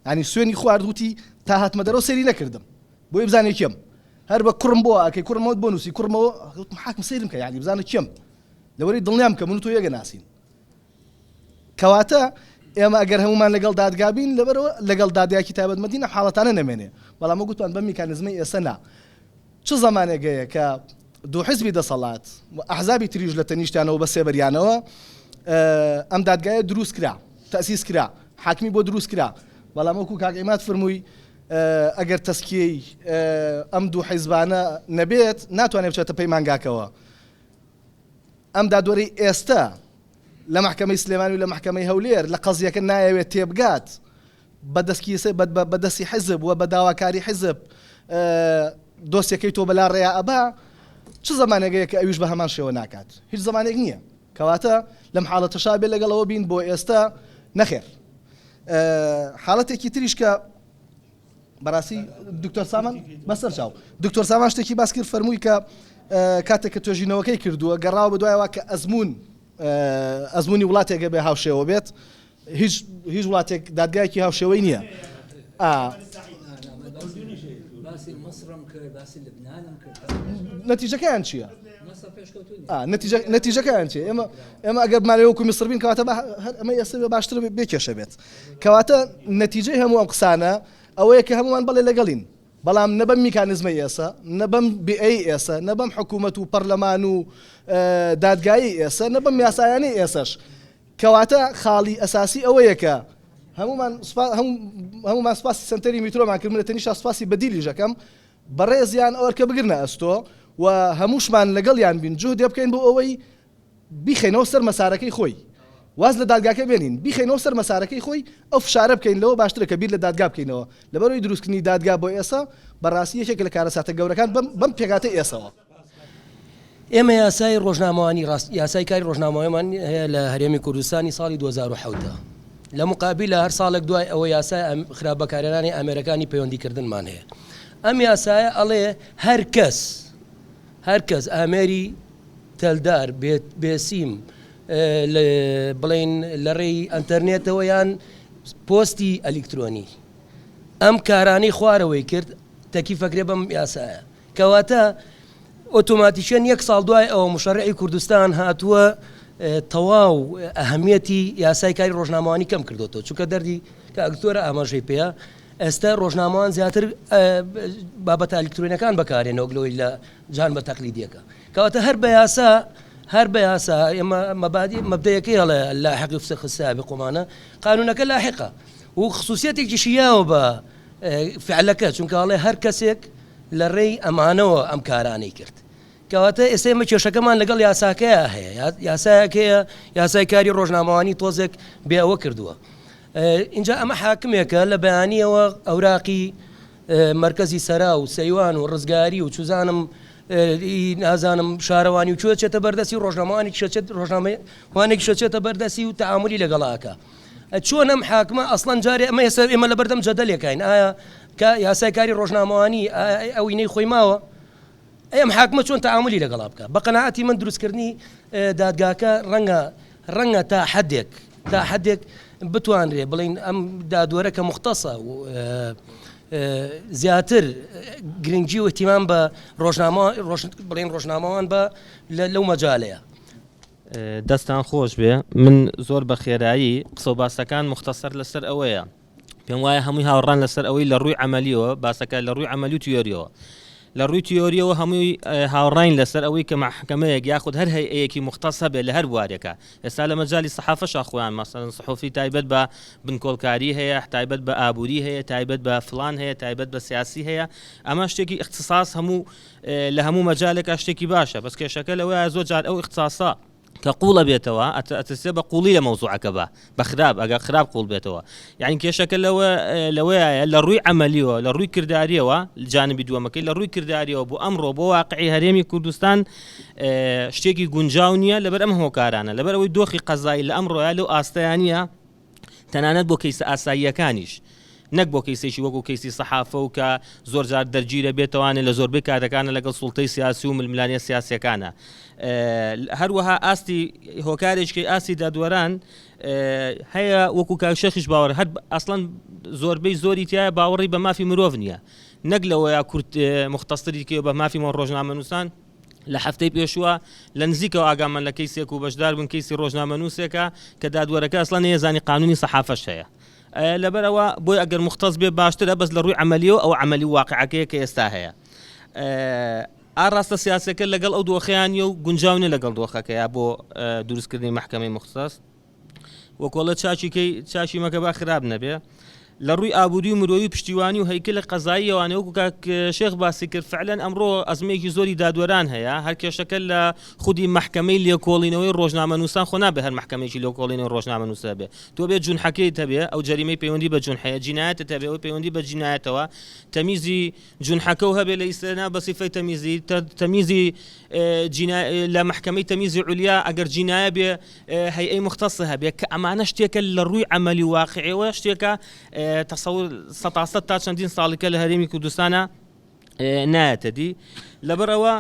یانی سوێنی خوارد وتی تا هاتمە دەرەوە سەیری نەکردم بۆی بزانێ کێم، هەر بە کوڕم بۆ ئەکەی کوڕمەوەت بۆ نووسی کوڕمەوە وتم حاکم سەیرم کە یانی بزانە کێم، لەوەری دڵنیام کە من و تۆ یەک ئەناسین. کەواتە ئێمە ئەگەر هەموومان لەگەڵ دادگا بین لەبەرەوە لەگەڵ دادگایەکی تایبەتمەندین ئەم حاڵەتانە نەمێنێ، بەڵام وەک وتمان بەم میکانیزمەی ئێستا نا. چ زەمانێک هەیە کە دوو حزبی دەسەڵات و ئەحزابی تریش لە تەنیشتیانەوە بە سێبەریانەوە ئەم دادگایە دروست کرا، تەئسیس کرا، حاکمی بۆ دروست کرا، بەڵام وەکو کاک عیماد فرمووی ئەگەر تەزکیەی ئەم دوو حیزبانە نەبێت ناتوانێت بچێتە پەیمانگاکەوە. ئەم دادوەرەی ئێستە لە مەحکەمەی سلێمانی و لە مەحکەمەی هەولێر لە قەزیەکە نایەوێت تێبگات، بە دەست کیسە بە بە دەستی حیزب و بە داواکاری حیزب دۆسیەکەی تۆ بەلا ڕێیا ئەبا چ زەمانێک هەیە کە ئەویش بە هەمان شێوە ناکات هیچ زەمانێک نییە کەواتە لەم حاڵەتەشا بێ لەگەڵ ئەوە بین بۆ ئێستا نەخێر حاڵەتێکی تریش کە بەڕاستی دکتۆر سامان بەسەر چاو دکتۆر سامان شتێکی باس کرد فەرمووی کە کاتێک کە توێژینەوەکەی کردووە گەڕاوە بەدوایەوە کە ئەزمون ئەزمونی وڵاتێکە بێ هاوشێوە بێت هیچ هیچ وڵاتێک دادگایەکی هاوشێوەی نییە. نەتیجەکەیان چییە؟ نەتیجەکەیان چیە؟ ئێمە ئێمە ئەگەر بمانەوێ وەکو میسر بین کەواتە هەر ئەمە ئێستا بێ باشتر بێ کێشە بێت. کەواتە نەتیجەی هەموو ئەم قسانە ئەوەیە کە هەموومان بەڵێ لەگەڵین بەڵام نە بەم میکانیزمەی ئێسە، نە بەم بێئەی ئێسە، نە بەم حکوومەت و پەرلەمان و دادگایی ئێسە، نە بەم یاسایانەی ئێسەش. کەواتە خاڵی ئەساسی ئەوەیە کە هەموومان هەموومان سوپاسی سەنتەری میترۆمان کرد، من لە تەنیشتا سوپاسی بەدیلیش ئەکەم، بەڕێزیان ئەو ئەرکە بگرنە ئەستۆ و هەمووشمان لەگەڵیان بین جوهدێ بکەین بۆ ئەوەی بیخەینەوە سەر مەسارەکەی خۆی، واز لە دادگاکە بێنین، بیخەینەوە سەر مەسارەکەی خۆی، ئەو فشارە بکەین لەوە باشترە کە بیر لە دادگا بکەینەوە، لەبەرئەوەی دروستکردنی دادگا بۆ ئێسە بەڕاستی یەکێکە لە کارەساتە گەورەکان بەم پێکهاتەی ئێسەوە. ئێمە یاسای ڕۆژنامەوانی ڕاست یاسای کاری ڕۆژنامەوانیمان هەیە لە هەرێمی کوردستانی ساڵی 2007 لە مقابلە هەر ساڵێک دوای ئەوە یاسای خراپ بەکارهێنانی ئامێرەکانی پەیوەندیکردنمان هەیە ئەم یاسایە ئەڵێ هەر کەس هەر کەس ئامێری تەلدار بێسیم بڵین لە ڕێی ئەتەرنێتەوە یان پۆستی ئەلیکترۆنی ئەم کارانەی خوارەوەی کرد تەکیفەکرێ بەم یاسایە کەواتە ئۆتۆماتیکیەن یەک ساڵ دوای ئەوە مشەرعی کوردستان هاتووە تەواو ئەهمیەتی یاسای کاری ڕۆژنامەوانی کەم کردوێتەوە چونکە دەردی کە ئەکتۆرە ئاماژەی پێیە ئێستا ڕۆژنامەوان زیاتر بابەتە ئەلکترۆنەکان بەکارێنەوە لەوەی لە جان بە تەقلیدیەکە کەواتە هەر بە یاسا هەر بە یاسا ئێمە مەبادی مەبدەیەکەی هەڵێ لاحق يفسخ السابق ومانە قانونەکە لاحقە و خصوصیەتێکیشی یاوە بە فعلەکە چونکە ئەڵێ هەر کەسێک لە ڕێی ئەمانەوە ئەم کارانەی کرد. کەواتە ئێستا ئێمە کێشەکەمان لەگەڵ یاساکەیا هەیە، یاسایەک هەیە یاسای کاری ڕۆژنامەوانی تۆزێک بێ ئەوە کردووە. ئینجا ئەمە حاکمێکە لە بەیانیەوە ئەوراقی مەرکەزی سەرا و سەیوان و ڕزگاری و چوزانم نازانم شارەوانی و کوێ چێتە بەردەستی ڕۆژنامەوانی شەچێت ڕۆژنامەوانێک شەچێتە بەردەستی و تەعاملی لەگەڵا ئەکا. چۆن ئەم حاکمە ئەسڵەن جارێ ئەمە ئێستا ئێمە لەبەردەم جەدەلێکاین ئایا کە یاسای کاری ڕۆژنامەوانی ئەو ئینەی خۆی ماوە؟ ئەی ئەم حاکمە چۆن تەعامولی لەگەڵا بکا؟ بە قەناعەتی من دروستکردنی دادگاکە ڕەنگە ڕەنگە تا حەدێک تا حەدێک بتوانرێ بڵێین ئەم دادوەرە کە موختەسە و زیاتر گرنگی و ئیهتیمام بە ڕۆژنامە بڵێن ڕۆژنامەوان بە لەو مەجالەیە. دەستان خۆش بێ من زۆر بە خێرایی قسە و باسەکان مختصر لەسەر ئەوەیە پێم وایە هەمووی هاوڕان لەسەر ئەوەی لە ڕووی عملیەوە باسەکە لە ڕووی عملی و تیۆریەوە لە ڕووی تیۆریەوە هەمووی هاوڕین لەسەر ئەوەی کە محکمەیەک یاخود هەر هەیەکی مختص هەبێت لە هەر بوارێکە ئێستا لە مەجای سەحافەشا خۆیان مەسەن سحوفی تایبەت بە بنکۆڵکاری هەیە تایبەت بە ئابووری هەیە تایبەت بە فلان هەیە تایبەت بە سیاسی هەیە ئەمە شتێکی اختصاص هەموو لە هەموو مەجالێکا شتێکی باشە بەس کێشەکە لەوەیە زۆر جار ئەو اختصاصە کە قوڵە بێتەوە ئەترسێ بە قوڵی لە مەوزوعەکە بە بە خراپ ئەگەر خراپ قوڵ بێتەوە یعنی کێشەکە لەوە لەوەیە لە ڕووی عملیەوە لە ڕووی کردداریەوە جانبی دووەمەکەی لە ڕووی کردداریەوە بۆ ئەمڕۆ بۆ واقعی هەرێمی کوردستان شتێکی گونجاو نییە لەبەر ئەم هۆکارانە لەبەر ئەوەی دۆخی قەزایی لە ئەمڕۆیا لەو ئاستەیان نییە تەنانەت بۆ کەیسە ئاساییەکانیش نەک بۆ کەیسێکی وەکو کەیسی سەحافە و کە زۆر جار دەرگیرە بێتەوانێ لە زۆربەی کاتەکانە لەگەڵ سوڵتەی سیاسی و ململانێ سیاسیەکانە هەروەها ئاستی هۆکارێکی ئاستی دادوەران هەیە وەکو کاک شێخیش باوەڕ هەر ئەسڵەن زۆربەی زۆری تایە باوەڕی بە مافی مرۆڤ نییە نەک لەوەیە کورت مختصری کێ بە مافی مۆ ڕۆژنامەنووسان لە هەفتەی پێشووە لە نزیکەوە ئاگامان لە کەیسێک و بەشدار بوون کەیسی ڕۆژنامەنووسێکە کە دادوەرەکە ئەسڵەن نەیەزانی قانونی سەحافەش هەیە لەبەرئەوە بۆی ئەگەر مختص بێ باشترە بەس لە ڕووی عەمەلیەوە ئەوە عەمەلی و واقعەکەیە کە ئێستا هەیە ئاڕاستە سیاسەکە لەگەڵ ئەو دۆخەیان نیە و گونجاو نیە لەگەڵ دۆخەکەیە بۆ دروستکردنی مەحکەمەی مختص وەکۆڵە چاکی کەی چاکی مەکە با خراپ نەبێ لە ڕووی ئابووری و مرۆیی پشتیوانی و هەیکلی قەزاییەوانێ وەکو کاک شێخ باسی کرد فعلەن ئەمڕۆ ئەزمەیەکی زۆری دادوەران هەیە هەر کێشەکە لە خودی مەحکەمەی لێکۆڵینەوەی ڕۆژنامەنووسان خۆ نابێ هەر مەحکەمەیەکی لێکۆڵینەوەی ڕۆژنامەنووسە بێ تۆ بێ جونحەکەیت هەبێ ئەو جەریمەی پەیوەندی بە جونحەیە جینایەتت هەبێ ئەوەی پەیوەندی بە جینایەتەوە تەمیزی جونحەکەو هەبێ لە ئیستنا بە سیفەی تەمیزی تەمیزی جینا لە مەحکەمەی تەمیزی عولیا ئەگەر جینایە بێ هەیئەی مختص هەبێ کە ئەمانە شتێکە لە ڕووی عەمەلی و واقعیەوە شتێکە تەسەور سەتاسەد تا چەندین ساڵیکە لە هەرێمی کوردستانە نایەتە دی لەبەرئەوە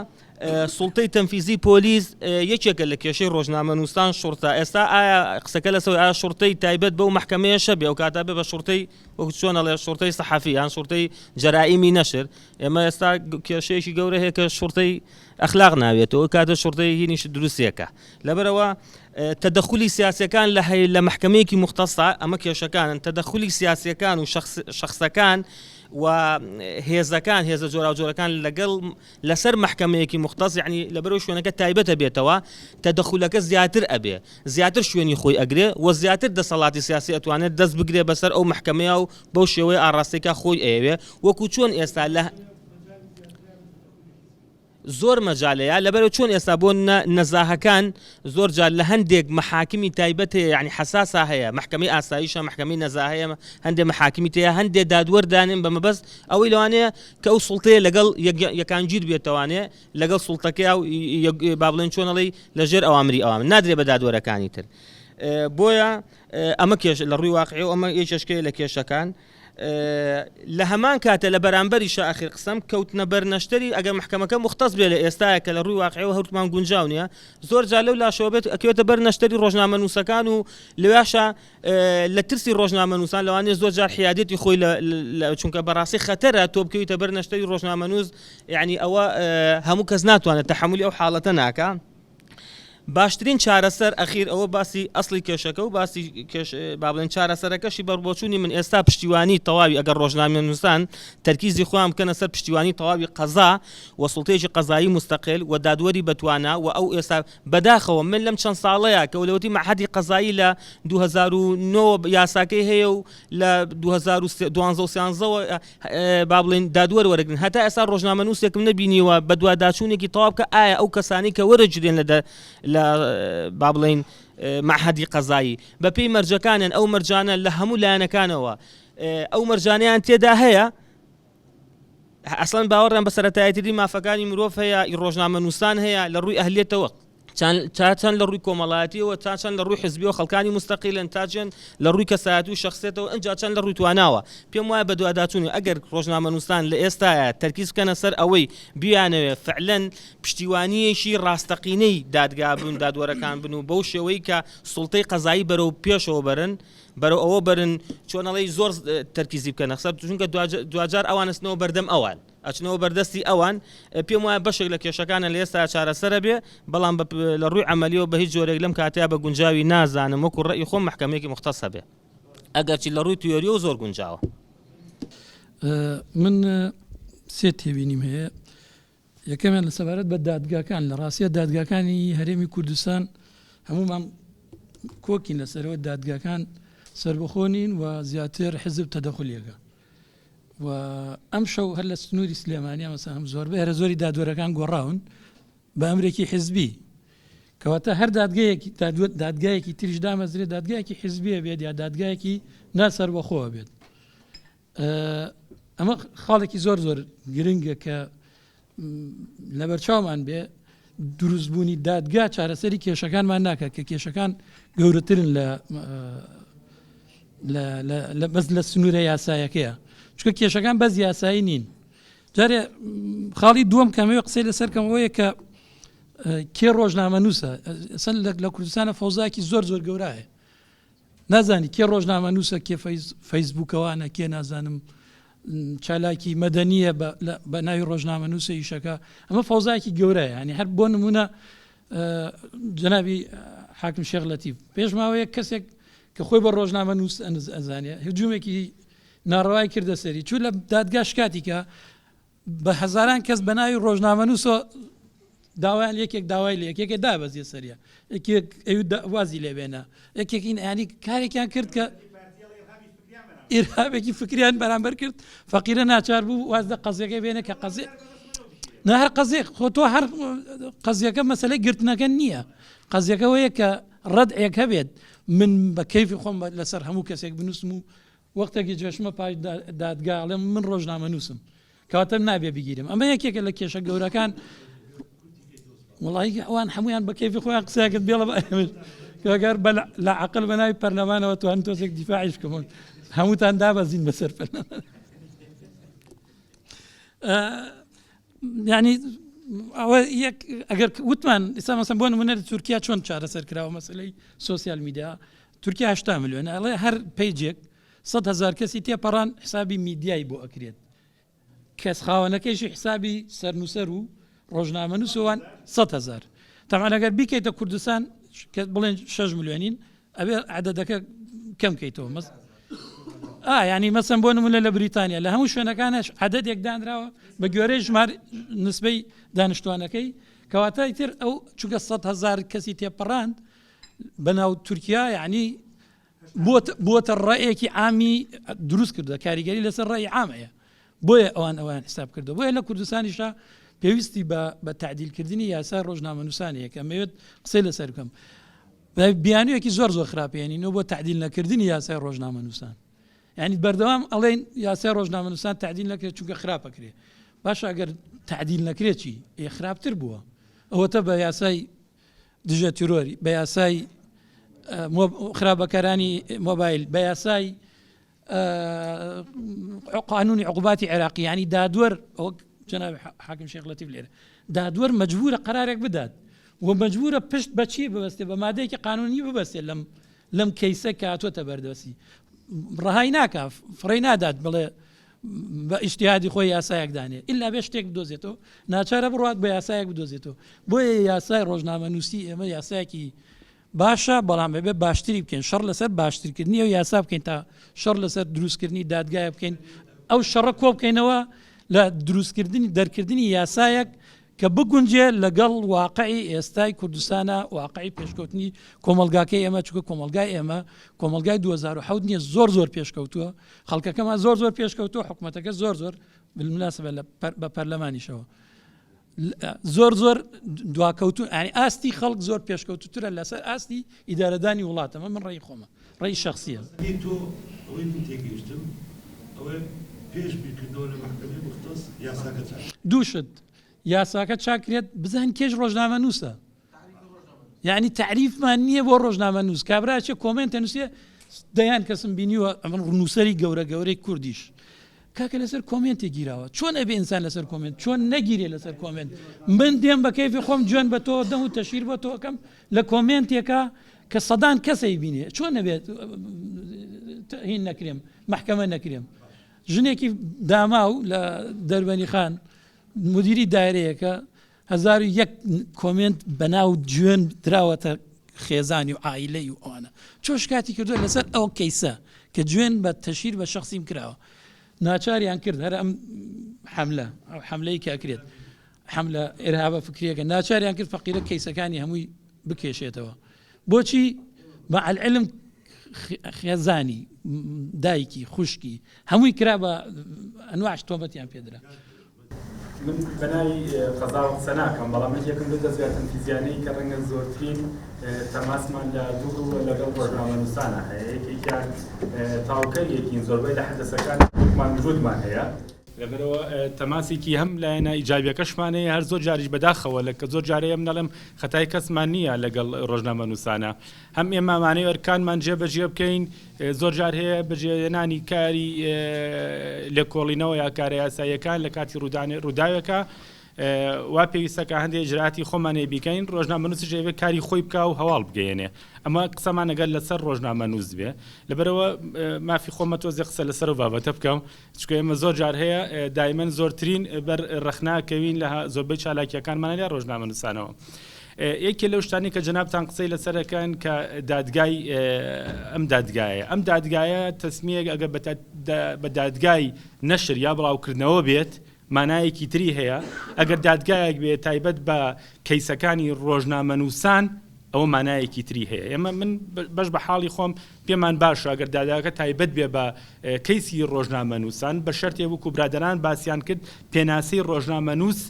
سوڵتەی تەنفیزی پۆلیس یەکێکە لە کێشەی ڕۆژنامەنووسان شوڕتە ئێستا ئایا قسەکە لەسەر ئایا شوڕتەی تایبەت بەو مەحکەمەیەشە بێ ئەو کاتە بێ بە شوڕتەی وەک چۆن ئەڵێ شوڕتەی سەحەفی یان شوڕتەی جەرائیمی نەشر ئێمە ئێستا کێشەیەکی گەورە هەیە کە شوڕتەی ئەخلاق ناوێتەوە کاتە شوڕتەی هینیش دروستێکە لەبەرەوە تەدەخولی سیاسەکان لە هەیە لە مەحکەمەیەکی مختصە ئەمە کێشەکانن تەدەخولی سیاسەکان و شخصەکان و هێزەکان هێزە جۆراوجۆرەکان لەگەڵ لەسەر مەحکەمەیەکی مختص یعنی لەبەرەوەی شوێنەکە تایبەتە بێتەوە تەدەخولەکە زیاتر ئەبێ زیاتر شوێنی خۆی ئەگرێ و زیاتر دەسەڵاتی سیاسی ئەتوانێت دەست بگرێ بەسەر ئەو مەحکەمەیە و بەو شێوەیە ئاڕاستەی خۆی ئەیەوێ وەکو چۆن ئێستا لە زۆر مەجالەیە لەبەرئەوەی چۆن ئێستا بۆ نەزاهەکان زۆر جار لە هەندێک مەحاکمی تایبەت هەیە یعنی حەساسا هەیە مەحکەمەی ئاسایشە مەحکەمەی نەزاهەیە هەندێک مەحاکمی تەیە هەندێک دادوەر دانێن بە مەبەست ئەوەی لەوانەیە کە ئەو سوڵتەیە لەگەڵ یەکانگیر بێتەوانێ لەگەڵ سوڵتەکەیا و با بڵێن چۆن ئەڵێی لەژێر ئەوامری ئەوان نادرێ بە دادوەرەکانی تر بۆیە ئەمە کێش لە ڕووی واقعی و ئەمە یەکێشکەیە لە کێشەکان لە هەمان کاتە لە بەرامبەریشا ئەخیر قسەم کەوتنە بەر نەشتەری ئەگەر مەحکەمەکە موختەس بێ لە ئێستایا کە لە ڕووی واقعیەوە هەرتمان گونجاو نیە زۆر جار لەو لاشەوە بێت ئەکەوێتە بەر نەشتەری ڕۆژنامەنووسەکان و لەویاشا لە ترسی ڕۆژنامەنووسان لەوانەیە زۆر جار حیادێتی خۆی لە چونکە بەڕاستی خەتەرە تۆ بکەویتە بەر نەشتەری ڕۆژنامەنووس یعنی ئەوە هەموو کەس ناتوانێت تەحەمولی ئەو حاڵەتە ناکا باشترین چارەسەر ئەخیر ئەوە باسی ئەسڵی کێشەکە و باسی کێش با بڵێن چارەسەرەکەشی بەربۆچوونی من ئێستا پشتیوانی تەواوی ئەگەر ڕۆژنامەنووسان تەرکیزی خۆیان بکەنە سەر پشتیوانی تەواوی قەزا و سوڵتەیەکی قەزایی موستەقل و دادوەری بەتوانا و ئەو ئێستا بەداخەوە من لەم چەند ساڵەیە کە لەوەتی مەعهەدی قەزایی لە 2009 یاساکەی هەیە و لە 2012 و 13 با بڵێین دادوەر وەرەگرن هەتا ئێستا ڕۆژنامەنووسێکم نەبینیوە بەدواداچوونێکی تەواو بکە ئایا ئەو کەسانی کە وەرەگیرێن لە لە با بڵێین مەعهەدی قەزایی بەپێی مەرجەکانیان ئەو مەرجانە لە هەموو لایەنەکانەوە ئەو مەرجانەیان تێدا هەیە ئەسڵەن باوەڕیان بە سەرەتاییترین مافەکانی مرۆڤ هەیە ڕۆژنامەنووسان هەیە لە ڕووی ئەهلیەتەوە. تا چەند لە ڕووی کۆمەڵایەتیەوە تا چەند لە ڕووی حزبیەوە خەڵکانی مستەقیلن تا چەند لە ڕووی کەسایەتی و شخصێتەوە ئەجا چەند لە ڕووی تواناوە پێم وایە بەدواداچوونی ئەگەر ڕۆژنامەنووسان لە ئێستایا تەرکیز بکەنە سەر ئەوەی بیانەوێ فعلەن پشتیوانییەکی ڕاستەقینەی دادگا بن دادوەرەکان بن و بەو شێوەی کە سوڵتەی قەزایی بەرەو پێشەوە بەرن بەرەو ئەوە بەرن چۆن ئەڵێی زۆر تەرکیزی بکەنە سەر چونکە دواجار ئەوان ئەچنەوە بەردەم ئەوان ئەچنەوە بەردەستی ئەوان پێم وایە بەشێک لە کێشەکانە لە ئێستا چارەسەرە بێ بەڵام لە ڕووی عملیەوە بە هیچ جۆرێک لەم کاتەیە بە گونجاوی نازانم وەکو ڕێی خۆم محکمەیەکی مختص هەبێ ئەگەرچی لە ڕووی تیۆریەوە زۆر گونجاوە. من سێ تێبینیم هەیە یەکەمیان لە سەبارەت بە دادگاکان لە ڕاستە دادگاکانی هەرێمی کوردستان هەمومان کۆکین لەسەرەوە دادگاکان سربەخۆ نین و زیاتر حزب تەدەخلیەکە و ئەم شەو هەر لە سنووری سلێمانی مەسە هەم زۆر بە هەرە زۆری دادوەرەکان گۆڕاون بە ئەمرێکی حزبی کەواتە هەر دادگەیەکی دادگایەکی تریش دامەزرێت دادگایەکی حزبیە بێت یا دادگایەکی ناسەربەخۆ بێت ئەمە خاڵێکی زۆر زۆر گرنگە کە لەبەرچاومان بێ دروستبوونی دادگا چارەسەری کێشەکانمان ناکات کە کێشەکان گەورەترن لە لە بەس لە سنوورە یاسایەکەیە چکە کێشەکان بەس یاسایی نین جارێ خاڵی دووەم کەمەوە قسەی لەسەر کەمەوەیە کە کێ ڕۆژنامە نووسە لە کوردستانە فەوزاکی زۆر زۆر گەورایە نازانی کێ ڕۆژنامەنووسە کێ فەیسبووکەوانە کێ نازانم چالاکی مەدەنیە بە ناوی ڕۆژنامەنووسە ئیشەکە ئەمە فەوزایەکی گەورەیە ینی هەر بۆ نمونە جەنابی حاکم شێخ لەتیف پێش ماوەیەک کەسێک کە خۆی بە ڕۆژنامە نووس ئەزانێ هجوومێکی ناڕەوای کردە سەری چوو لە دادگا شکاتی کە بە هەزاران کەس بە ناوی ڕۆژنامەنووسەوە داوایان یەکێک داوای لە یەکێکە دابەزیە سەریە یەکێک ئەو وازی لێبێنە یەکێکین ینی کارێکیان کرد کە ئیرهابێکی فکریان بەرامبەر کرد فەقیرە ناچار بوو واز لە قەزیەکەی بێنە کە قەزی نە هەر قەزیە خۆ تۆ هەر قەزیەکە مەسلەی گرتنەکە نییە قەزیەکەەوەیە کە ڕەتێک هەبێت من بە کەیفی خۆم لەسەر هەموو کەسێک بنووسم و وەختێکی جێشمە پاش دادگا ئەڵێم من ڕۆژنامەنووسم کەواتە نابێ بگیرم ئەمە یەکێکە لە کێشە گەورەکان وڵی ئەوان هەمویان بە کەیفی خۆیان قسەیان کرد بێڵە گەر لە عقل بە ناوی پەرلەمانەوە توان تۆزێک دیفاعیش بکەم هەمووتان دابەزین بەسەر پەرلەمان یعنی ئەوە یەک ئەگەر وتمان ئێستا مەسەن بۆ نمونە لە تورکیا چۆن چارەسەر کراوە مەسلەی سۆسیال میدیا تورکیا هشتا ملیۆن ئەڵێ هەر page ێک 100 هزار کەسی تێپەڕان حسابی میدیای بۆ ئەکرێت کەس خاوەنەکەیشی حسابی سەرنووسەر و ڕۆژنامەنووسەوان 100 هزار تەمان ئەگەر بیکەیتە کوردستان کە بڵێن 6 ملیۆنین ئەبێ عەدەدەکە کەم کەیتەوە مەس ئا یعنی مەسەن بۆ نمونە لە بریتانیا لە هەموو شوێنەکانش عەدەدێک دانراوە بە گوێرەی ژمار نسبەی دانیشتوانەکەی کەواتە ئیتر ئەو چونکە 100 هزار کەسی تێپەڕاند بەناو تورکیا یعنی بۆتە ڕێیەکی عامی دروست کردووە کاریگەری لەسەر ڕێی عام هەیە بۆیە ئەوان ئەویان حساب کردو بۆیە لە کوردستانیشا پێویستی بە بە تعدیلکردنی یاسای ڕۆژنامەنووسانەیە کە ئەمەوێت قسەی لەسەر بکەم بیانوویەکی زۆر زۆر خراپ هێنینەوە بۆ تعدیل نەکردنی یاسای ڕۆژنامەنووسان یعنی بەردەوام ئەڵێن یاسای ڕۆژنامەنووسان تعدیل نەکرێت چونکە خراپەکرێ باشە ئەگەر تعدیل نەکرێت چی ئێ خراپتر بووە ئەوەتە بە یاسای دژە تیرۆری بە یاسای خراپەکەرانی مۆبایل بە یاسای قانونی عقوباتی عێراقی ینی دادوەر ئەوە جەنابی حاکم شێخ لەتیف لێرە دادوەر مەجبورە قەرارێک بدات و مەجبورە پشت بەچی ببەستێ بە مادەیەکی قانونی ببەستێت لەم لەم کەیسە کە هاتووەتە بەردەستی ڕەهای ناکا فڕێی نادات بڵێ بە ئیجتیهادی خۆی یاسایەک دانێ ئیلا بێ شتێک بدۆزێتەوە ناچارە بڕات بە یاسایەک بدۆزێتەوە بۆیە یاسای ڕۆژنامەنووسی ئێمە یاسایەکی باشە بەڵام ئەبێ باشتری بکەین شەڕ لەسەر باشترکردنی ئەو یاسا بکەین تا شەڕ لەسەر دروستکردنی دادگایە بکەین ئەو شەڕە کۆ بکەینەوە لە دروستکردنی دەرکردنی یاسایەک کە بگونجێ لەگەڵ واقعی ئێستای کوردستانە واقعی پێشکەوتنی کۆمەلگاکەی ئێمە چکە کۆمەلگای ئێمە کۆمەلگای 2007 نییە زۆر زۆر پێشکەوتووە خەڵکەکەمان زۆر زۆر پێشکەوتووە حکوومەتەکە زۆر زۆر بالمناسبە لە بە پەرلەمانیشەوە زۆر زۆر دواکەوتو ئەنی ئاستی خەڵک زۆر پێشکەوتوترە لەسەر ئاستی ئیدارەدانی وڵاتەمە من ڕێی خۆمە ڕێی شخصیە. تۆ ئەوەی من تێگەیشتم ئەوەیە پێش بیرکردنەوە لە مەحکەمەی موختەس یاساکە چاک. دوو شت یاساکە چاک کرێت بزانین کێش ڕۆژنامەنووسە. یعنی تەعریفمان نییە بۆ ڕۆژنامەنووس، کابرا ئەچێ کۆمێنت ئەنووسێ، دەیان کەسم بینیوە ئەمن نووسەری گەورە گەورەی کوردیش کاکە لەسەر کۆمێنتێک گیراوە، چۆن ئەبێ ئینسان لەسەر کۆمێنت، چۆن نەگیرێ لەسەر کۆمێنت؟ من دێم بە کەیفی خۆم جوێن بە تۆ دەم و تەشهیر بۆ تۆ ئەکەم لە کۆمێنتێکا کە سەدان کەس ئەیبینێ، چۆن ئەبێت هین نەکرێم، مەحکەمە نەکرێم؟ ژنێکی داماو لە دەربەنیخان مدیری دایرەیەکە 1001 کۆمێنت بەناو جوێن دراوەتە خێزانی و عائیلەی و ئەوانە چۆن شکاتی کردووە لەسەر ئەو کەیسە کە جوێن بە تەشیر بە شخصیم کراوە ناچاریان کرد هەر ئەم حملە ئەو حملەی کە ئەکرێت حملە ئێرهابە فکریەکە ناچاریان کرد فەقیرە کەیسەکانی هەمووی بکێشێتەوە بۆچی مع العلم خێزانی دایکی خوشکی هەمووی کرا بە ئەنواش تۆمەتیان پێدرا. من بەناوی قەزاوە قسە ناکەم، بەڵام یەکێکم لەو دەزگا تەنفیزیانەی کە ڕەنگە زۆرترین تەماسمان لە دوو ڕووە لەگەڵ ڕۆژنامەنووسانە هەیە، یەکێکیان تاوکەریەکین زۆربەی لە حەدەسەکان وەکمان وجودمان هەیە، لەبەرئەوە تەماسێکی هەم لایەنە ئیجابیەکەشمان هەیە، هەر زۆر جاریش بەداخەوە لە کە زۆر جارێ من ئەڵێم خەتای کەسمان نییە لەگەڵ ڕۆژنامەنووسانە، هەم ئێمە ئەمانەوێ ئەرکانمان جێبەجێ بکەین، زۆر جار هەیە بەجێهێنانی کاری لێکۆڵینەوە یا کارە یاساییەکان لە کاتی ڕوودانی ڕووداوێکە وا پێویستە کە هەندێک ئیجرائاتی خۆمان هەیە بیکەین، ڕۆژنامەنووسیش ئەیەوێ کاری خۆی بکا و هەواڵ بگەیەنێ. ئەمە قسەمان ئەگەر لەسەر ڕۆژنامەنووس بێ. لەبەرئەوە مافی خۆمە تۆزێ قسە لەسەر ئەو بابەتە بکەم. چونکە ئێمە زۆر جار هەیە دایمەن زۆرترین بەر ڕەخنە کەوین لە زۆربەی چالاکیەکانمان لە ڕۆژنامەنووسانەوە. یەکێ لەو شتانی کە جەنابتان قسەی لەسەرەکەن کە دادگای ئەم دادگایە ئەم دادگایە تەسمیەک ئەگەر بە دادگای نەشر یا بڵاوکردنەوە بێت مانایەکی تری هەیە ئەگەر دادگایەک بێت تایبەت بە کەیسەکانی ڕۆژنامەنووسان ئەوە مانایەکی تری هەیە ئێمە من بەش بە حاڵی خۆم پێمان باشە ئەگەر دادگاکە تایبەت بێ بە کەیسی ڕۆژنامەنووسان بە شەرتێ وەکو برادەران باسیان کرد پێناسەی ڕۆژنامەنووس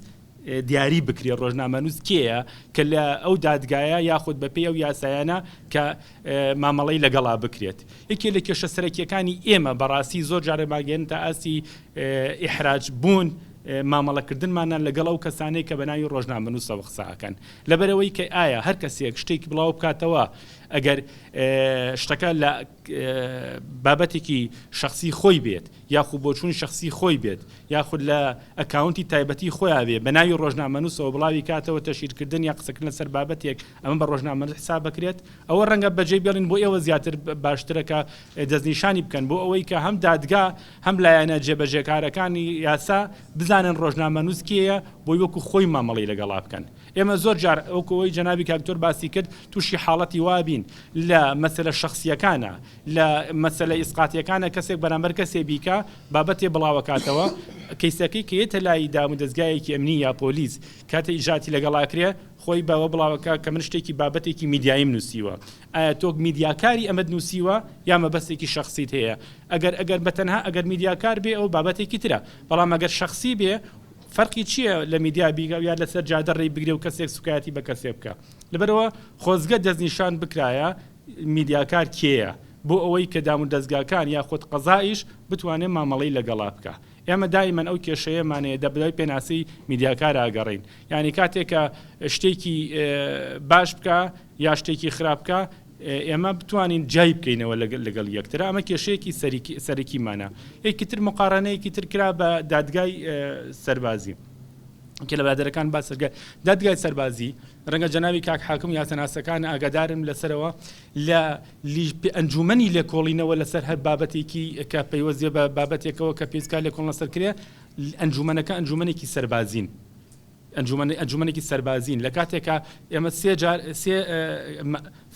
دیاری بکرێ ڕۆژنامەنووس کێیە کە لە ئەو دادگایە یاخود بەپێی ئەو یاسایانە کە مامەڵەی لەگەڵا بکرێت یەکێ لە کێشە سەرەکیەکانی ئێمە بەڕاستی زۆر جارێ ماگەیەنتە ئاستی ئیحراج بوون مامەڵەکردنمانە لەگەڵ ئەو کەسانەی کە بەناوی ڕۆژنامەنووسەوە قسە ئەکەن لەبەرئەوەی کە ئایا هەر کەسێک شتێک بڵاو بکاتەوە ئەگەر شتەکە لە بابەتێکی شخصی خۆی بێت یاخو بۆچوونی شخصی خۆی بێت یاخود لە ئەکاونتی تایبەتی خۆیان بێ بە ناوی ڕۆژنامەنووسەوە بڵاوی کاتەوە تەشیرکردن یا قسەکردن لەسەر بابەتێک ئەمە بە ڕۆژنامەنووس حساب بکرێت ئەوە ڕەنگە بەجێ بێڵین بۆ ئێوە زیاتر باشترە کە دەستنیشانی بکەن بۆ ئەوەی کە هەم دادگا هەم لایەنە جێبەجێکارەکانی یاسا بزانن ڕۆژنامەنووس کێیە بۆی وەکو خۆی مامەڵەی لەگەڵا بکەن. ئێمە زۆر جار وەکو ئەوەی جەنابی کاک دکتۆر باسی کرد تووشی حاڵەتی وا بین لە مەسەلە شەخسییەکانە لە مەسەلە ئیسقاتییەکانە کەسێک بەرامبەر کەسێ بیکا بابەتێ بڵاوەکاتەوە کەیسەکەی کە یەتە لای دامودەزگایەکی ئەمنی یا پۆلیس کاتێ ئیجراتی لەگەڵا کرێ خۆی بەوە بڵاوەکا کە من شتێکی بابەتێکی میدیاییم نووسیوە ئایا تۆ میدیاکاری ئەمەت نووسیوە یا مەبەستێکی شەخسیت هەیە ئەگەر ئەگەر بەتەنها ئەگەر میدیاکار بێ ئەوە بابەتێکی ترە بەڵام ئەگەر شەخسی بێ فەرقی چییە لە میدیا بیگا یا لەسەر جادە ڕێی بگرێ و کەسێک سوکایەتی بە کەسێ بکا لەبەرئەوە خۆزگە دەستنیشان بکرایە میدیاکار کێیە بۆ ئەوەی کە دامودەزگاکان یاخود قەزائیش بتوانێ مامەڵەی لەگەڵا بکا ئێمە دائیمەن ئەو کێشەیەمان هەیە دە بەدوای پێناسەی میدیاکارا ئەگەڕێین یانی کاتێک کە شتێکی باش بکا یا شتێکی خراپ بکا ئێمە بتوانین جیای بکەینەوە لەگەڵ یەکترا ئەمە کێشەیەکی سەرەکیمانە یەکی تر مقارنەیەکی تر کرا بە دادگای سەربازی کە لە برادەرەکان باس کرد دادگای سەربازی ڕەنگە جەنابی کاک حاکم یاساناسەکان ئاگادارم لەسەرەوە لە ئەنجومەنی لێکۆڵینەوە لەسەر هەر بابەتێکی کە پەیوەست بە بابەتێکەوە کە پێویستکا لێکۆڵینەوە لەسەر کرێ ئەنجومەنەکە ئەنجومەنێکی سەربازین ئەنجومەن ئەنجومەنێکی سەربازین لە کاتێکا ئێمە سێ جار سێ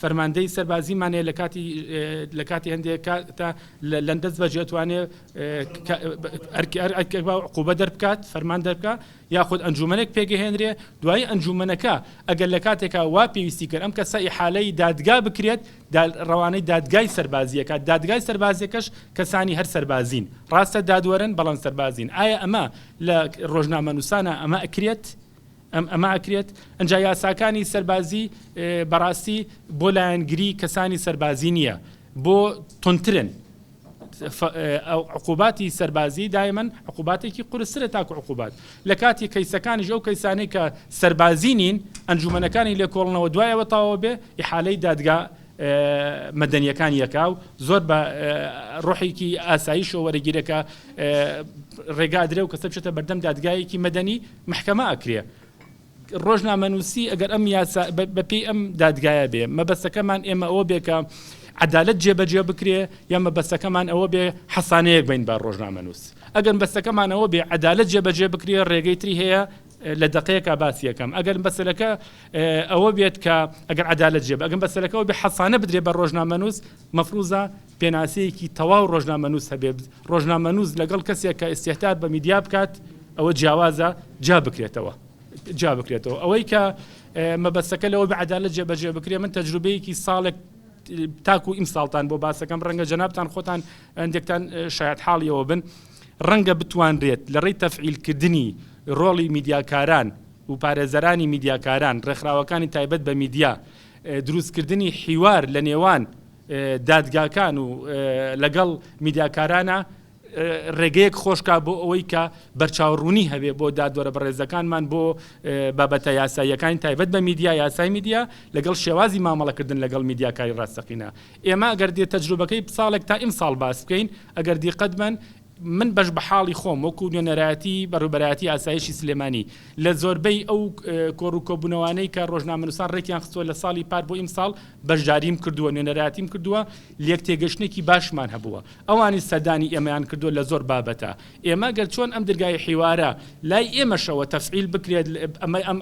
فەرماندەی سەربازیمان هەیە لە کاتی لە کاتی هەندێک تا لە دەست بەجێ توانێ عقوبە دەربکات فەرمان دەربکات یاخود ئەنجومەنێک پێگەهێنرێ دوایی ئەنجومەنەکە ئەگەر لە کاتێکا وا پێویستی کرد ئەم کەسە ئیحالەی دادگا بکرێت ڕەوانەی دادگای سەربازیەکە دادگای سەربازیەکەش کەسانی هەر سەربازین ڕاستە دادوەرن بەڵام سەربازین ئایا ئەمە لە ڕۆژنامەنووسانە ئەمە ئەکرێت؟ ئەم ئەمە ئەکرێت؟ ئەنجا یاساکانی سەربازی بەڕاستی بۆ لایەنگری کەسانی سەربازی نییە بۆ توندترن. عقوباتی سەربازی دایمەن عقوباتێکی قورسترە تاکو عقوبات لە کاتی کەیسەکانیش ئەو کەیسانەی کە سەربازی نین ئەنجومەنەکانی لێکۆڵنەوە دوایەوە تەواو بێ ئیحالەی دادگا مەدەنیەکان یەکا و زۆر بە ڕۆحێکی ئاساییشەوە وەرەگیرێ کە ڕێگا ئەدرێ و کەسە بچێتە بەردەم دادگایەکی مەدەنی مەحکەمە ئەکرێ. ڕۆژنامەنووسی ئەگەر ئەم یاسا بەپێی ئەم دادگایە بێ مەبەستەکەمان ئێمە ئەوە بێ کە عەدالەت جێبەجێ بکرێ یا مەبەستەکەمان ئەوە بێ حەسانەیەک بین بە ڕۆژنامەنووس ئەگەر مەبەستەکەمان ئەوە بێ عەدالەت جێبەجێ بکرێ ڕێگەی تری هەیە لە دەقەیەکا باسی ئەکەم ئەگەر مەسەلەکە ئەوە بێت کە ئەگەر عەدالەت جێ ئەگەر مەسەلەکە ئەوە بێ حەسانە بدرێ بە ڕۆژنامەنووس مەفروزە پێناسەیەکی تەواو ڕۆژنامەنووس هەبێ ڕۆژنامەنووس لەگەڵ کەسێک کە ئیستیهتار بە میدیا بکات ئەوە جیاوازە جیا بکرێتەوە جیا بکرێتەوە ئەوەی کە مەبەستەکە لەوە بە عەدالەت جێبەجێ بکرێ من تەجروبەیەکی ساڵێک تاکو ئیمساڵتان بۆ باسەکەم ڕەنگە جەنابتان خۆتان هەندێکتان شایەت حاڵیەوە بن ڕەنگە بتوانرێت لە ڕێی تەفعیلکردنی ڕۆڵی میدیاکاران و پارێزەرانی میدیاکاران ڕێکخراوەکانی تایبەت بە میدیا دروستکردنی حیوار لە نێوان دادگاکان و لەگەڵ میدیاکارانە ڕێگەیەک خۆشکا بۆ ئەوەی کە بەرچاوڕوونی هەبێ بۆ دادوەرە بەڕێزەکانمان بۆ بابەتە یاساییەکانی تایبەت بە میدیا، یاسای میدیا، لەگەڵ شێوازی مامەڵەکردن لەگەڵ میدیاکاری ڕاستەقینە. ئێمە ئەگەر دێ تەجروبەکەی ساڵێک تا ئیمساڵ باس بکەین، ئەگەر دیقەت بەن، من بەش بە حاڵی خۆم وەکوو نوێنەرایەتی بەڕێوبەرایەتی ئاسایشی سلێمانی لە زۆربەی ئەو کۆڕ و کۆبوونەوانەی کە ڕۆژنامەنووسان ڕێکیان خستووە لە ساڵی پار بۆ ئیمساڵ بەشداریم کردووە، نوێنەرایەتیم کردووە، لێکتێگەشتنێکی باشمان هەبووە. ئەوانیش سەردانی ئێمەیان کردووە لە زۆر بابەتە. ئێمە گەر چۆن ئەم درگای حیوارە لای ئێمەشەوە تەفعیل بکرێت،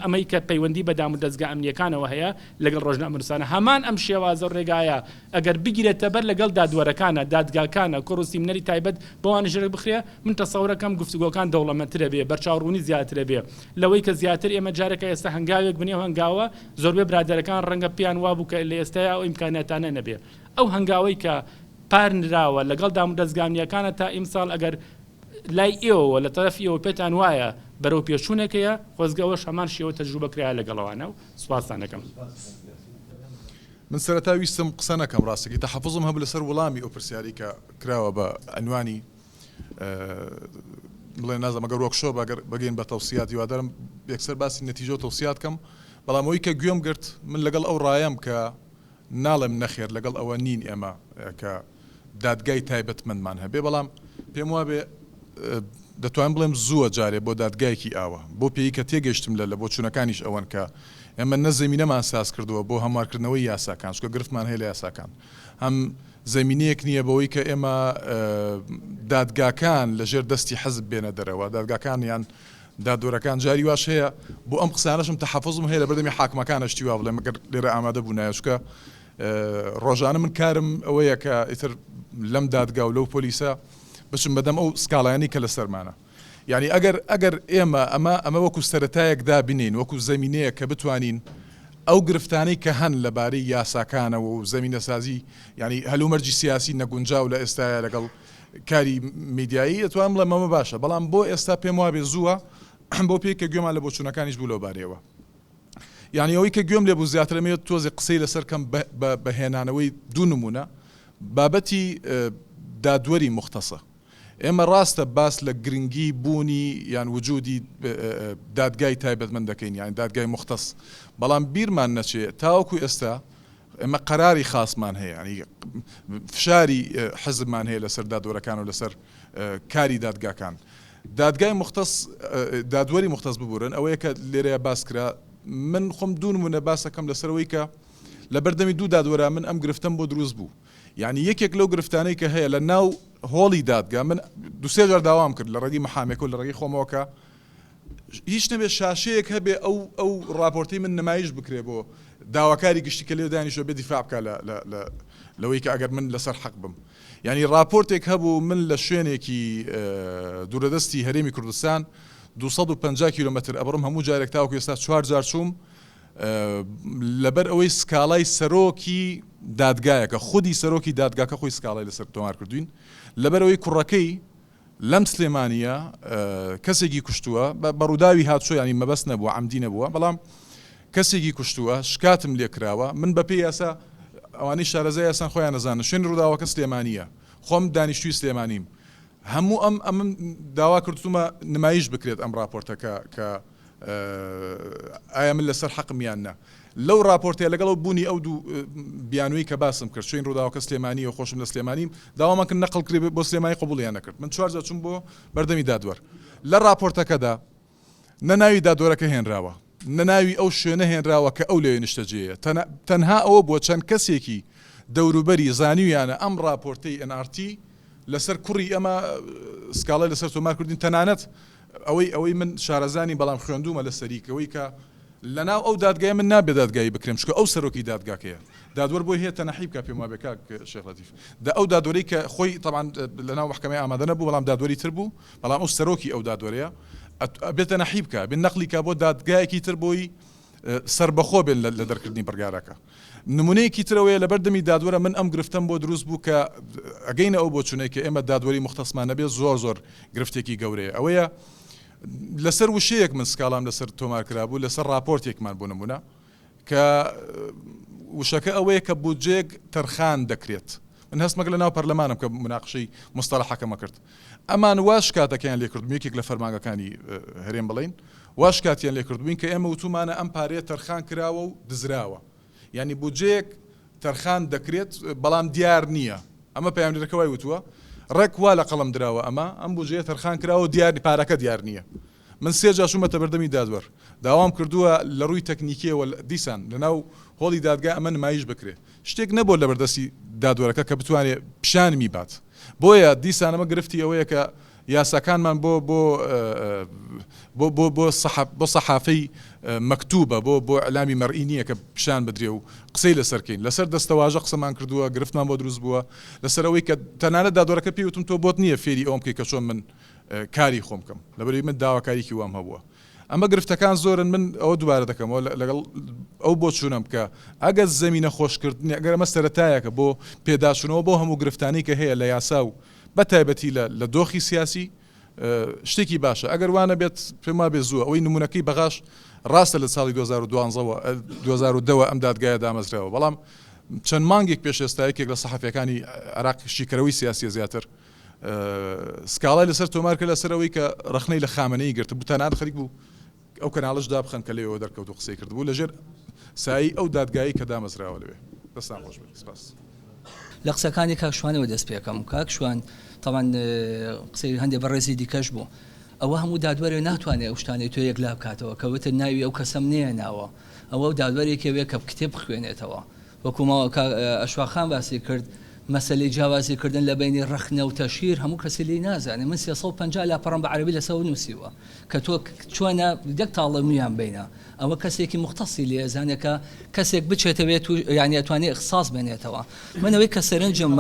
ئەمەی کە پەیوەندی بە دامودەزگا ئەمنییەکانەوە هەیە لەگەڵ ڕۆژنامەنووسانە، هەمان ئەم شێوازە و ڕێگایە ئەگەر بگیرێتە بەر لەگەڵ دادوەرەکانە، دادگاکانە، کۆڕ و سیمینەری تایبەت بەوانیش ڕێکبخرێ، من تەسەورەکەم گفتوگۆکان دەوڵەمەندترەبێ، بەرچاوڕوونی زیاترەبێ لەوەی کە زیاتر ئێمە جارێکە ئێستا هەنگاوێک بنێ و هەنگاوە زۆربەی برادەرەکان ڕەنگە پێیان وابوو کە لە ئێستایا ئەو ئیمکانیاتانە نەبێ ئەو هەنگاوەی کە پار نراوە لەگەڵ دامودەزگا ئەمنییەکانە تا ئیمساڵ ئەگەر لای ئێوەوە لە تەرەفی ئێوە پێتان وایە بەرەو پێشچوونێک هەیە خۆزگە ئەوەش هەمان شێوە تەجروبە کرایە لەگەڵ ئەوانە و سوپاستان دەکەم. من سەرەتا ویستم قسە نەکەم ڕاستەکەی تەحەفوزم هەبوو لەسەر وڵامی ئەو پرسیارەی کە کراوە بە عینوانی بڵێ نازانم ئەگەر وۆرکشۆپ ئەگەر بگەین بە تەوسیات هیوادارم یەکسەر باسی نەتیجە و تەوسیات کەم بەڵام ئەوەی کە گوێم گرت من لەگەڵ ئەو ڕایەم کە ناڵێم نەخێر لەگەڵ ئەوە نین ئێمە کە دادگای تایبەتمەندمان هەبێ بەڵام پێم وابێ دەتوانم بڵێم زووە جارێ بۆ دادگایەکی ئاوا بۆ پێی کە تێگەیشتم لە لە بۆچوونەکانیش ئەوەن کە ئێمە نە زەمینەمان ساز کردووە بۆ هەموارکردنەوەی یاساکان چونکە گرفتمان هەیە لە یاساکان هەم زەمینەیەک نییە بەوەی کە ئێمە دادگاکان لە ژێر دەستی حزب بێنە دەرەوە دادگاکان یان دادوەرەکان جاری واش هەیە بۆ ئەم قسانەشم تەحەفوزم هەیە لەبەردەمی حاکمەکانە شتی وا بڵێم گەر لێرە ئامادە بوونایە چونکە ڕۆژانە من کارم ئەوەیە کە ئیتر لەم دادگا و لەو پۆلیسە بچم بەدەم ئەو سکاڵایانەی کە لەسەرمانە یعنی ئەگەر ئەگەر ئێمە ئەمە ئەمە وەکو سەرەتایەک دابنین وەکو زەمینەیە کە بتوانین ئەو گرفتانەی کە هەن لەبارەی یاساکانەوە و زەمینەسازی یعنی هەلومەرجی سیاسی نەگونجاو لە ئێستایا لەگەڵ کاری میدیایی ئەتوانم بڵێم ئەمە باشە بەڵام بۆ ئێستا پێم وابێ زووە بۆ پێی کە گوێمان لە بۆچوونەکانیش بوو لەو بارەیەوە یعنی ئەوەی کە گوێم لێ بوو زیاتر ئەمەوێت تۆزێ قسەی لەسەر کەم بە هێنانەوەی دوو نمونە بابەتی دادوەری مختصە ئێمە ڕاستە باس لە گرنگی بوونی یان وجودی دادگای تایبەتمەند دەکەین یان دادگای مختص بەڵام بیرمان نەچێ تاوەکو ئێستا ئێمە قەراری خاسمان هەیە یانی فشاری حزبمان هەیە لەسەر دادوەرەکان و لەسەر کاری دادگاکان دادگای مختص دادوەری مختص ببورن ئەوەیە کە لێرەیە باس کرا من خۆم دوو نمونە باسەکەم لەسەرەوەی کە لە بەردەمی دوو دادوەرا من ئەم گرفتەم بۆ دروست بوو یعنی یەکێک لەو گرفتانەی کە هەیە لە ناو هۆڵی دادگا من دوسێ جار داوام کرد لە ڕێگەی محامێکەوە لە ڕێگەی خۆمەوە کە هیچ نەبێ شاشەیەک هەبێ ئەو ئەو ڕاپۆرتەی من نمایش بکرێ بۆ داواکاری گشتی کە لێ دانیشتوە بێ دیفاع بکا لە لە لە لەوەی کە ئەگەر من لەسەر حەق بم یعنی ڕاپۆرتێک هەبوو من لە شوێنێکی دوورەدەستی هەرێمی کوردستان 250 کیلومتر ئەبڕم هەموو جارێک تاوەکو ئێستا چوار جار چووم لەبەر ئەوەی سکاڵای سەرۆکی دادگایەکە خودی سەرۆکی دادگاکە خۆی سکاڵای لەسەر تۆمار کردوین لەبەر ئەوەی کوڕەکەی لەم سلێمانییە کەسێکی کوشتووە بە ڕووداوی هاتوچۆ یانی مەبەست نەبووە عەمدی نەبووە بەڵام کەسێکی کوشتووە شکاتم لێ کراوە من بەپێی یاسا ئەوانەی شارەزای یاسان خۆیان ئەزانن شوێنی ڕووداوەکە سلێمانییە. خۆم دانیشتووی سلێمانیم هەموو ئەم ئەمم داوا کردوومە نمایش بکرێت ئەم ڕاپۆرتە کە کە ئایا من لەسەر حەقم یان نا لەو ڕاپۆرتەیە لەگەڵ ئەو بوونی ئەو دوو بیانووی کە باسم کرد چوین ڕووداوەکە سلێمانییە و خۆشم لە سلێمانیم داوامان کرد نەقڵ کرێ بۆ سلێمانی قبوڵیان نەکرد من چوار جار چووم بۆ بەردەمی دادوەر لە ڕاپۆرتەکەدا نە ناوی دادوەرەکە هێنراوە نە ناوی ئەو شوێنە هێنراوە کە ئەو لەوێ نیشتەجێیە تەنها ئەوە بووە چەند کەسێکی دەوروبەری زانیویانە ئەم ڕاپۆرتەی NRT لەسەر کوڕی ئەمە سکاڵای لەسەر تۆمار کردین تەنانەت ئەوەی ئەوەی من شارەزا نیم بەڵام خوێندوومە لەسەری کەوەی کە لەناو ئەو دادگایە من نابێ دادگایی بکرێم چونکە ئەو سەرۆکی دادگاکەیە دادوەر بۆی هەیە تەنەحی بکا پێم وابێ کاک شێخ لەتیف دە ئەو دادوەرەی کە خۆی تەبعەن لەناو مەحکەمەی ئامادە نەبوو بەڵام دادوەری تر بوو بەڵام ئەو سەرۆکی ئەو دادوەرەیە ئەبێ تەنەحی بکا بێ نەقلی کا بۆ دادگایەکی تر بۆی سەربەخۆ بێن لە دەرکردنی بڕیارەکە. نمونەیەکی تر ئەوەیە لەبەردەمی دادوەرە من ئەم گرفتەم بۆ دروست بوو کە ئەگەینە ئەو بۆچونەی کە ئێمە دادوەری موختەسمان نەبێت زۆر زۆر گرفتێکی گەورەیە ئەوەیە لەسەر وشەیەک من سکاڵام لەسەر تۆمار کرابوو لەسەر ڕاپۆرتێکمان بۆ نمونە کە وشەکە ئەوەیە کە بودجەیەک تەرخان دەکرێت من هەستمەکە لە ناو پەرلەمانم کە مناقشەی مستەڵەحەکەمە کرد ئەمان وا شکاتەکەیان لێ کردم یەکێک لە فەرمانگەکانی هەرێم بڵین وا شکاتیان لێ کردبووین کە ئێمە وتومانە ئەم پارەیە تەرخان کراوە و دزراوە یانی بودجەیەک تەرخان دەکرێت بەڵام دیار نییە ئەمە پەیامنێرەکە وای وتووە ڕێک وا لە قەڵەم دراوە ئەمە ئەم بودجەیە تەرخان کراوە و دیار پارەکە دیار نییە من سێ جار چوومەتە بەردەمی دادوەر داوام کردووە لە ڕووی تەکنیکیەوە دیسان لەناو هۆڵی دادگا ئەمە نمایش بکرێ شتێک نەبووە لەبەردەستی دادوەرەکە کە بتوانێ پیشانمی بات بۆیە دیسان ئەمە گرفتی ئەوەیە کە یاساکانمان بۆ بۆ بۆ بۆ بۆ سەحەف بۆ سەحافەی مەکتوبە بۆ بۆ ئیعلامی مەرئی نییە کە پیشان بدرێ و قسەی لەسەر کەین لەسەر دەستەواژە قسەمان کردووە گرفتمان بۆ دروست بووە لەسەر ئەوەی کە تەنانەت دادوەرەکە پێی وتم تۆ بۆت نییە فێری ئەوەم بکەی کە چۆن من کاری خۆم بکەم لەبەرئەوەی من داواکاریی وام هەبووە ئەمە گرفتەکان زۆرن من ئەوە دووبارە دەکەمەوە لەگەڵ ئەو بۆچوونەم کە ئەگەر زەمینە خۆشکردنی ئەگەر ئەمە سەرەتایەکە بۆ پێداچوونەوە بۆ هەموو گرفتانەی کە هەیە لە یاسا و بە تایبەتی لە لە دۆخی سیاسی شتێکی باشە ئەگەر وا نەبێت پێم وابێ زووە ئەوەی نمونەکەی بەغاش ڕاستە لە ساڵی 2012 وە 2010 وە ئەم دادگایە دامەزراوە بەڵام چەند مانگێک پێش ئێستا یەکێک لە سەحەفیەکانی عێراق شیکەرەوەی سیاسیە زیاتر سکاڵای لەسەر تۆمار کرد لەسەر ئەوەی کە ڕەخنەی لە خامنەیی گرتبوو تەنانەت خەریک بوو ئەو کەناڵەش دابخەن کە لەوێوە دەرکەوت و قسەی کردبوو لەژێر سایەی ئەو دادگایەی کە دامەزراوە لەوێ. دەستان خۆش بێت. سپاس. لە قسەکانی کاک شوانەوە دەست پێکەم. کاک شوان تەبعەن قسەی هەندێ بەڕێزی دیکەش بوو. ئەوە هەموو دادوەرێ ناتوانێ ئەو شتانەی تۆ یەکلا بکاتەوە کە وتت ناوی ئەو کەسەم نەیەناوە. ئەوە دادوەرێکێ وێ کە کتێب بخوێنێتەوە. وەکو ماوە کاک ئەشواق خان باسی کرد مەسەلەی جیاوازی کردن لە بەینی ڕەخنە و تەشهیر هەموو کەسی لێی نازانێ من 350 لاپەڕەم بە عەرەبی لەسەر نووسیوە کە تۆ چۆنە یەک تاڵە مویان بینە ئەوە کەسێکی موختەسی لێ ئەزانێ کە کەسێک بچێتە وێ تو یانی ئەتوانێ ئیخساس بێنێتەوە من ئەوەی کە سەرنجم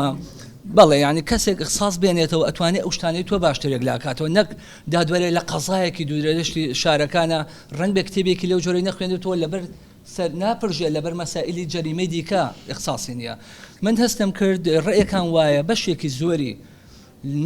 بەڵێ یانی کەسێک ئیخساس بێنێتەوە ئەتوانێ ئەو شتانەی تۆ باشتر یەکلاکاتەوە نەک دادوەرێ لە قەزایەکی دوورەدەشتی شارەکانە ڕەنگبێ کتێبێکی لەو جۆرەی نەخوێندێتەوە لەبەر سەر ناپرژێ لەبەر مەسائیلی جەریمەی دیکە ئیخساسی نییە من هەستم کرد ڕێیەکان وایە بەشێکی زۆری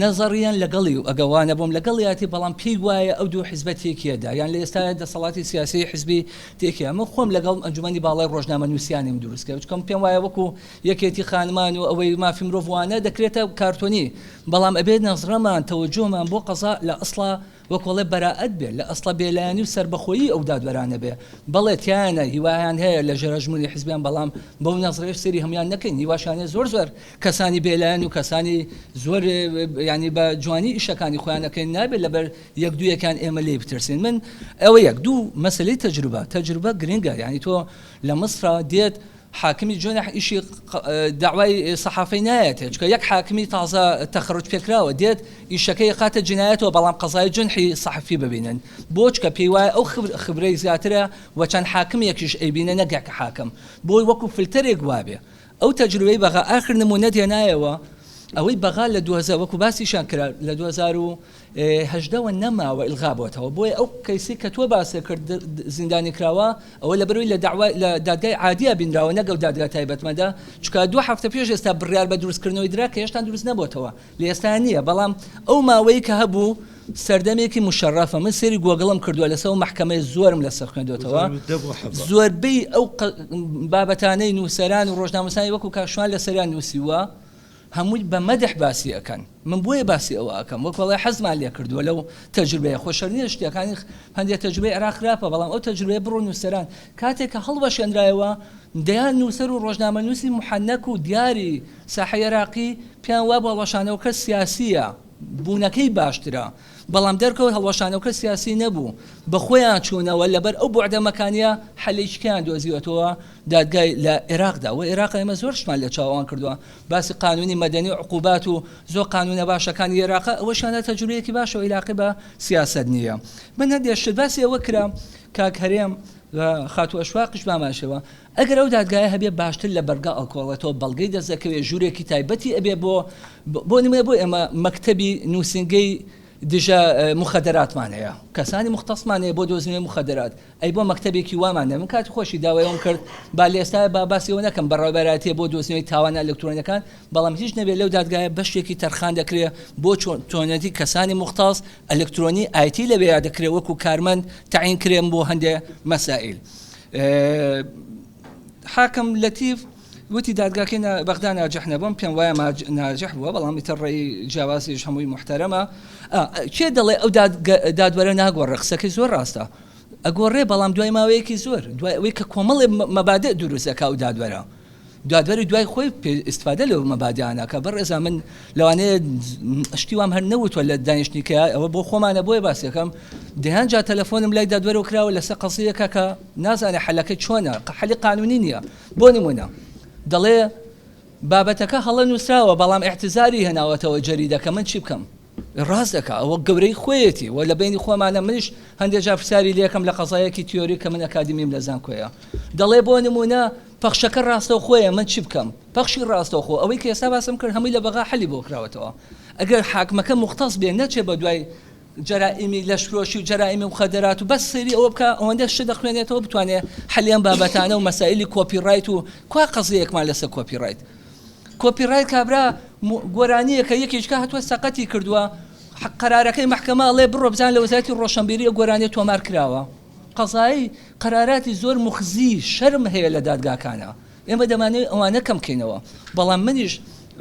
نەزەڕیان لەگەڵی و ئەگە وا نەبووم لەگەڵیاتی بەڵام پێی وایە ئەو دوو حیزبە تێکیەدا یان لە ئێستایا دەسەڵاتی سیاسی حیزبی تێکیا من خۆم لەگەڵ ئەنجومەنی باڵای ڕۆژنامەنووسیانیم دروست کرد چونکە پێم وایە وەکو یەکێتی خانمان و ئەوەی مافی مرۆڤ وانە دەکرێتە کارتۆنی بەڵام ئەبێت نەزڕەمان تەوەجۆمان بۆ قەزا لە ئەسڵا وەک ئەڵێ بەرائەت بێ لە ئەسڵا بێلایەنی و سەربەخۆیی ئەو دادوەرانە بێ بەڵێ تیایانە هیوایان هەیە لە ژێر هەژموونی حزبیان بەڵام بەو نەزرەیەش سەیری هەموویان نەکەین هیواشیان هەیە زۆر زۆر کەسانی بێلایەن و کەسانی زۆر یانی بە جوانی ئیشەکانی خۆیان ئەکەین نابێت لەبەر یەک دوویەکان ئێمە لێی بترسین من ئەوە یەک دوو مەسەلەی تەجروبە تەجروبە گرنگە یانی تۆ لە مصرا دێت حاکمی جونح ئیشی دەعوای سەحافەی نایەتێ چونکە یەک حاکمی تازە تەخەروج پێکراوە دێت ئیشەکەی ئەخاتە جنایەتەوە بەڵام قەزای جونحی سەحفی ببینن بۆ چونکە پێی وایە ئەو خبرەی زیاترە و چەند حاکمێکیش ئەیبینێ نەک یەک حاکم بۆی وەکو فلتەرێک وابێ ئەو تەجروبەی بەغا ئاخر نمونەت هێنایەوە ئەوەی بەغا لە 2000 وەکو باسیشان کرا لە 2018 وە نەماوە ئیلغا بۆتەوە بۆیە ئەو کەیسەی کە تۆ باست کرد زیندانی کراوە ئەوە لەبەرئەوەی لە دەعوا لە دادگای عادیا بینراوە نەک ئەو دادگا تایبەتمەندە چونکە دوو هەفتە پێش ئێستا بڕیار بە دروستکردنەوەی درا کە هێشتان دروست نەبۆتەوە لە ئێستا نییە بەڵام ئەو ماوەی کە هەبوو سەردەمێکی مشەڕەفە من سەیری گۆگڵم کردووە لەسەر ئەو مەحکەمەیە زۆرم لەسەر خوێندۆتەوە زۆربەی ئەو بابەتانەی نووسەران و ڕۆژنامەنووسانی وەکو کاک شوان لەسەریان نووسیووە. هەمووی بە مەدح باسی ئەکەن. من بۆیە باسی ئەوە ئەکەم وەک وەڵای حەزمان لێ کردووە لەو تەجروبەیە خۆ شەرت نییە شتەکانی هەندێ تەجروبەی عێراق خراپە بەڵام ئەو تەجروبەیە بڕۆ نووسەران کاتێک کە هەڵوەشێنرایەوە دەیان نووسەر و ڕۆژنامەنووسی محەنەک و دیاری ساحەی عێراقی پێیان وابوو هەڵوەشانەوەکە سیاسییە بوونەکەی باشترە بەڵام دەرکەوت هەڵوەشانەوەکە سیاسی نەبوو، بەخۆیان چوونەوە، لەبەر ئەو بوعدە مەکانییە حەلێکیکەیان دۆزیوەتەوە دادگای لە ئێراقدا، وە ئێراق ئێمە زۆر شتمان لە چاو ئەوان کردووە، باسی قانونی مەدەنی و عقوبات و زۆر قانونە باشەکانی ئێراقە، ئەوەشیان تەجروبەیەکی باشە و ئیلاقەی بە سیاسەت نییە. من هەندێ شت باسی ئەوە کرا کاک هەرێم و خاتوو ئەشواقیش بامان شێوە، ئەگەر ئەو دادگایە هەبێ باشتر لە بەرگا ئەڵکۆڵێتەوە بەڵگەی دەست دەکەوێ ژوورێکی تایبەتی ئەبێ بۆ بۆ نمونە بۆ ئێمە مەکتەبی نووسینگەی دژە مخدراتمان هەیە کەسانی مختصمان هەیە بۆ دۆزینەوەی مخدرات ئەی بۆ مەکتەبێکی وامان هەیە من کاتی خۆشی داوای ئەوم کرد با لە ئێستا با باسی ئەوە نەکەم بەڕێوەبەرایەتیە بۆ دۆزینەوەی تاوانە ئەلکترۆنیەکان بەڵام هیچ نەبێ لەو دادگایە بەشێکی تەرخان دەکرێ بۆ چۆنێتی کەسانی مختص ئەلکترۆنی ئایتی لەوێیا دەکرێ وەکو کارمەند تەعین کرێن بۆ هەندێ مەسائیل حاکم لەتیف وتی دادگاکەی بەغدا ناجح نەبووم پێم وایە ناجح بووە بەڵام ئیتر ڕێی جیاوازیش هەمووی محتەرەمە کێ دەڵێ ئەو دادوەرە ناگۆڕێ قسەکەی زۆر ڕاستە ئەگۆڕێ بەڵام دوای ماوەیەکی زۆر دوای ئەوەی کە کۆمەڵێ مەبادئ دروست ئەکا ئەو دادوەرە دادوەری دوای خۆی ئیستفادە لەو مەبادیانە کە بەڕێزا من لەوانەیە شتی وام هەر نەوتوە لە دانیشتنیکە ئەوە بۆ خۆمانە بۆیە باسیەکەم دەیان جار تەلەفۆنم لای دادوەرەوە کراوە لەسەر قەزیەکە کە نازانێ حەلەکەی چۆنە حەلی قانونی نییە بۆ نمونە دەڵێ بابەتەکە هەڵە نووسراوە بەڵام اعتزاری هێناوەتەوە جەریدەکە من چی بکەم ڕاست دەکا ئەوە گەورەی خۆیەتی و لە بینی خۆمانە منیش هەندێک جار پرسیاری لێکەم لە قەزایەکی تیۆری کە من ئەکادیمیم لە زانکۆیە دەڵێ بۆ نمونە پەخشەکە ڕاستەوخۆیە من چی بکەم پەخشی ڕاستەوخۆ ئەوەی کە ئێستا باسم کرد هەمووی لە بەغا حەلی بۆ کراوەتەوە ئەگەر حاکمەکە مختص بێ نەچێ بە دوای جەرائیمی لەشفرۆشی و جەرائیمی مخدرات و بەس سەیری ئەوە بکا ئەوەندە شت دەخوێنێتەوە بتوانێ حەلی ئەم بابەتانە و مەسائیلی copyright و کوا قەزیەیەکمان لەسەر copyright copyright کابرا گۆرانیەکە یەکێکە هاتووە سەقەتی کردووە قەرارەکەی مەحکەمە ئەڵێ بڕۆ بزان لە وەزارەتی ڕۆشنبیری ئەو گۆرانیە تۆمار کراوە قەزایی قەراراتی زۆر موخزی شەرم هەیە لە دادگاکانە ئێمە دەمانەوێت ئەوانە کەم بکەینەوە، بەڵام منیش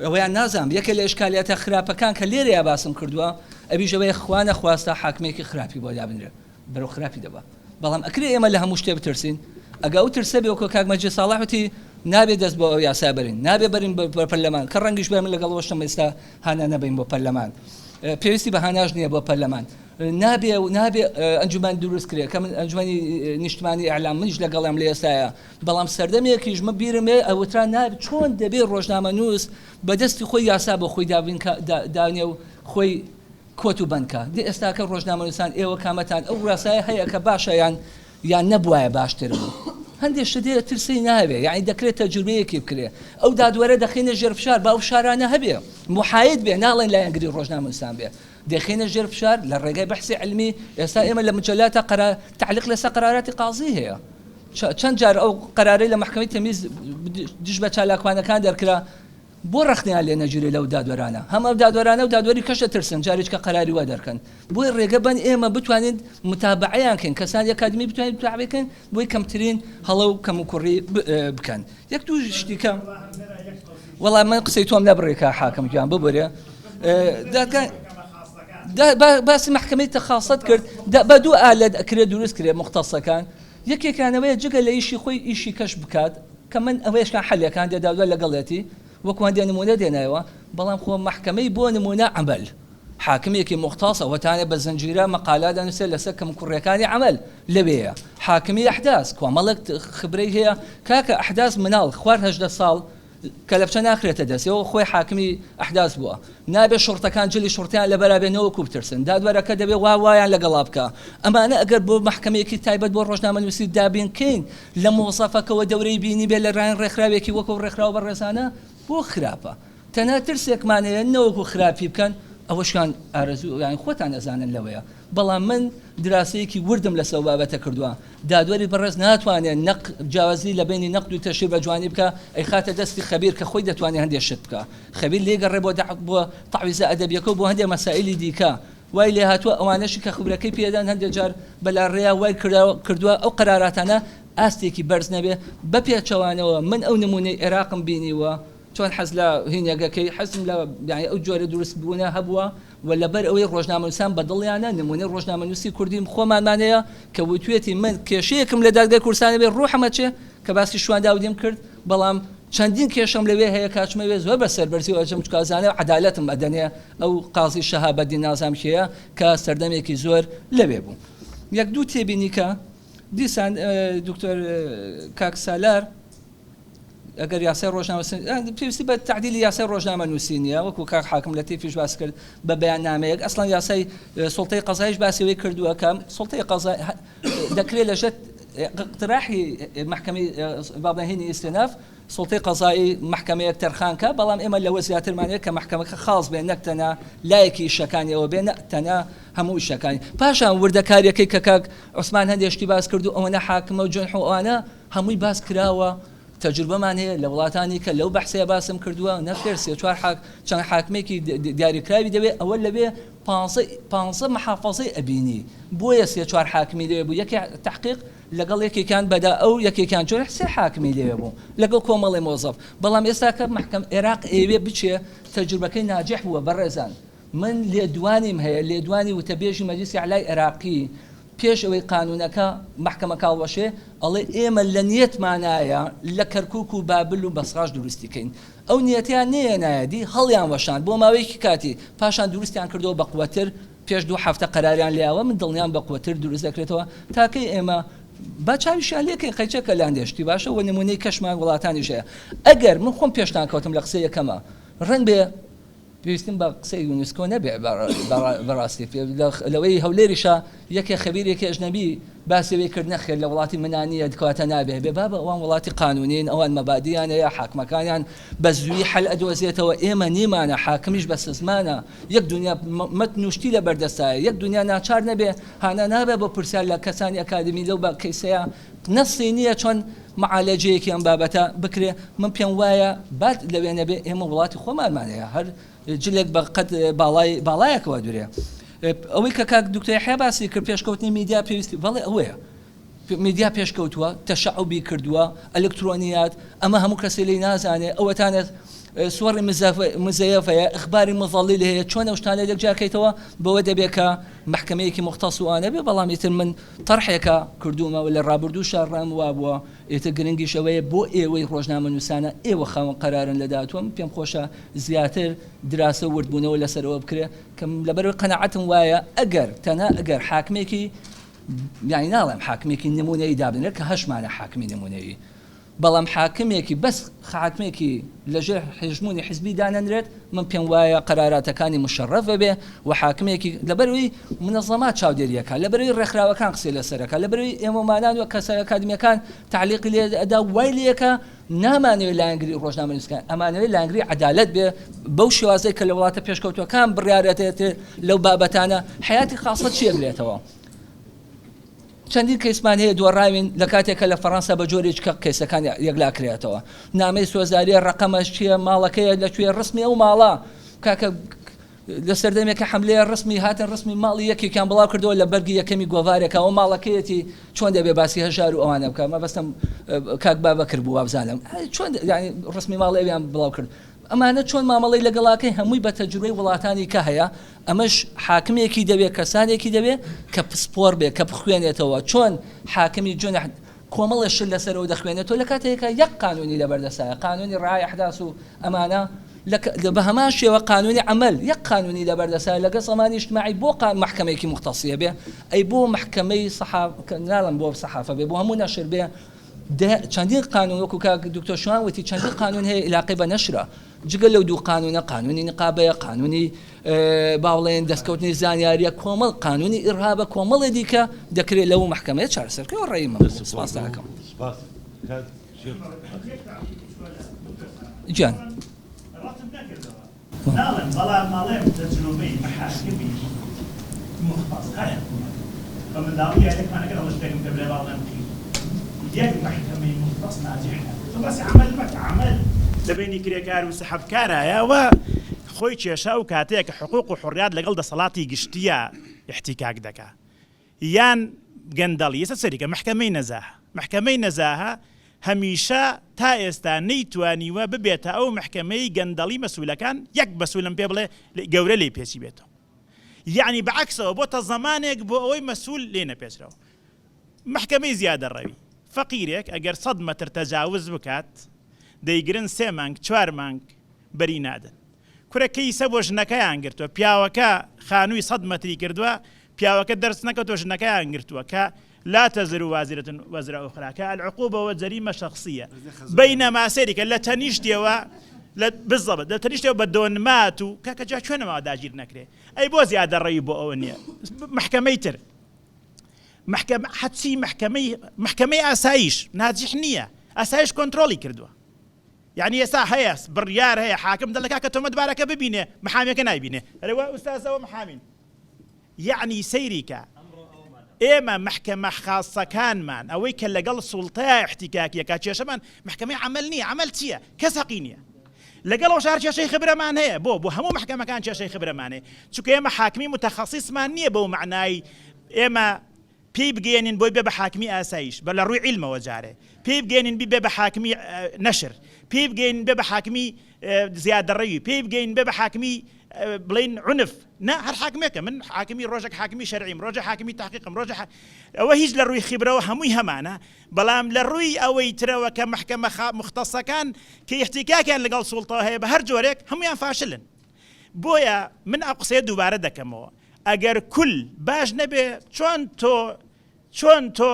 ئەوەیان نازانم، یەکێ لە ئیشکالیاتە خراپەکان کە لێرەیا باسم کردووە ئەویش ئەوەیە خوا نەخواستە حاکمێکی خراپی بۆ دابنرێ بەرەو خراپی دەبا، بەڵام ئەکرێ ئێمە لە هەموو شتێ بترسین؟ ئەگە ئەو ترسە بێ وەکو کاک مەجید ساڵح وتی نابێ دەست بۆ ئەو یاسایە بەرین، نابێ بەرین بە پەرلەمان، کە ڕەنگیش بێ من لەگەڵ ئەوەشم ئێستا هانا نەبەین بۆ پەرلەمان، پێویستی بە هاناش نییە بۆ پەرلەمان. نابێ و نابێ ئەنجومەن دروست کرێ کە من ئەنجومەنی نیشتمانی ئیعلام منیش لەگەڵیان لە ئێستایا بەڵام سەردەمێکیش من بیرم بێ ئەوترا نابێ چۆن دەبێ ڕۆژنامەنووس بە دەستی خۆی یاسا بۆ خۆی دابین دانێ و خۆی کۆت و بەند کا دێ ئێستاکە ڕۆژنامەنووسان ئێوە کامەتان ئەو ڕاسایە هەیە کە باشە یان یان نەبوایە باشتر بوو هەندێک شت هەیە ترسی ناوێ یعنی دەکرێت تەجروبەیەکی بکرێ ئەو دادوەرە دەخینە ژێر فشار با ئەو فشارانە هەبێ محاید بێ ناڵێن لایەنگری ڕۆژنامەنووسان بێ دەخەینە ژێر فشار لە ڕێگای بەحسی عیلمی، ئێستا ئێمە لە مجەلاتا قەرار تەعلیق لەسەر قەراراتی قازی هەیە، چەند جار ئەو قەرارەی لە مەحکەمەی تەمیز دژ بە چالاکوانەکان دەرکرا بۆ ڕەخنەیان لێ نەگیرێ لەو دادوەرانە، هەم ئەو دادوەرانە و دادوەری کەش دەترسن جارێکە قەراری وا دەرکەن، بۆیە ڕێگە بەن ئێمە بتوانین متابەعەیان کەین، کەسانی ئەکادیمی بتوانین متابەعەی کەین بۆی کەمترین هەڵە و کەموکوڕی بکەن. یەک دوو شتی کە وەڵا من قسەی تۆم نەبڕی کا حاکم گیان ببورێ دادگا باسی محکمەی تەخاصەت کرد بە دوو ئالەت ئەکرێ دروست کرێ مختصەکان یەکێکانەوەیە جگە لە ئیشی خۆی ئیشی کەش بکات کە من ئەوەیشکان حەلەکان دێداوە لەگەڵێتی وەکو هەندێ نمونە دێنایەوە بەڵام خۆ محکمەی بۆ نمونە عمل حاکمێکی موختەس ئەوەتانێ بە زنجیرە مەقالە دەنووسێت لەسەر کەموکوڕیەکانی عەمەل لەوێیە حاکمی ئەحداس کۆمەڵێک خبرەی هەیە کاکە ئەحداس مناڵ خوار 18 ساڵ کەلەپچە ناخرێتە دەستەوە خۆی حاکمی ئەحداس بووە نابێ شوڕتەکان جلی شوڕتیان لەبەرا بێ نەوەکو بترسن دادوەرەکە دەبێ وا وایان لەگەڵا بکا ئەمانە ئەگەر بۆ مەحکەمەیەکی تایبەت بۆ ڕۆژنامەنووسی دابین کەین لە مۆزەفەکەوە دەورەی بینی بێ لە لایەن ڕێکخراوێکی وەکو ڕێکخراوە بەڕێزانە بۆ خراپە تەنها ترسێکمان هەیە نەوەکو خراپی بکەن ئەوەشیان ئارەزوو یانی خۆتان ئەزانن لەوەیە بەڵام من دراسەیەکی وردم لەسەر ئەو بابەتە کردووە دادوەری بەڕێز ناتوانێت نەق جیاوازی لە بەینی نەقد و تەشهیر بە جوانی بکا ئەیخاتە دەستی خەبیر کە خۆی دەتوانێت هەندێک شت بکا خەبیر لێی گەڕێ بۆ دەع بۆ تەعویزە ئەدەبیەکە و بۆ هەندێک مەسائیلی دیکە وای لێهاتووە ئەوانەشی کە خبرەکەی پێدان هەندێک جار بەلاڕێیا وای کردووە ئەو قەراراتانە ئاستێکی بەرز نەبێ بە پێچەوانەوە من ئەو نموونەی عێراقم بینیوە. چۆن حەز لە هینێگەکەی حەزم لە یانی ئەو جۆرە دروست بوونە هەبووە و لەبەر ئەوەی ڕۆژنامەنووسان بە دڵیانە نموونەی ڕۆژنامەنووسی کوردیم خۆمانمان هەیە کە وتوێتی من کێشەیەکم لە دادگای کوردستان هەبێ ڕوحم ئەچێ کە باسی شوان داودیم کرد بەڵام چەندین کێشەم لەوێ هەیە کاچمە وێ زۆر بە سەربەرزی ئەچم چونکە ئەزانم عەدالەتم ئەدەنێ ئەو قازی شەهابەدین نازانم کێیە کە سەردەمێکی زۆر لەوێ بوو یەک دوو تێبینی کە دیسان دکتۆر کاک سالار ئەگەر یاسای ڕۆژنامە پێویستی بە تعدیلی یاسای ڕۆژنامە نووسی نییە وەکو کاک حاکم لەتیفیش باس کرد بە بەیاننامەیەک ئەسڵەن یاسای سوڵتەی قەزایش باسی ئەوەی کردووە کە سوڵتەی قەزا دەکرێت لەژێر اقتراحی محکمەی بابنهینی ئیستیناف سوڵتەی قەزایی محکمەیەک تەرخان کە بەڵام ئێمە لەوە زیاترمان هەیە کە محکمەکە خاڵ بێ نەک تەنها لایەکی ئیشەکانی ئەوە بێ نە تەنها هەموو ئیشەکانی پاشان وردەکاریەکەی کە کاک عوسمان هەندێک شتی باس کرد و ئەوەنە حاکمە و جنح و ئەوانە هەمووی باس کراوە تەجروبەمان هەیە لە وڵاتانی کە لەو بەحسەیە باسم کردووە نەخێر سێ چوار حاک چەند حاکمێکی دیاریکراوی دەوێ ئەوە لەوێ پانزە پانزە محافەزەی ئەبینی بۆیە سێ چوار حاکمی لەوێ بوو یەکێ تەحقیق لەگەڵ یەکێکیان بەدا ئەو یەکێکیان جۆرح سێ حاکمی لەوێ بوو لەگەڵ کۆمەڵی مۆزەف بەڵام ئێستا کە مەحکەم ئێراق ئەیەوێ بچێ تەجروبەکەی ناجح بووە بەڕێزان من لێدوانیم هەیە، لێدوانی وتەبێژی مەجلیسی ئەعلای عێراقی پێش ئەوەی قانوونەکە مەحکەمەکە هەڵوەشێ، ئەڵێ ئێمە لە نیەتمانایە لە کەرکووک و بابل و بەسڕاش دروستی کەین. ئەو نیەتەیان نەیەنایە دی، هەڵیان وەشاند بۆ ماوەیەکی کاتی، پاشان دروستیان کردەوە بە قوەتر، پێش دوو هەفتە قەراریان لێیاوە، من دڵنیام بە قوەتر دروست دەکرێتەوە. تا کەی ئێمە با چاویشیان لێ کەین، قەیچەکە لە هەندێ شتی باشە و نموونەی کەشمان وڵاتانیش هەیە. ئەگەر من خۆم پێشتان کەوتم لە قسەی یەکەما، ڕەنگبێ پێویستم بە قسەی یونسکۆ نەبێ بەڕاستی لەوەی هەولێریشە یەکێ خەبیرێکی ئەژنەبی باسی ئەوەی کرد نەخێر لە وڵاتی منا نییە کەواتە نابێ بێ بابە ئەوان وڵاتی قانونین ئەوان مەبادیان هەیە حاکمەکانیان بە زووی حەل ئەدۆزێتەوە ئێمە نیمانە حاکمیش بە سزمانە یەک دنیا مەتن و شتی لە بەردەستایە یەک دنیا ناچار نەبێ هانا نابێ بۆ پرسیار لە کەسانی ئەکادمی لەو بە کەیسەیە نەسی نییە چۆن معالەجەیەکی ئەم بابەتە بکرێ، من پێم وایە بات لەوێ نەبێ ئێمە وڵاتی خۆمانمان هەیە هەر جلێک بە قەد باڵای باڵایەکەوە دورێ. ئەوەی کە کاک دکتۆر یەحیا باسی کرد پێشکەوتنی میدیا پێویستی بەڵێ ئەوەیە میدیا پێشکەوتووە تەشەعوبی کردووە ئەلکترۆنیات ئەمە هەموو کەسێ لێی نازانێ ئەوەتانە سوەڕی مزەیەفەیە ئەخباری مزەڵیل هەیە چۆن ئەو شتانە لێک جیاکەیتەوە بەوە دەبێ کە مەحکەمەیەکی موختەس و ئەوانە بێ بەڵام ئیتر من تەرحێکە کردوومە و لە ڕابردووشا ڕام وابووە ئیتر گرنگیش ئەوەیە بۆ ئێوەی ڕۆژنامەنووسانە ئێوە خاوەن قەرارن لە داهاتووە من پێم خۆشە زیاتر دراسە و وردبوونەوە لەسەر ئەوە بکرێ کە لەبەرئەوەی قەناعەتم وایە ئەگەر تەنها ئەگەر حاکمێکی یانی ناڵێم حاکمێکی نموونەیی دابنرێت کە هەشمانە حاکمی نموونەیی بەڵام حاکمێکی بەس حاکمێکی لەژێر هەژموونی حزبی دانەنرێت من پێم وایە قەراراتەکانی مشەڕەف ببێ و حاکمێکی لەبەروی منەزەمات چاودێریەکە لەبەروی ڕێکخراوەکان قسەی لەسەرەکە لەبەروی ئێمەمانان و کەسە ئەکادمیەکان تعلیقی لێ ئەدا وای لێکە نامانەوێت لایەنگری ڕۆژنامەنووسەکان ئەمانەوێت لایەنگری عەدالەت بێ بەو شێوازەی کە لە وڵاتە پێشکەوتوەکان بڕیارەتێت لەو بابەتانە حیاتی خاصە چیە گرێتەوە چەندین کەیسمان هەیە دۆڕاوین لە کاتێک کە لە فەڕەنسا بە جۆرێکی کە کەیسەکان یەکلا کرێتەوە نامەی سۆزداریە ڕەقەمەش چیە ماڵەکەیە لە کوێ ڕسمی ئەو ماڵە کاکە لە سەردەمێک کە حملەیە ڕسمی هاتن ڕسمی ماڵی یەکێکیان بڵاو کردەوە لە بەرگی یەکەمی گۆڤارێکە ئەو ماڵەکەیەتی چۆن دەبێ باسی هەژار و ئەوانە بکە مەبەستم کاک بابەکر بوو وابزانم چۆن یانی ڕسمی ماڵی ئەویان بڵاو کرد ئەمانە چۆن مامەڵەی لەگەڵاکەی هەمووی بە تەجروبەی وڵاتانی کە هەیە ئەمەش حاکمێکی دەوێ کەسانێکی دەوێ کە پسپۆر بێ کە بخوێنێتەوە چۆن حاکمی جونح کۆمەڵێ شت لەسەرەوە دەخوێنێتەوە لە کاتێکا یەک قانونی لەبەردەسایە قانونی ڕای ئەحداس و ئەمانە لە بە هەمان شێوە قانونی عەمەل یەک قانونی لەبەردەسایە لەگەڵ زەمانی ئیجتماعی بۆ مەحکەمەیەکی موختەسیە بێ ئەی بۆ مەحکەمەی سەحاف ناڵێم بۆ سەحافە بێ بۆ هەموو نەشر بێ چەندین قانون وەکو کاک دکتۆر شوان وتی چەندین قانون هەیە ئیلاقەی بە نەشرە جگە لەو دوو قانونە قانونی نقابەیە قانونی با بڵێن دەستکەوتنی زانیاریە کۆمەڵ قانونی ئیرهابە کۆمەڵێ دیکە دەکرێت لەو مەحکەمەیە چارەسەر بکرێت ڕێی من بوو سپاس دەکەم. سپاس کاک شێخ. گیان. ڕەتم نەکردەوە ناڵێم بەڵام ئەڵێم تەجروبەی مەحاکمی موختەس هەر حکومەت بە منداڵی یاریەکمان ئەکرد ئەڵێ شتێکم پێ بلێ با بڵێم قیر یەک مەحکەمەی موختەس ناجح نەبوو تۆ باسی عەمەل مەکە عەمەل لە بەینی کرێکار و سەحەبکارایە و خۆی کێشە ئەو کاتەیە کە حقوق و حوڕیات لەگەڵ دەسەڵاتی گشتییا ئیحتیکاک دەکا یان گەندەڵی ئێستا سەیری کە مەحکەمەی نەزاهە مەحکەمەی نەزاهە. هەمیشە تا ئێستا نەیتوانیوە ببێتە ئەو مەحکەمەی گەندەڵی مەسولەکان یەک مەسولم پێ بڵێ گەورە لێی پێچیبێتەوە یەعنی بە عەکسەوە بۆتە زەمانێک بۆ ئەوەی مەسول لێ نەپێچرەوە مەحکەمەی زیادەڕەوی فەقیرێک ئەگەر سەد مەتر تەجاوز بکات دەیگرن سێ مانگ چوار مانگ بەری نادەن کورە کەیسە بۆ ژنەکەیان گرتوە پیاوەکە خانوی سەد مەتری کردوە پیاوەکە دەرس نەکەوتوە ژنەکەیان گرتوە کە لا تزر وازرة وزر أخرى کە العقوبە والجریمە شخصیە بینما سەیری کە لە تەنیشتیەوە لە بالضبط لە تەنیشتیەوە بە دۆنمات و کاکە جا کوێ نەماوە داگیر نەکرێ ئەی بۆ زیادەڕەوی بۆ ئەوە نییە محکەمەی تر محکەمە حەچی محکەمەی محکەمەی ئاسایش ناجح نییە ئاسایش کۆنترۆڵی کردووە یانی ئێستا هەیە بڕیار هەیە حاکم دەڵێ کاکە تۆمەتبارەکە ببینێ محامیەکە نایبینێ ئەرێ وا ئوستاز ئەوە محامین یەعنی سەیری کە ئێمە مەحکەمە خاصەکانمان ئەوەی کە لەگەڵ سوڵتەیا احتیکاکیەکە کێشەمان مەحکەمەی عەمەل نییە عەمەل چییە کەس هەقی نییە لەگەڵ ئەو شار کێشەی خبرەمان هەیە بۆ بۆ هەموو مەحکەمەکان کێشەی خبرەمان هەیە چونکە ئێمە حاکمی متخصصمان نییە بەو مەعنای ئێمە پێی بگەیەنین بۆی بێ بە حاکمی ئاسایش بە لە ڕووی عیلمەوە جارێ پێی بگەیەنین بی بێ بە حاکمی نەشر پێی بگەیەنین بێ بە حاکمی زیادەڕەوی پێی بگەیەنین بێ بە حاکمی بڵێین عنف نا هەر حاکمێکە من حاکمی ڕۆژێک حاکمی شەرعیم ڕۆژە حاکمی تحقیقم ڕۆژە ئەوە هیچ لە ڕووی خیبرەوە هەمووی هەمانە بەڵام لە ڕووی ئەوەی ترەوە کە محکەمە مختصەکان کە احتکاکیان لەگەڵ سوڵتەوە هەیە بە هەر جۆرێک هەمویان فاشلن بۆیە من ئەو قسەیە دووبارە دەکەمەوە ئەگەر کول باش نەبێ چۆن تۆ چۆن تۆ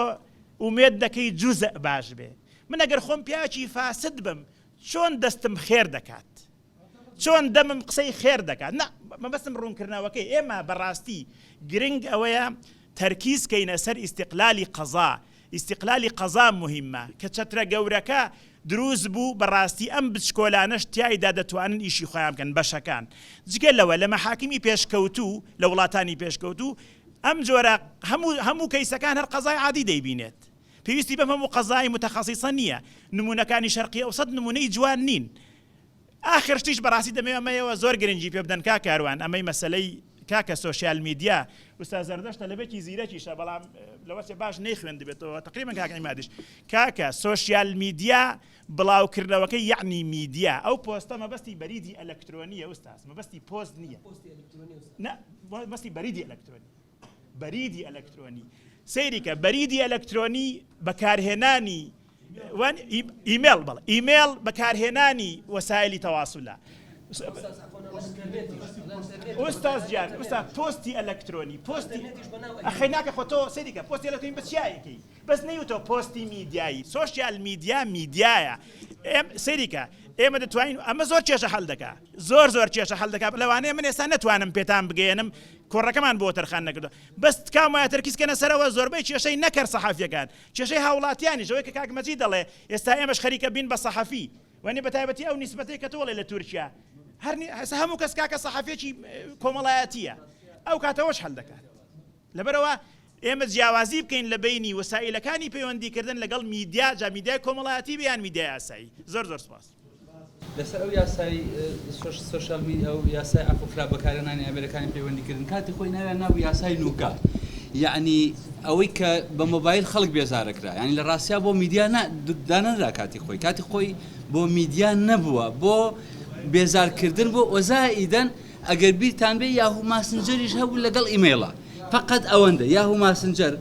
ئومێد دەکەی جوزء باش بێ؟ من ئەگەر خۆم پیاوێکی فاسد بم چۆن دەستم خێر دەکات؟ چۆن دەمم قسەی خێر دەکات؟ نا مەبەستم ڕوونکردنەوەکەی ئێمە بەڕاستی گرنگ ئەوەیە تەرکیز کەینە سەر ئیستیقلالی قەزا، ئیستیقلالی قەزا موهیمە، کە چەترە گەورەکە دروست بوو بەڕاستی ئەم بچکۆلانەش تیایدا دەتوانن ئیشی خۆیان بکەن بەشەکان، جگە لەوە لە مەحاکمی پێشکەوتوو لە وڵاتانی پێشکەوتوو ئەم جۆرە هەموو هەموو کەیسەکان هەر قەزای عادی دەیبینێت پێویستی بەم هەموو قەزای موتەخەسیسە نییە، نموونەکانی شەرقی ئەوسەت نموونەی جوان نین. ئاخر شتیش بەڕاستی دەمەوێ ئەمەیەوە زۆر گرنگی پێ بدەن کاک کاروان ئەمەی مەسەلەی کاکە سۆشیال میدیا ئوستاز زەردەشت تەلەبێکی زیرەکیشە بەڵام لەوەچێ باش نەیخوێندبێتەوە تقریبا کاک عیمادیش کاکە سۆشیال میدیا بڵاوکردنەوەکەی یەعنی میدیا ئەو پۆستە مەبەستی بەریدی ئەلکترۆنیە ئوستاز مەبەستی پۆست نییە نا مەبەستی بەریدی ئەلکترۆنی بەریدی ئەلەکترۆنی سەیری کە بەریدی ئەلەکترۆنی بەکارهێنانی وان ئیمێڵ بەڵێ ئیمێڵ بەکارهێنانی وەسایلی تەواسولە ئوستاز گیان ئوستا پۆستی ئەلەکترۆنی پۆستی ئەخەی ناکە خۆ تۆ سەیری کە پۆستی ئەلەکترۆنی بە چیایەکەی بەس نەیوتەوە پۆستی میدیایی سۆشیال میدیا میدیایە ئێم سەیری کە ئێمە دەتوانین ئەمە زۆر کێشە حەل دەکا زۆر زۆر کێشە حەل دەکا لەوانەیە من ئێستا نەتوانم پێتان بگەیەنم کۆڕەکەمان بۆ تەرخان نەکردووە بەس تکام وایە تەرکیز کەنە سەرەوە زۆربەی کێشەی نەکەر سەحەفیەکان کێشەی هاوڵاتیانیش ئەوەی کە کاک مەجید دەڵێ ئێستا ئێمەش خەریکە بین بە سەحەفی وەنی بە تایبەتی ئەو نیسبەتەی کە تۆ ئەڵێ لە تورکیا هەر هەموو کەس کاکە سەحەفیەکی کۆمەڵایەتیە ئەو کاتەوەش حەل دەکات لەبەرئەوە ئێمە جیاوازی بکەین لە بەینی وەسائیلەکانی پەیوەندی کردن لەگەڵ میدیا جا میدیای کۆمەڵایەتی بێ یان میدیای ئاسایی. زۆر زۆر سوپاس. لەسەر ئەو یاسای سۆشیال میدیا و یاسای عەفو خراپ بەکارهێنانی ئامێرەکانی پەیوەندی کردن کاتی خۆی ناویان نابوو یاسای نوکە یەعنی ئەوەی کە بە مۆبایل خەڵک بێزارەکرا یانی لە ڕاستیا بۆ میدیا دانەنرا کاتی خۆی کاتی خۆی بۆ میدیا نەبووە بۆ بێزارکردن بۆ وەزائیدەن ئەگەر بیرتان بێ یاهو ماسنجەریش هەبوو لەگەڵ ئیمەیڵا فەقەت ئەوەندە یاهو ماسنجەر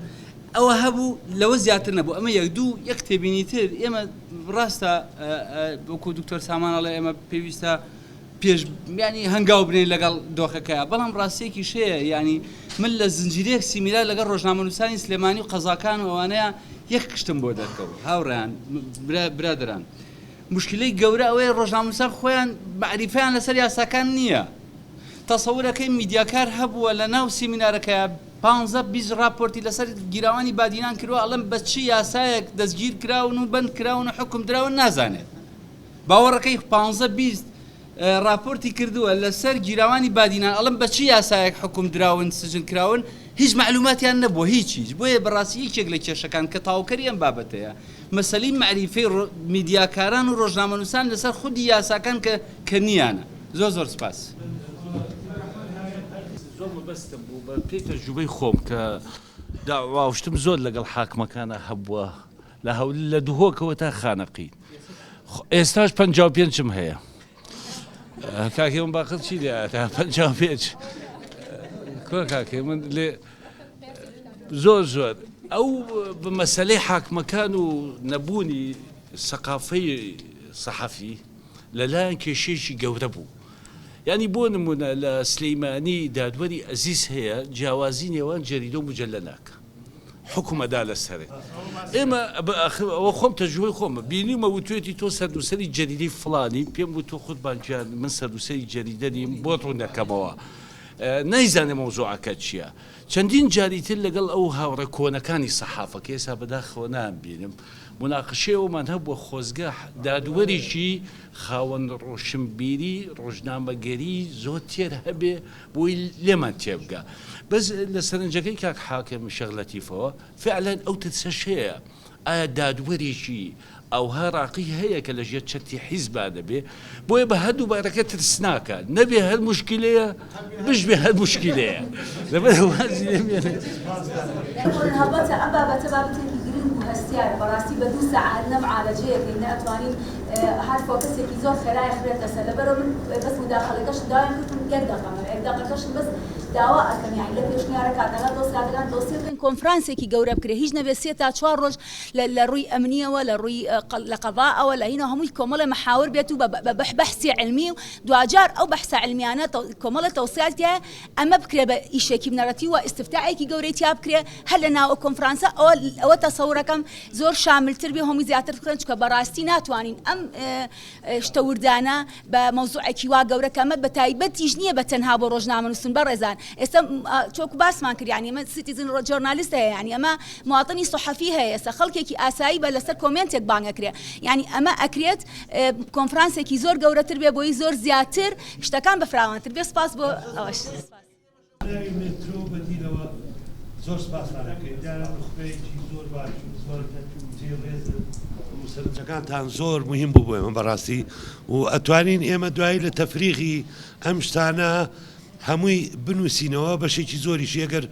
ئەوە هەبوو لەوە زیاتر نەبوو ئەمە یەک دوو یەک تێبینی تر ئێمە ڕاستە وەکو دکتۆر سامان ئەڵێ ئێمە پێویستە پێش ینی هەنگاو بنێین لەگەڵ دۆخەکە بەڵام ڕاستیەکیش هەیە ینی من لە زنجیرەیەک سیمیرا لەگەڵ ڕۆژنامەنووسانی سلێمانی و قەزاکان و ئەوانەیە یەک شتم بۆ دەرکەوت هاوڕێیان برادەران موشکیلەی گەورە ئەوەیە ڕۆژنامەنووسان خۆیان مەعریفەیان لەسەر یاساکان نییە. تەسەورەکەی میدیاکار هەبووە لە ناو سیمینارەکەیا پانزە 20 ڕاپۆرتی لەسەر گیراوانی بادینان کردووە ئەڵێم بە چ یاسایەک دەستگیر کراون و بەند کراون و حوکم دراون نازانێت. باوەڕەکەی پانزە 20 ڕاپۆرتی کردووە لەسەر گیراوانی بادینان ئەڵێم بە چ یاسایەک حوکم دراون سجن کراون هیچ مەعلوماتیان نەبووە هیچ هیچ بۆیە بەڕاستی یەکێک لە کێشەکان کە تەواوکەری ئەم بابەتەیە مەسەلەی مەعریفەی میدیاکاران و ڕۆژنامەنووسان لەسەر خودی یاساکان کە کە نییانە زۆر زۆر سپاس. زۆر مەبەستم بوو بە پێی تەجروبەی خۆم کە داوا و شتم زۆر لەگەڵ حاکمەکانا هەبووە. لە هەول لە دهۆکەوە تا خانەقین ئێستاش 55م هەیە کاکێ من باقر چی لێ تا 55 کۆ کاکێ من لێ زۆر زۆر ئەو بە مەسلەی حاکمەکان و نەبوونی سەقافەی سەحەفی لەلایەن کێشەیەکی گەورە بوو یانی بۆ نمونە لە سلیمانی دادوەری ئەزیز هەیە جیاوازی نێوان جەریدە و مجلە ناکا حوکم ئەدا لەسەرت ئێمە ئەوە خۆم تەجروبەی خۆمە بینیومە وتوێتی تۆ سەرنووسەری جەریدەی فڵانی پێم وتووە قوربان گیان من سەرنووسەری جەریدە نیم بۆت ڕوون دەکەمەوە نایزانێ مەوزوعەکە چییە چەندین جاری تر لەگەڵ ئەو هاوڕێ کۆنەکانی سەحافە کە ئێستا بەداخەوە نایانبینم موناقەشەی ئەوەمان هەبووە خۆزگە دادوەرێکی خاوەن ڕۆشنبیری ڕۆژنامەگەری زۆر تێر هەبێ بۆی لێمان تێبگا بەس لە سەرنجەکەی کاک حاکم شێخ لەتیفەوە فعلەن ئەو ترسەش هەیە ئایا دادوەرێکی ئەوها ڕاقی هەیە کە لە ژێر چەتری حیزبا دەبێ بۆیە بە هەردوو بارەکە ترسناکە نەبێ هەر موشکیلەیە بشبێ هەر موشکیلەیە لەبەر وازی لێ بێنێ. هەڵبەتە ئەم بابەتە بابەتێکی گرنگ و هەستیارە بەڕاستی بە دوو سەعات نە معالەجەیەکەین نە ئەتوانین هەر فۆکەسێکی زۆر خێرا ئەخرێتە سەر لەبەرئەوە من بەس موداخەلەکەشم داوایان کردم یەک دەقەم یەک دەقەکەشم بەس داوا ئەکەم یانی لە پێشنیارەکان لەگەڵ دۆسیاتەکان تەوسیە بکەن کۆنفرانسێکی گەورە بکرێ هیچ نەبێ سێ تا چوار ڕۆژ لە ڕووی ئەمنیەوە لە ڕووی لە قەزائەوە لە هینەوە هەمووی کۆمەڵێ مەحاور بێت و بە بەحسی عیلمی و دواجار ئەو بەحسە عیلمیانە کۆمەڵێ تەوسیات تیایە ئەمە بکرێ بە ئیشێکی بنەڕەتی و ئیستفتائێکی گەورەی تیا بکرێ هەر لە ناو ئەو کۆنفرانسە ئەوە ئەوە تەسەورەکەم زۆر شاملتر بێ هەمووی زیاتر بخوێن چونکە بەڕاستی ناتوانین ئەم شتە وردانە بە مەوزوعێکی وا گەورە کە ئەمە بە تایبەتیش نییە بە تەنها بۆ ڕۆژنامەنووسن بەڕێزان ئێستا چۆکو باسمان کرد یانی ئەمە citizen journalist هەیە یانی ئەمە مواطنی صحفی هەیە ئێستا خەڵکێکی ئاسایی بە لەسەر comment ێک بانگ ئەکرێ یانی ئەمە ئەکرێت کۆنفرانسێکی زۆر گەورەتر بێ بۆی زۆر زیاتر شتەکان بە فراوانتر بێ سپاس بۆ ئەوەش. ناوی مێترۆ بەدیلەوە زۆر سپاستان ئەکەین دیارە نوخبەیەکی زۆر باش و زۆر جێی ڕێزن و سەرنجەکانتان زۆر موهیم بوو بۆ ئێمە بەڕاستی و ئەتوانین ئێمە دوایی لە تەفریغی ئەم شتانە هەمووی بنووسینەوە بەشێکی زۆریشی ئەگەر.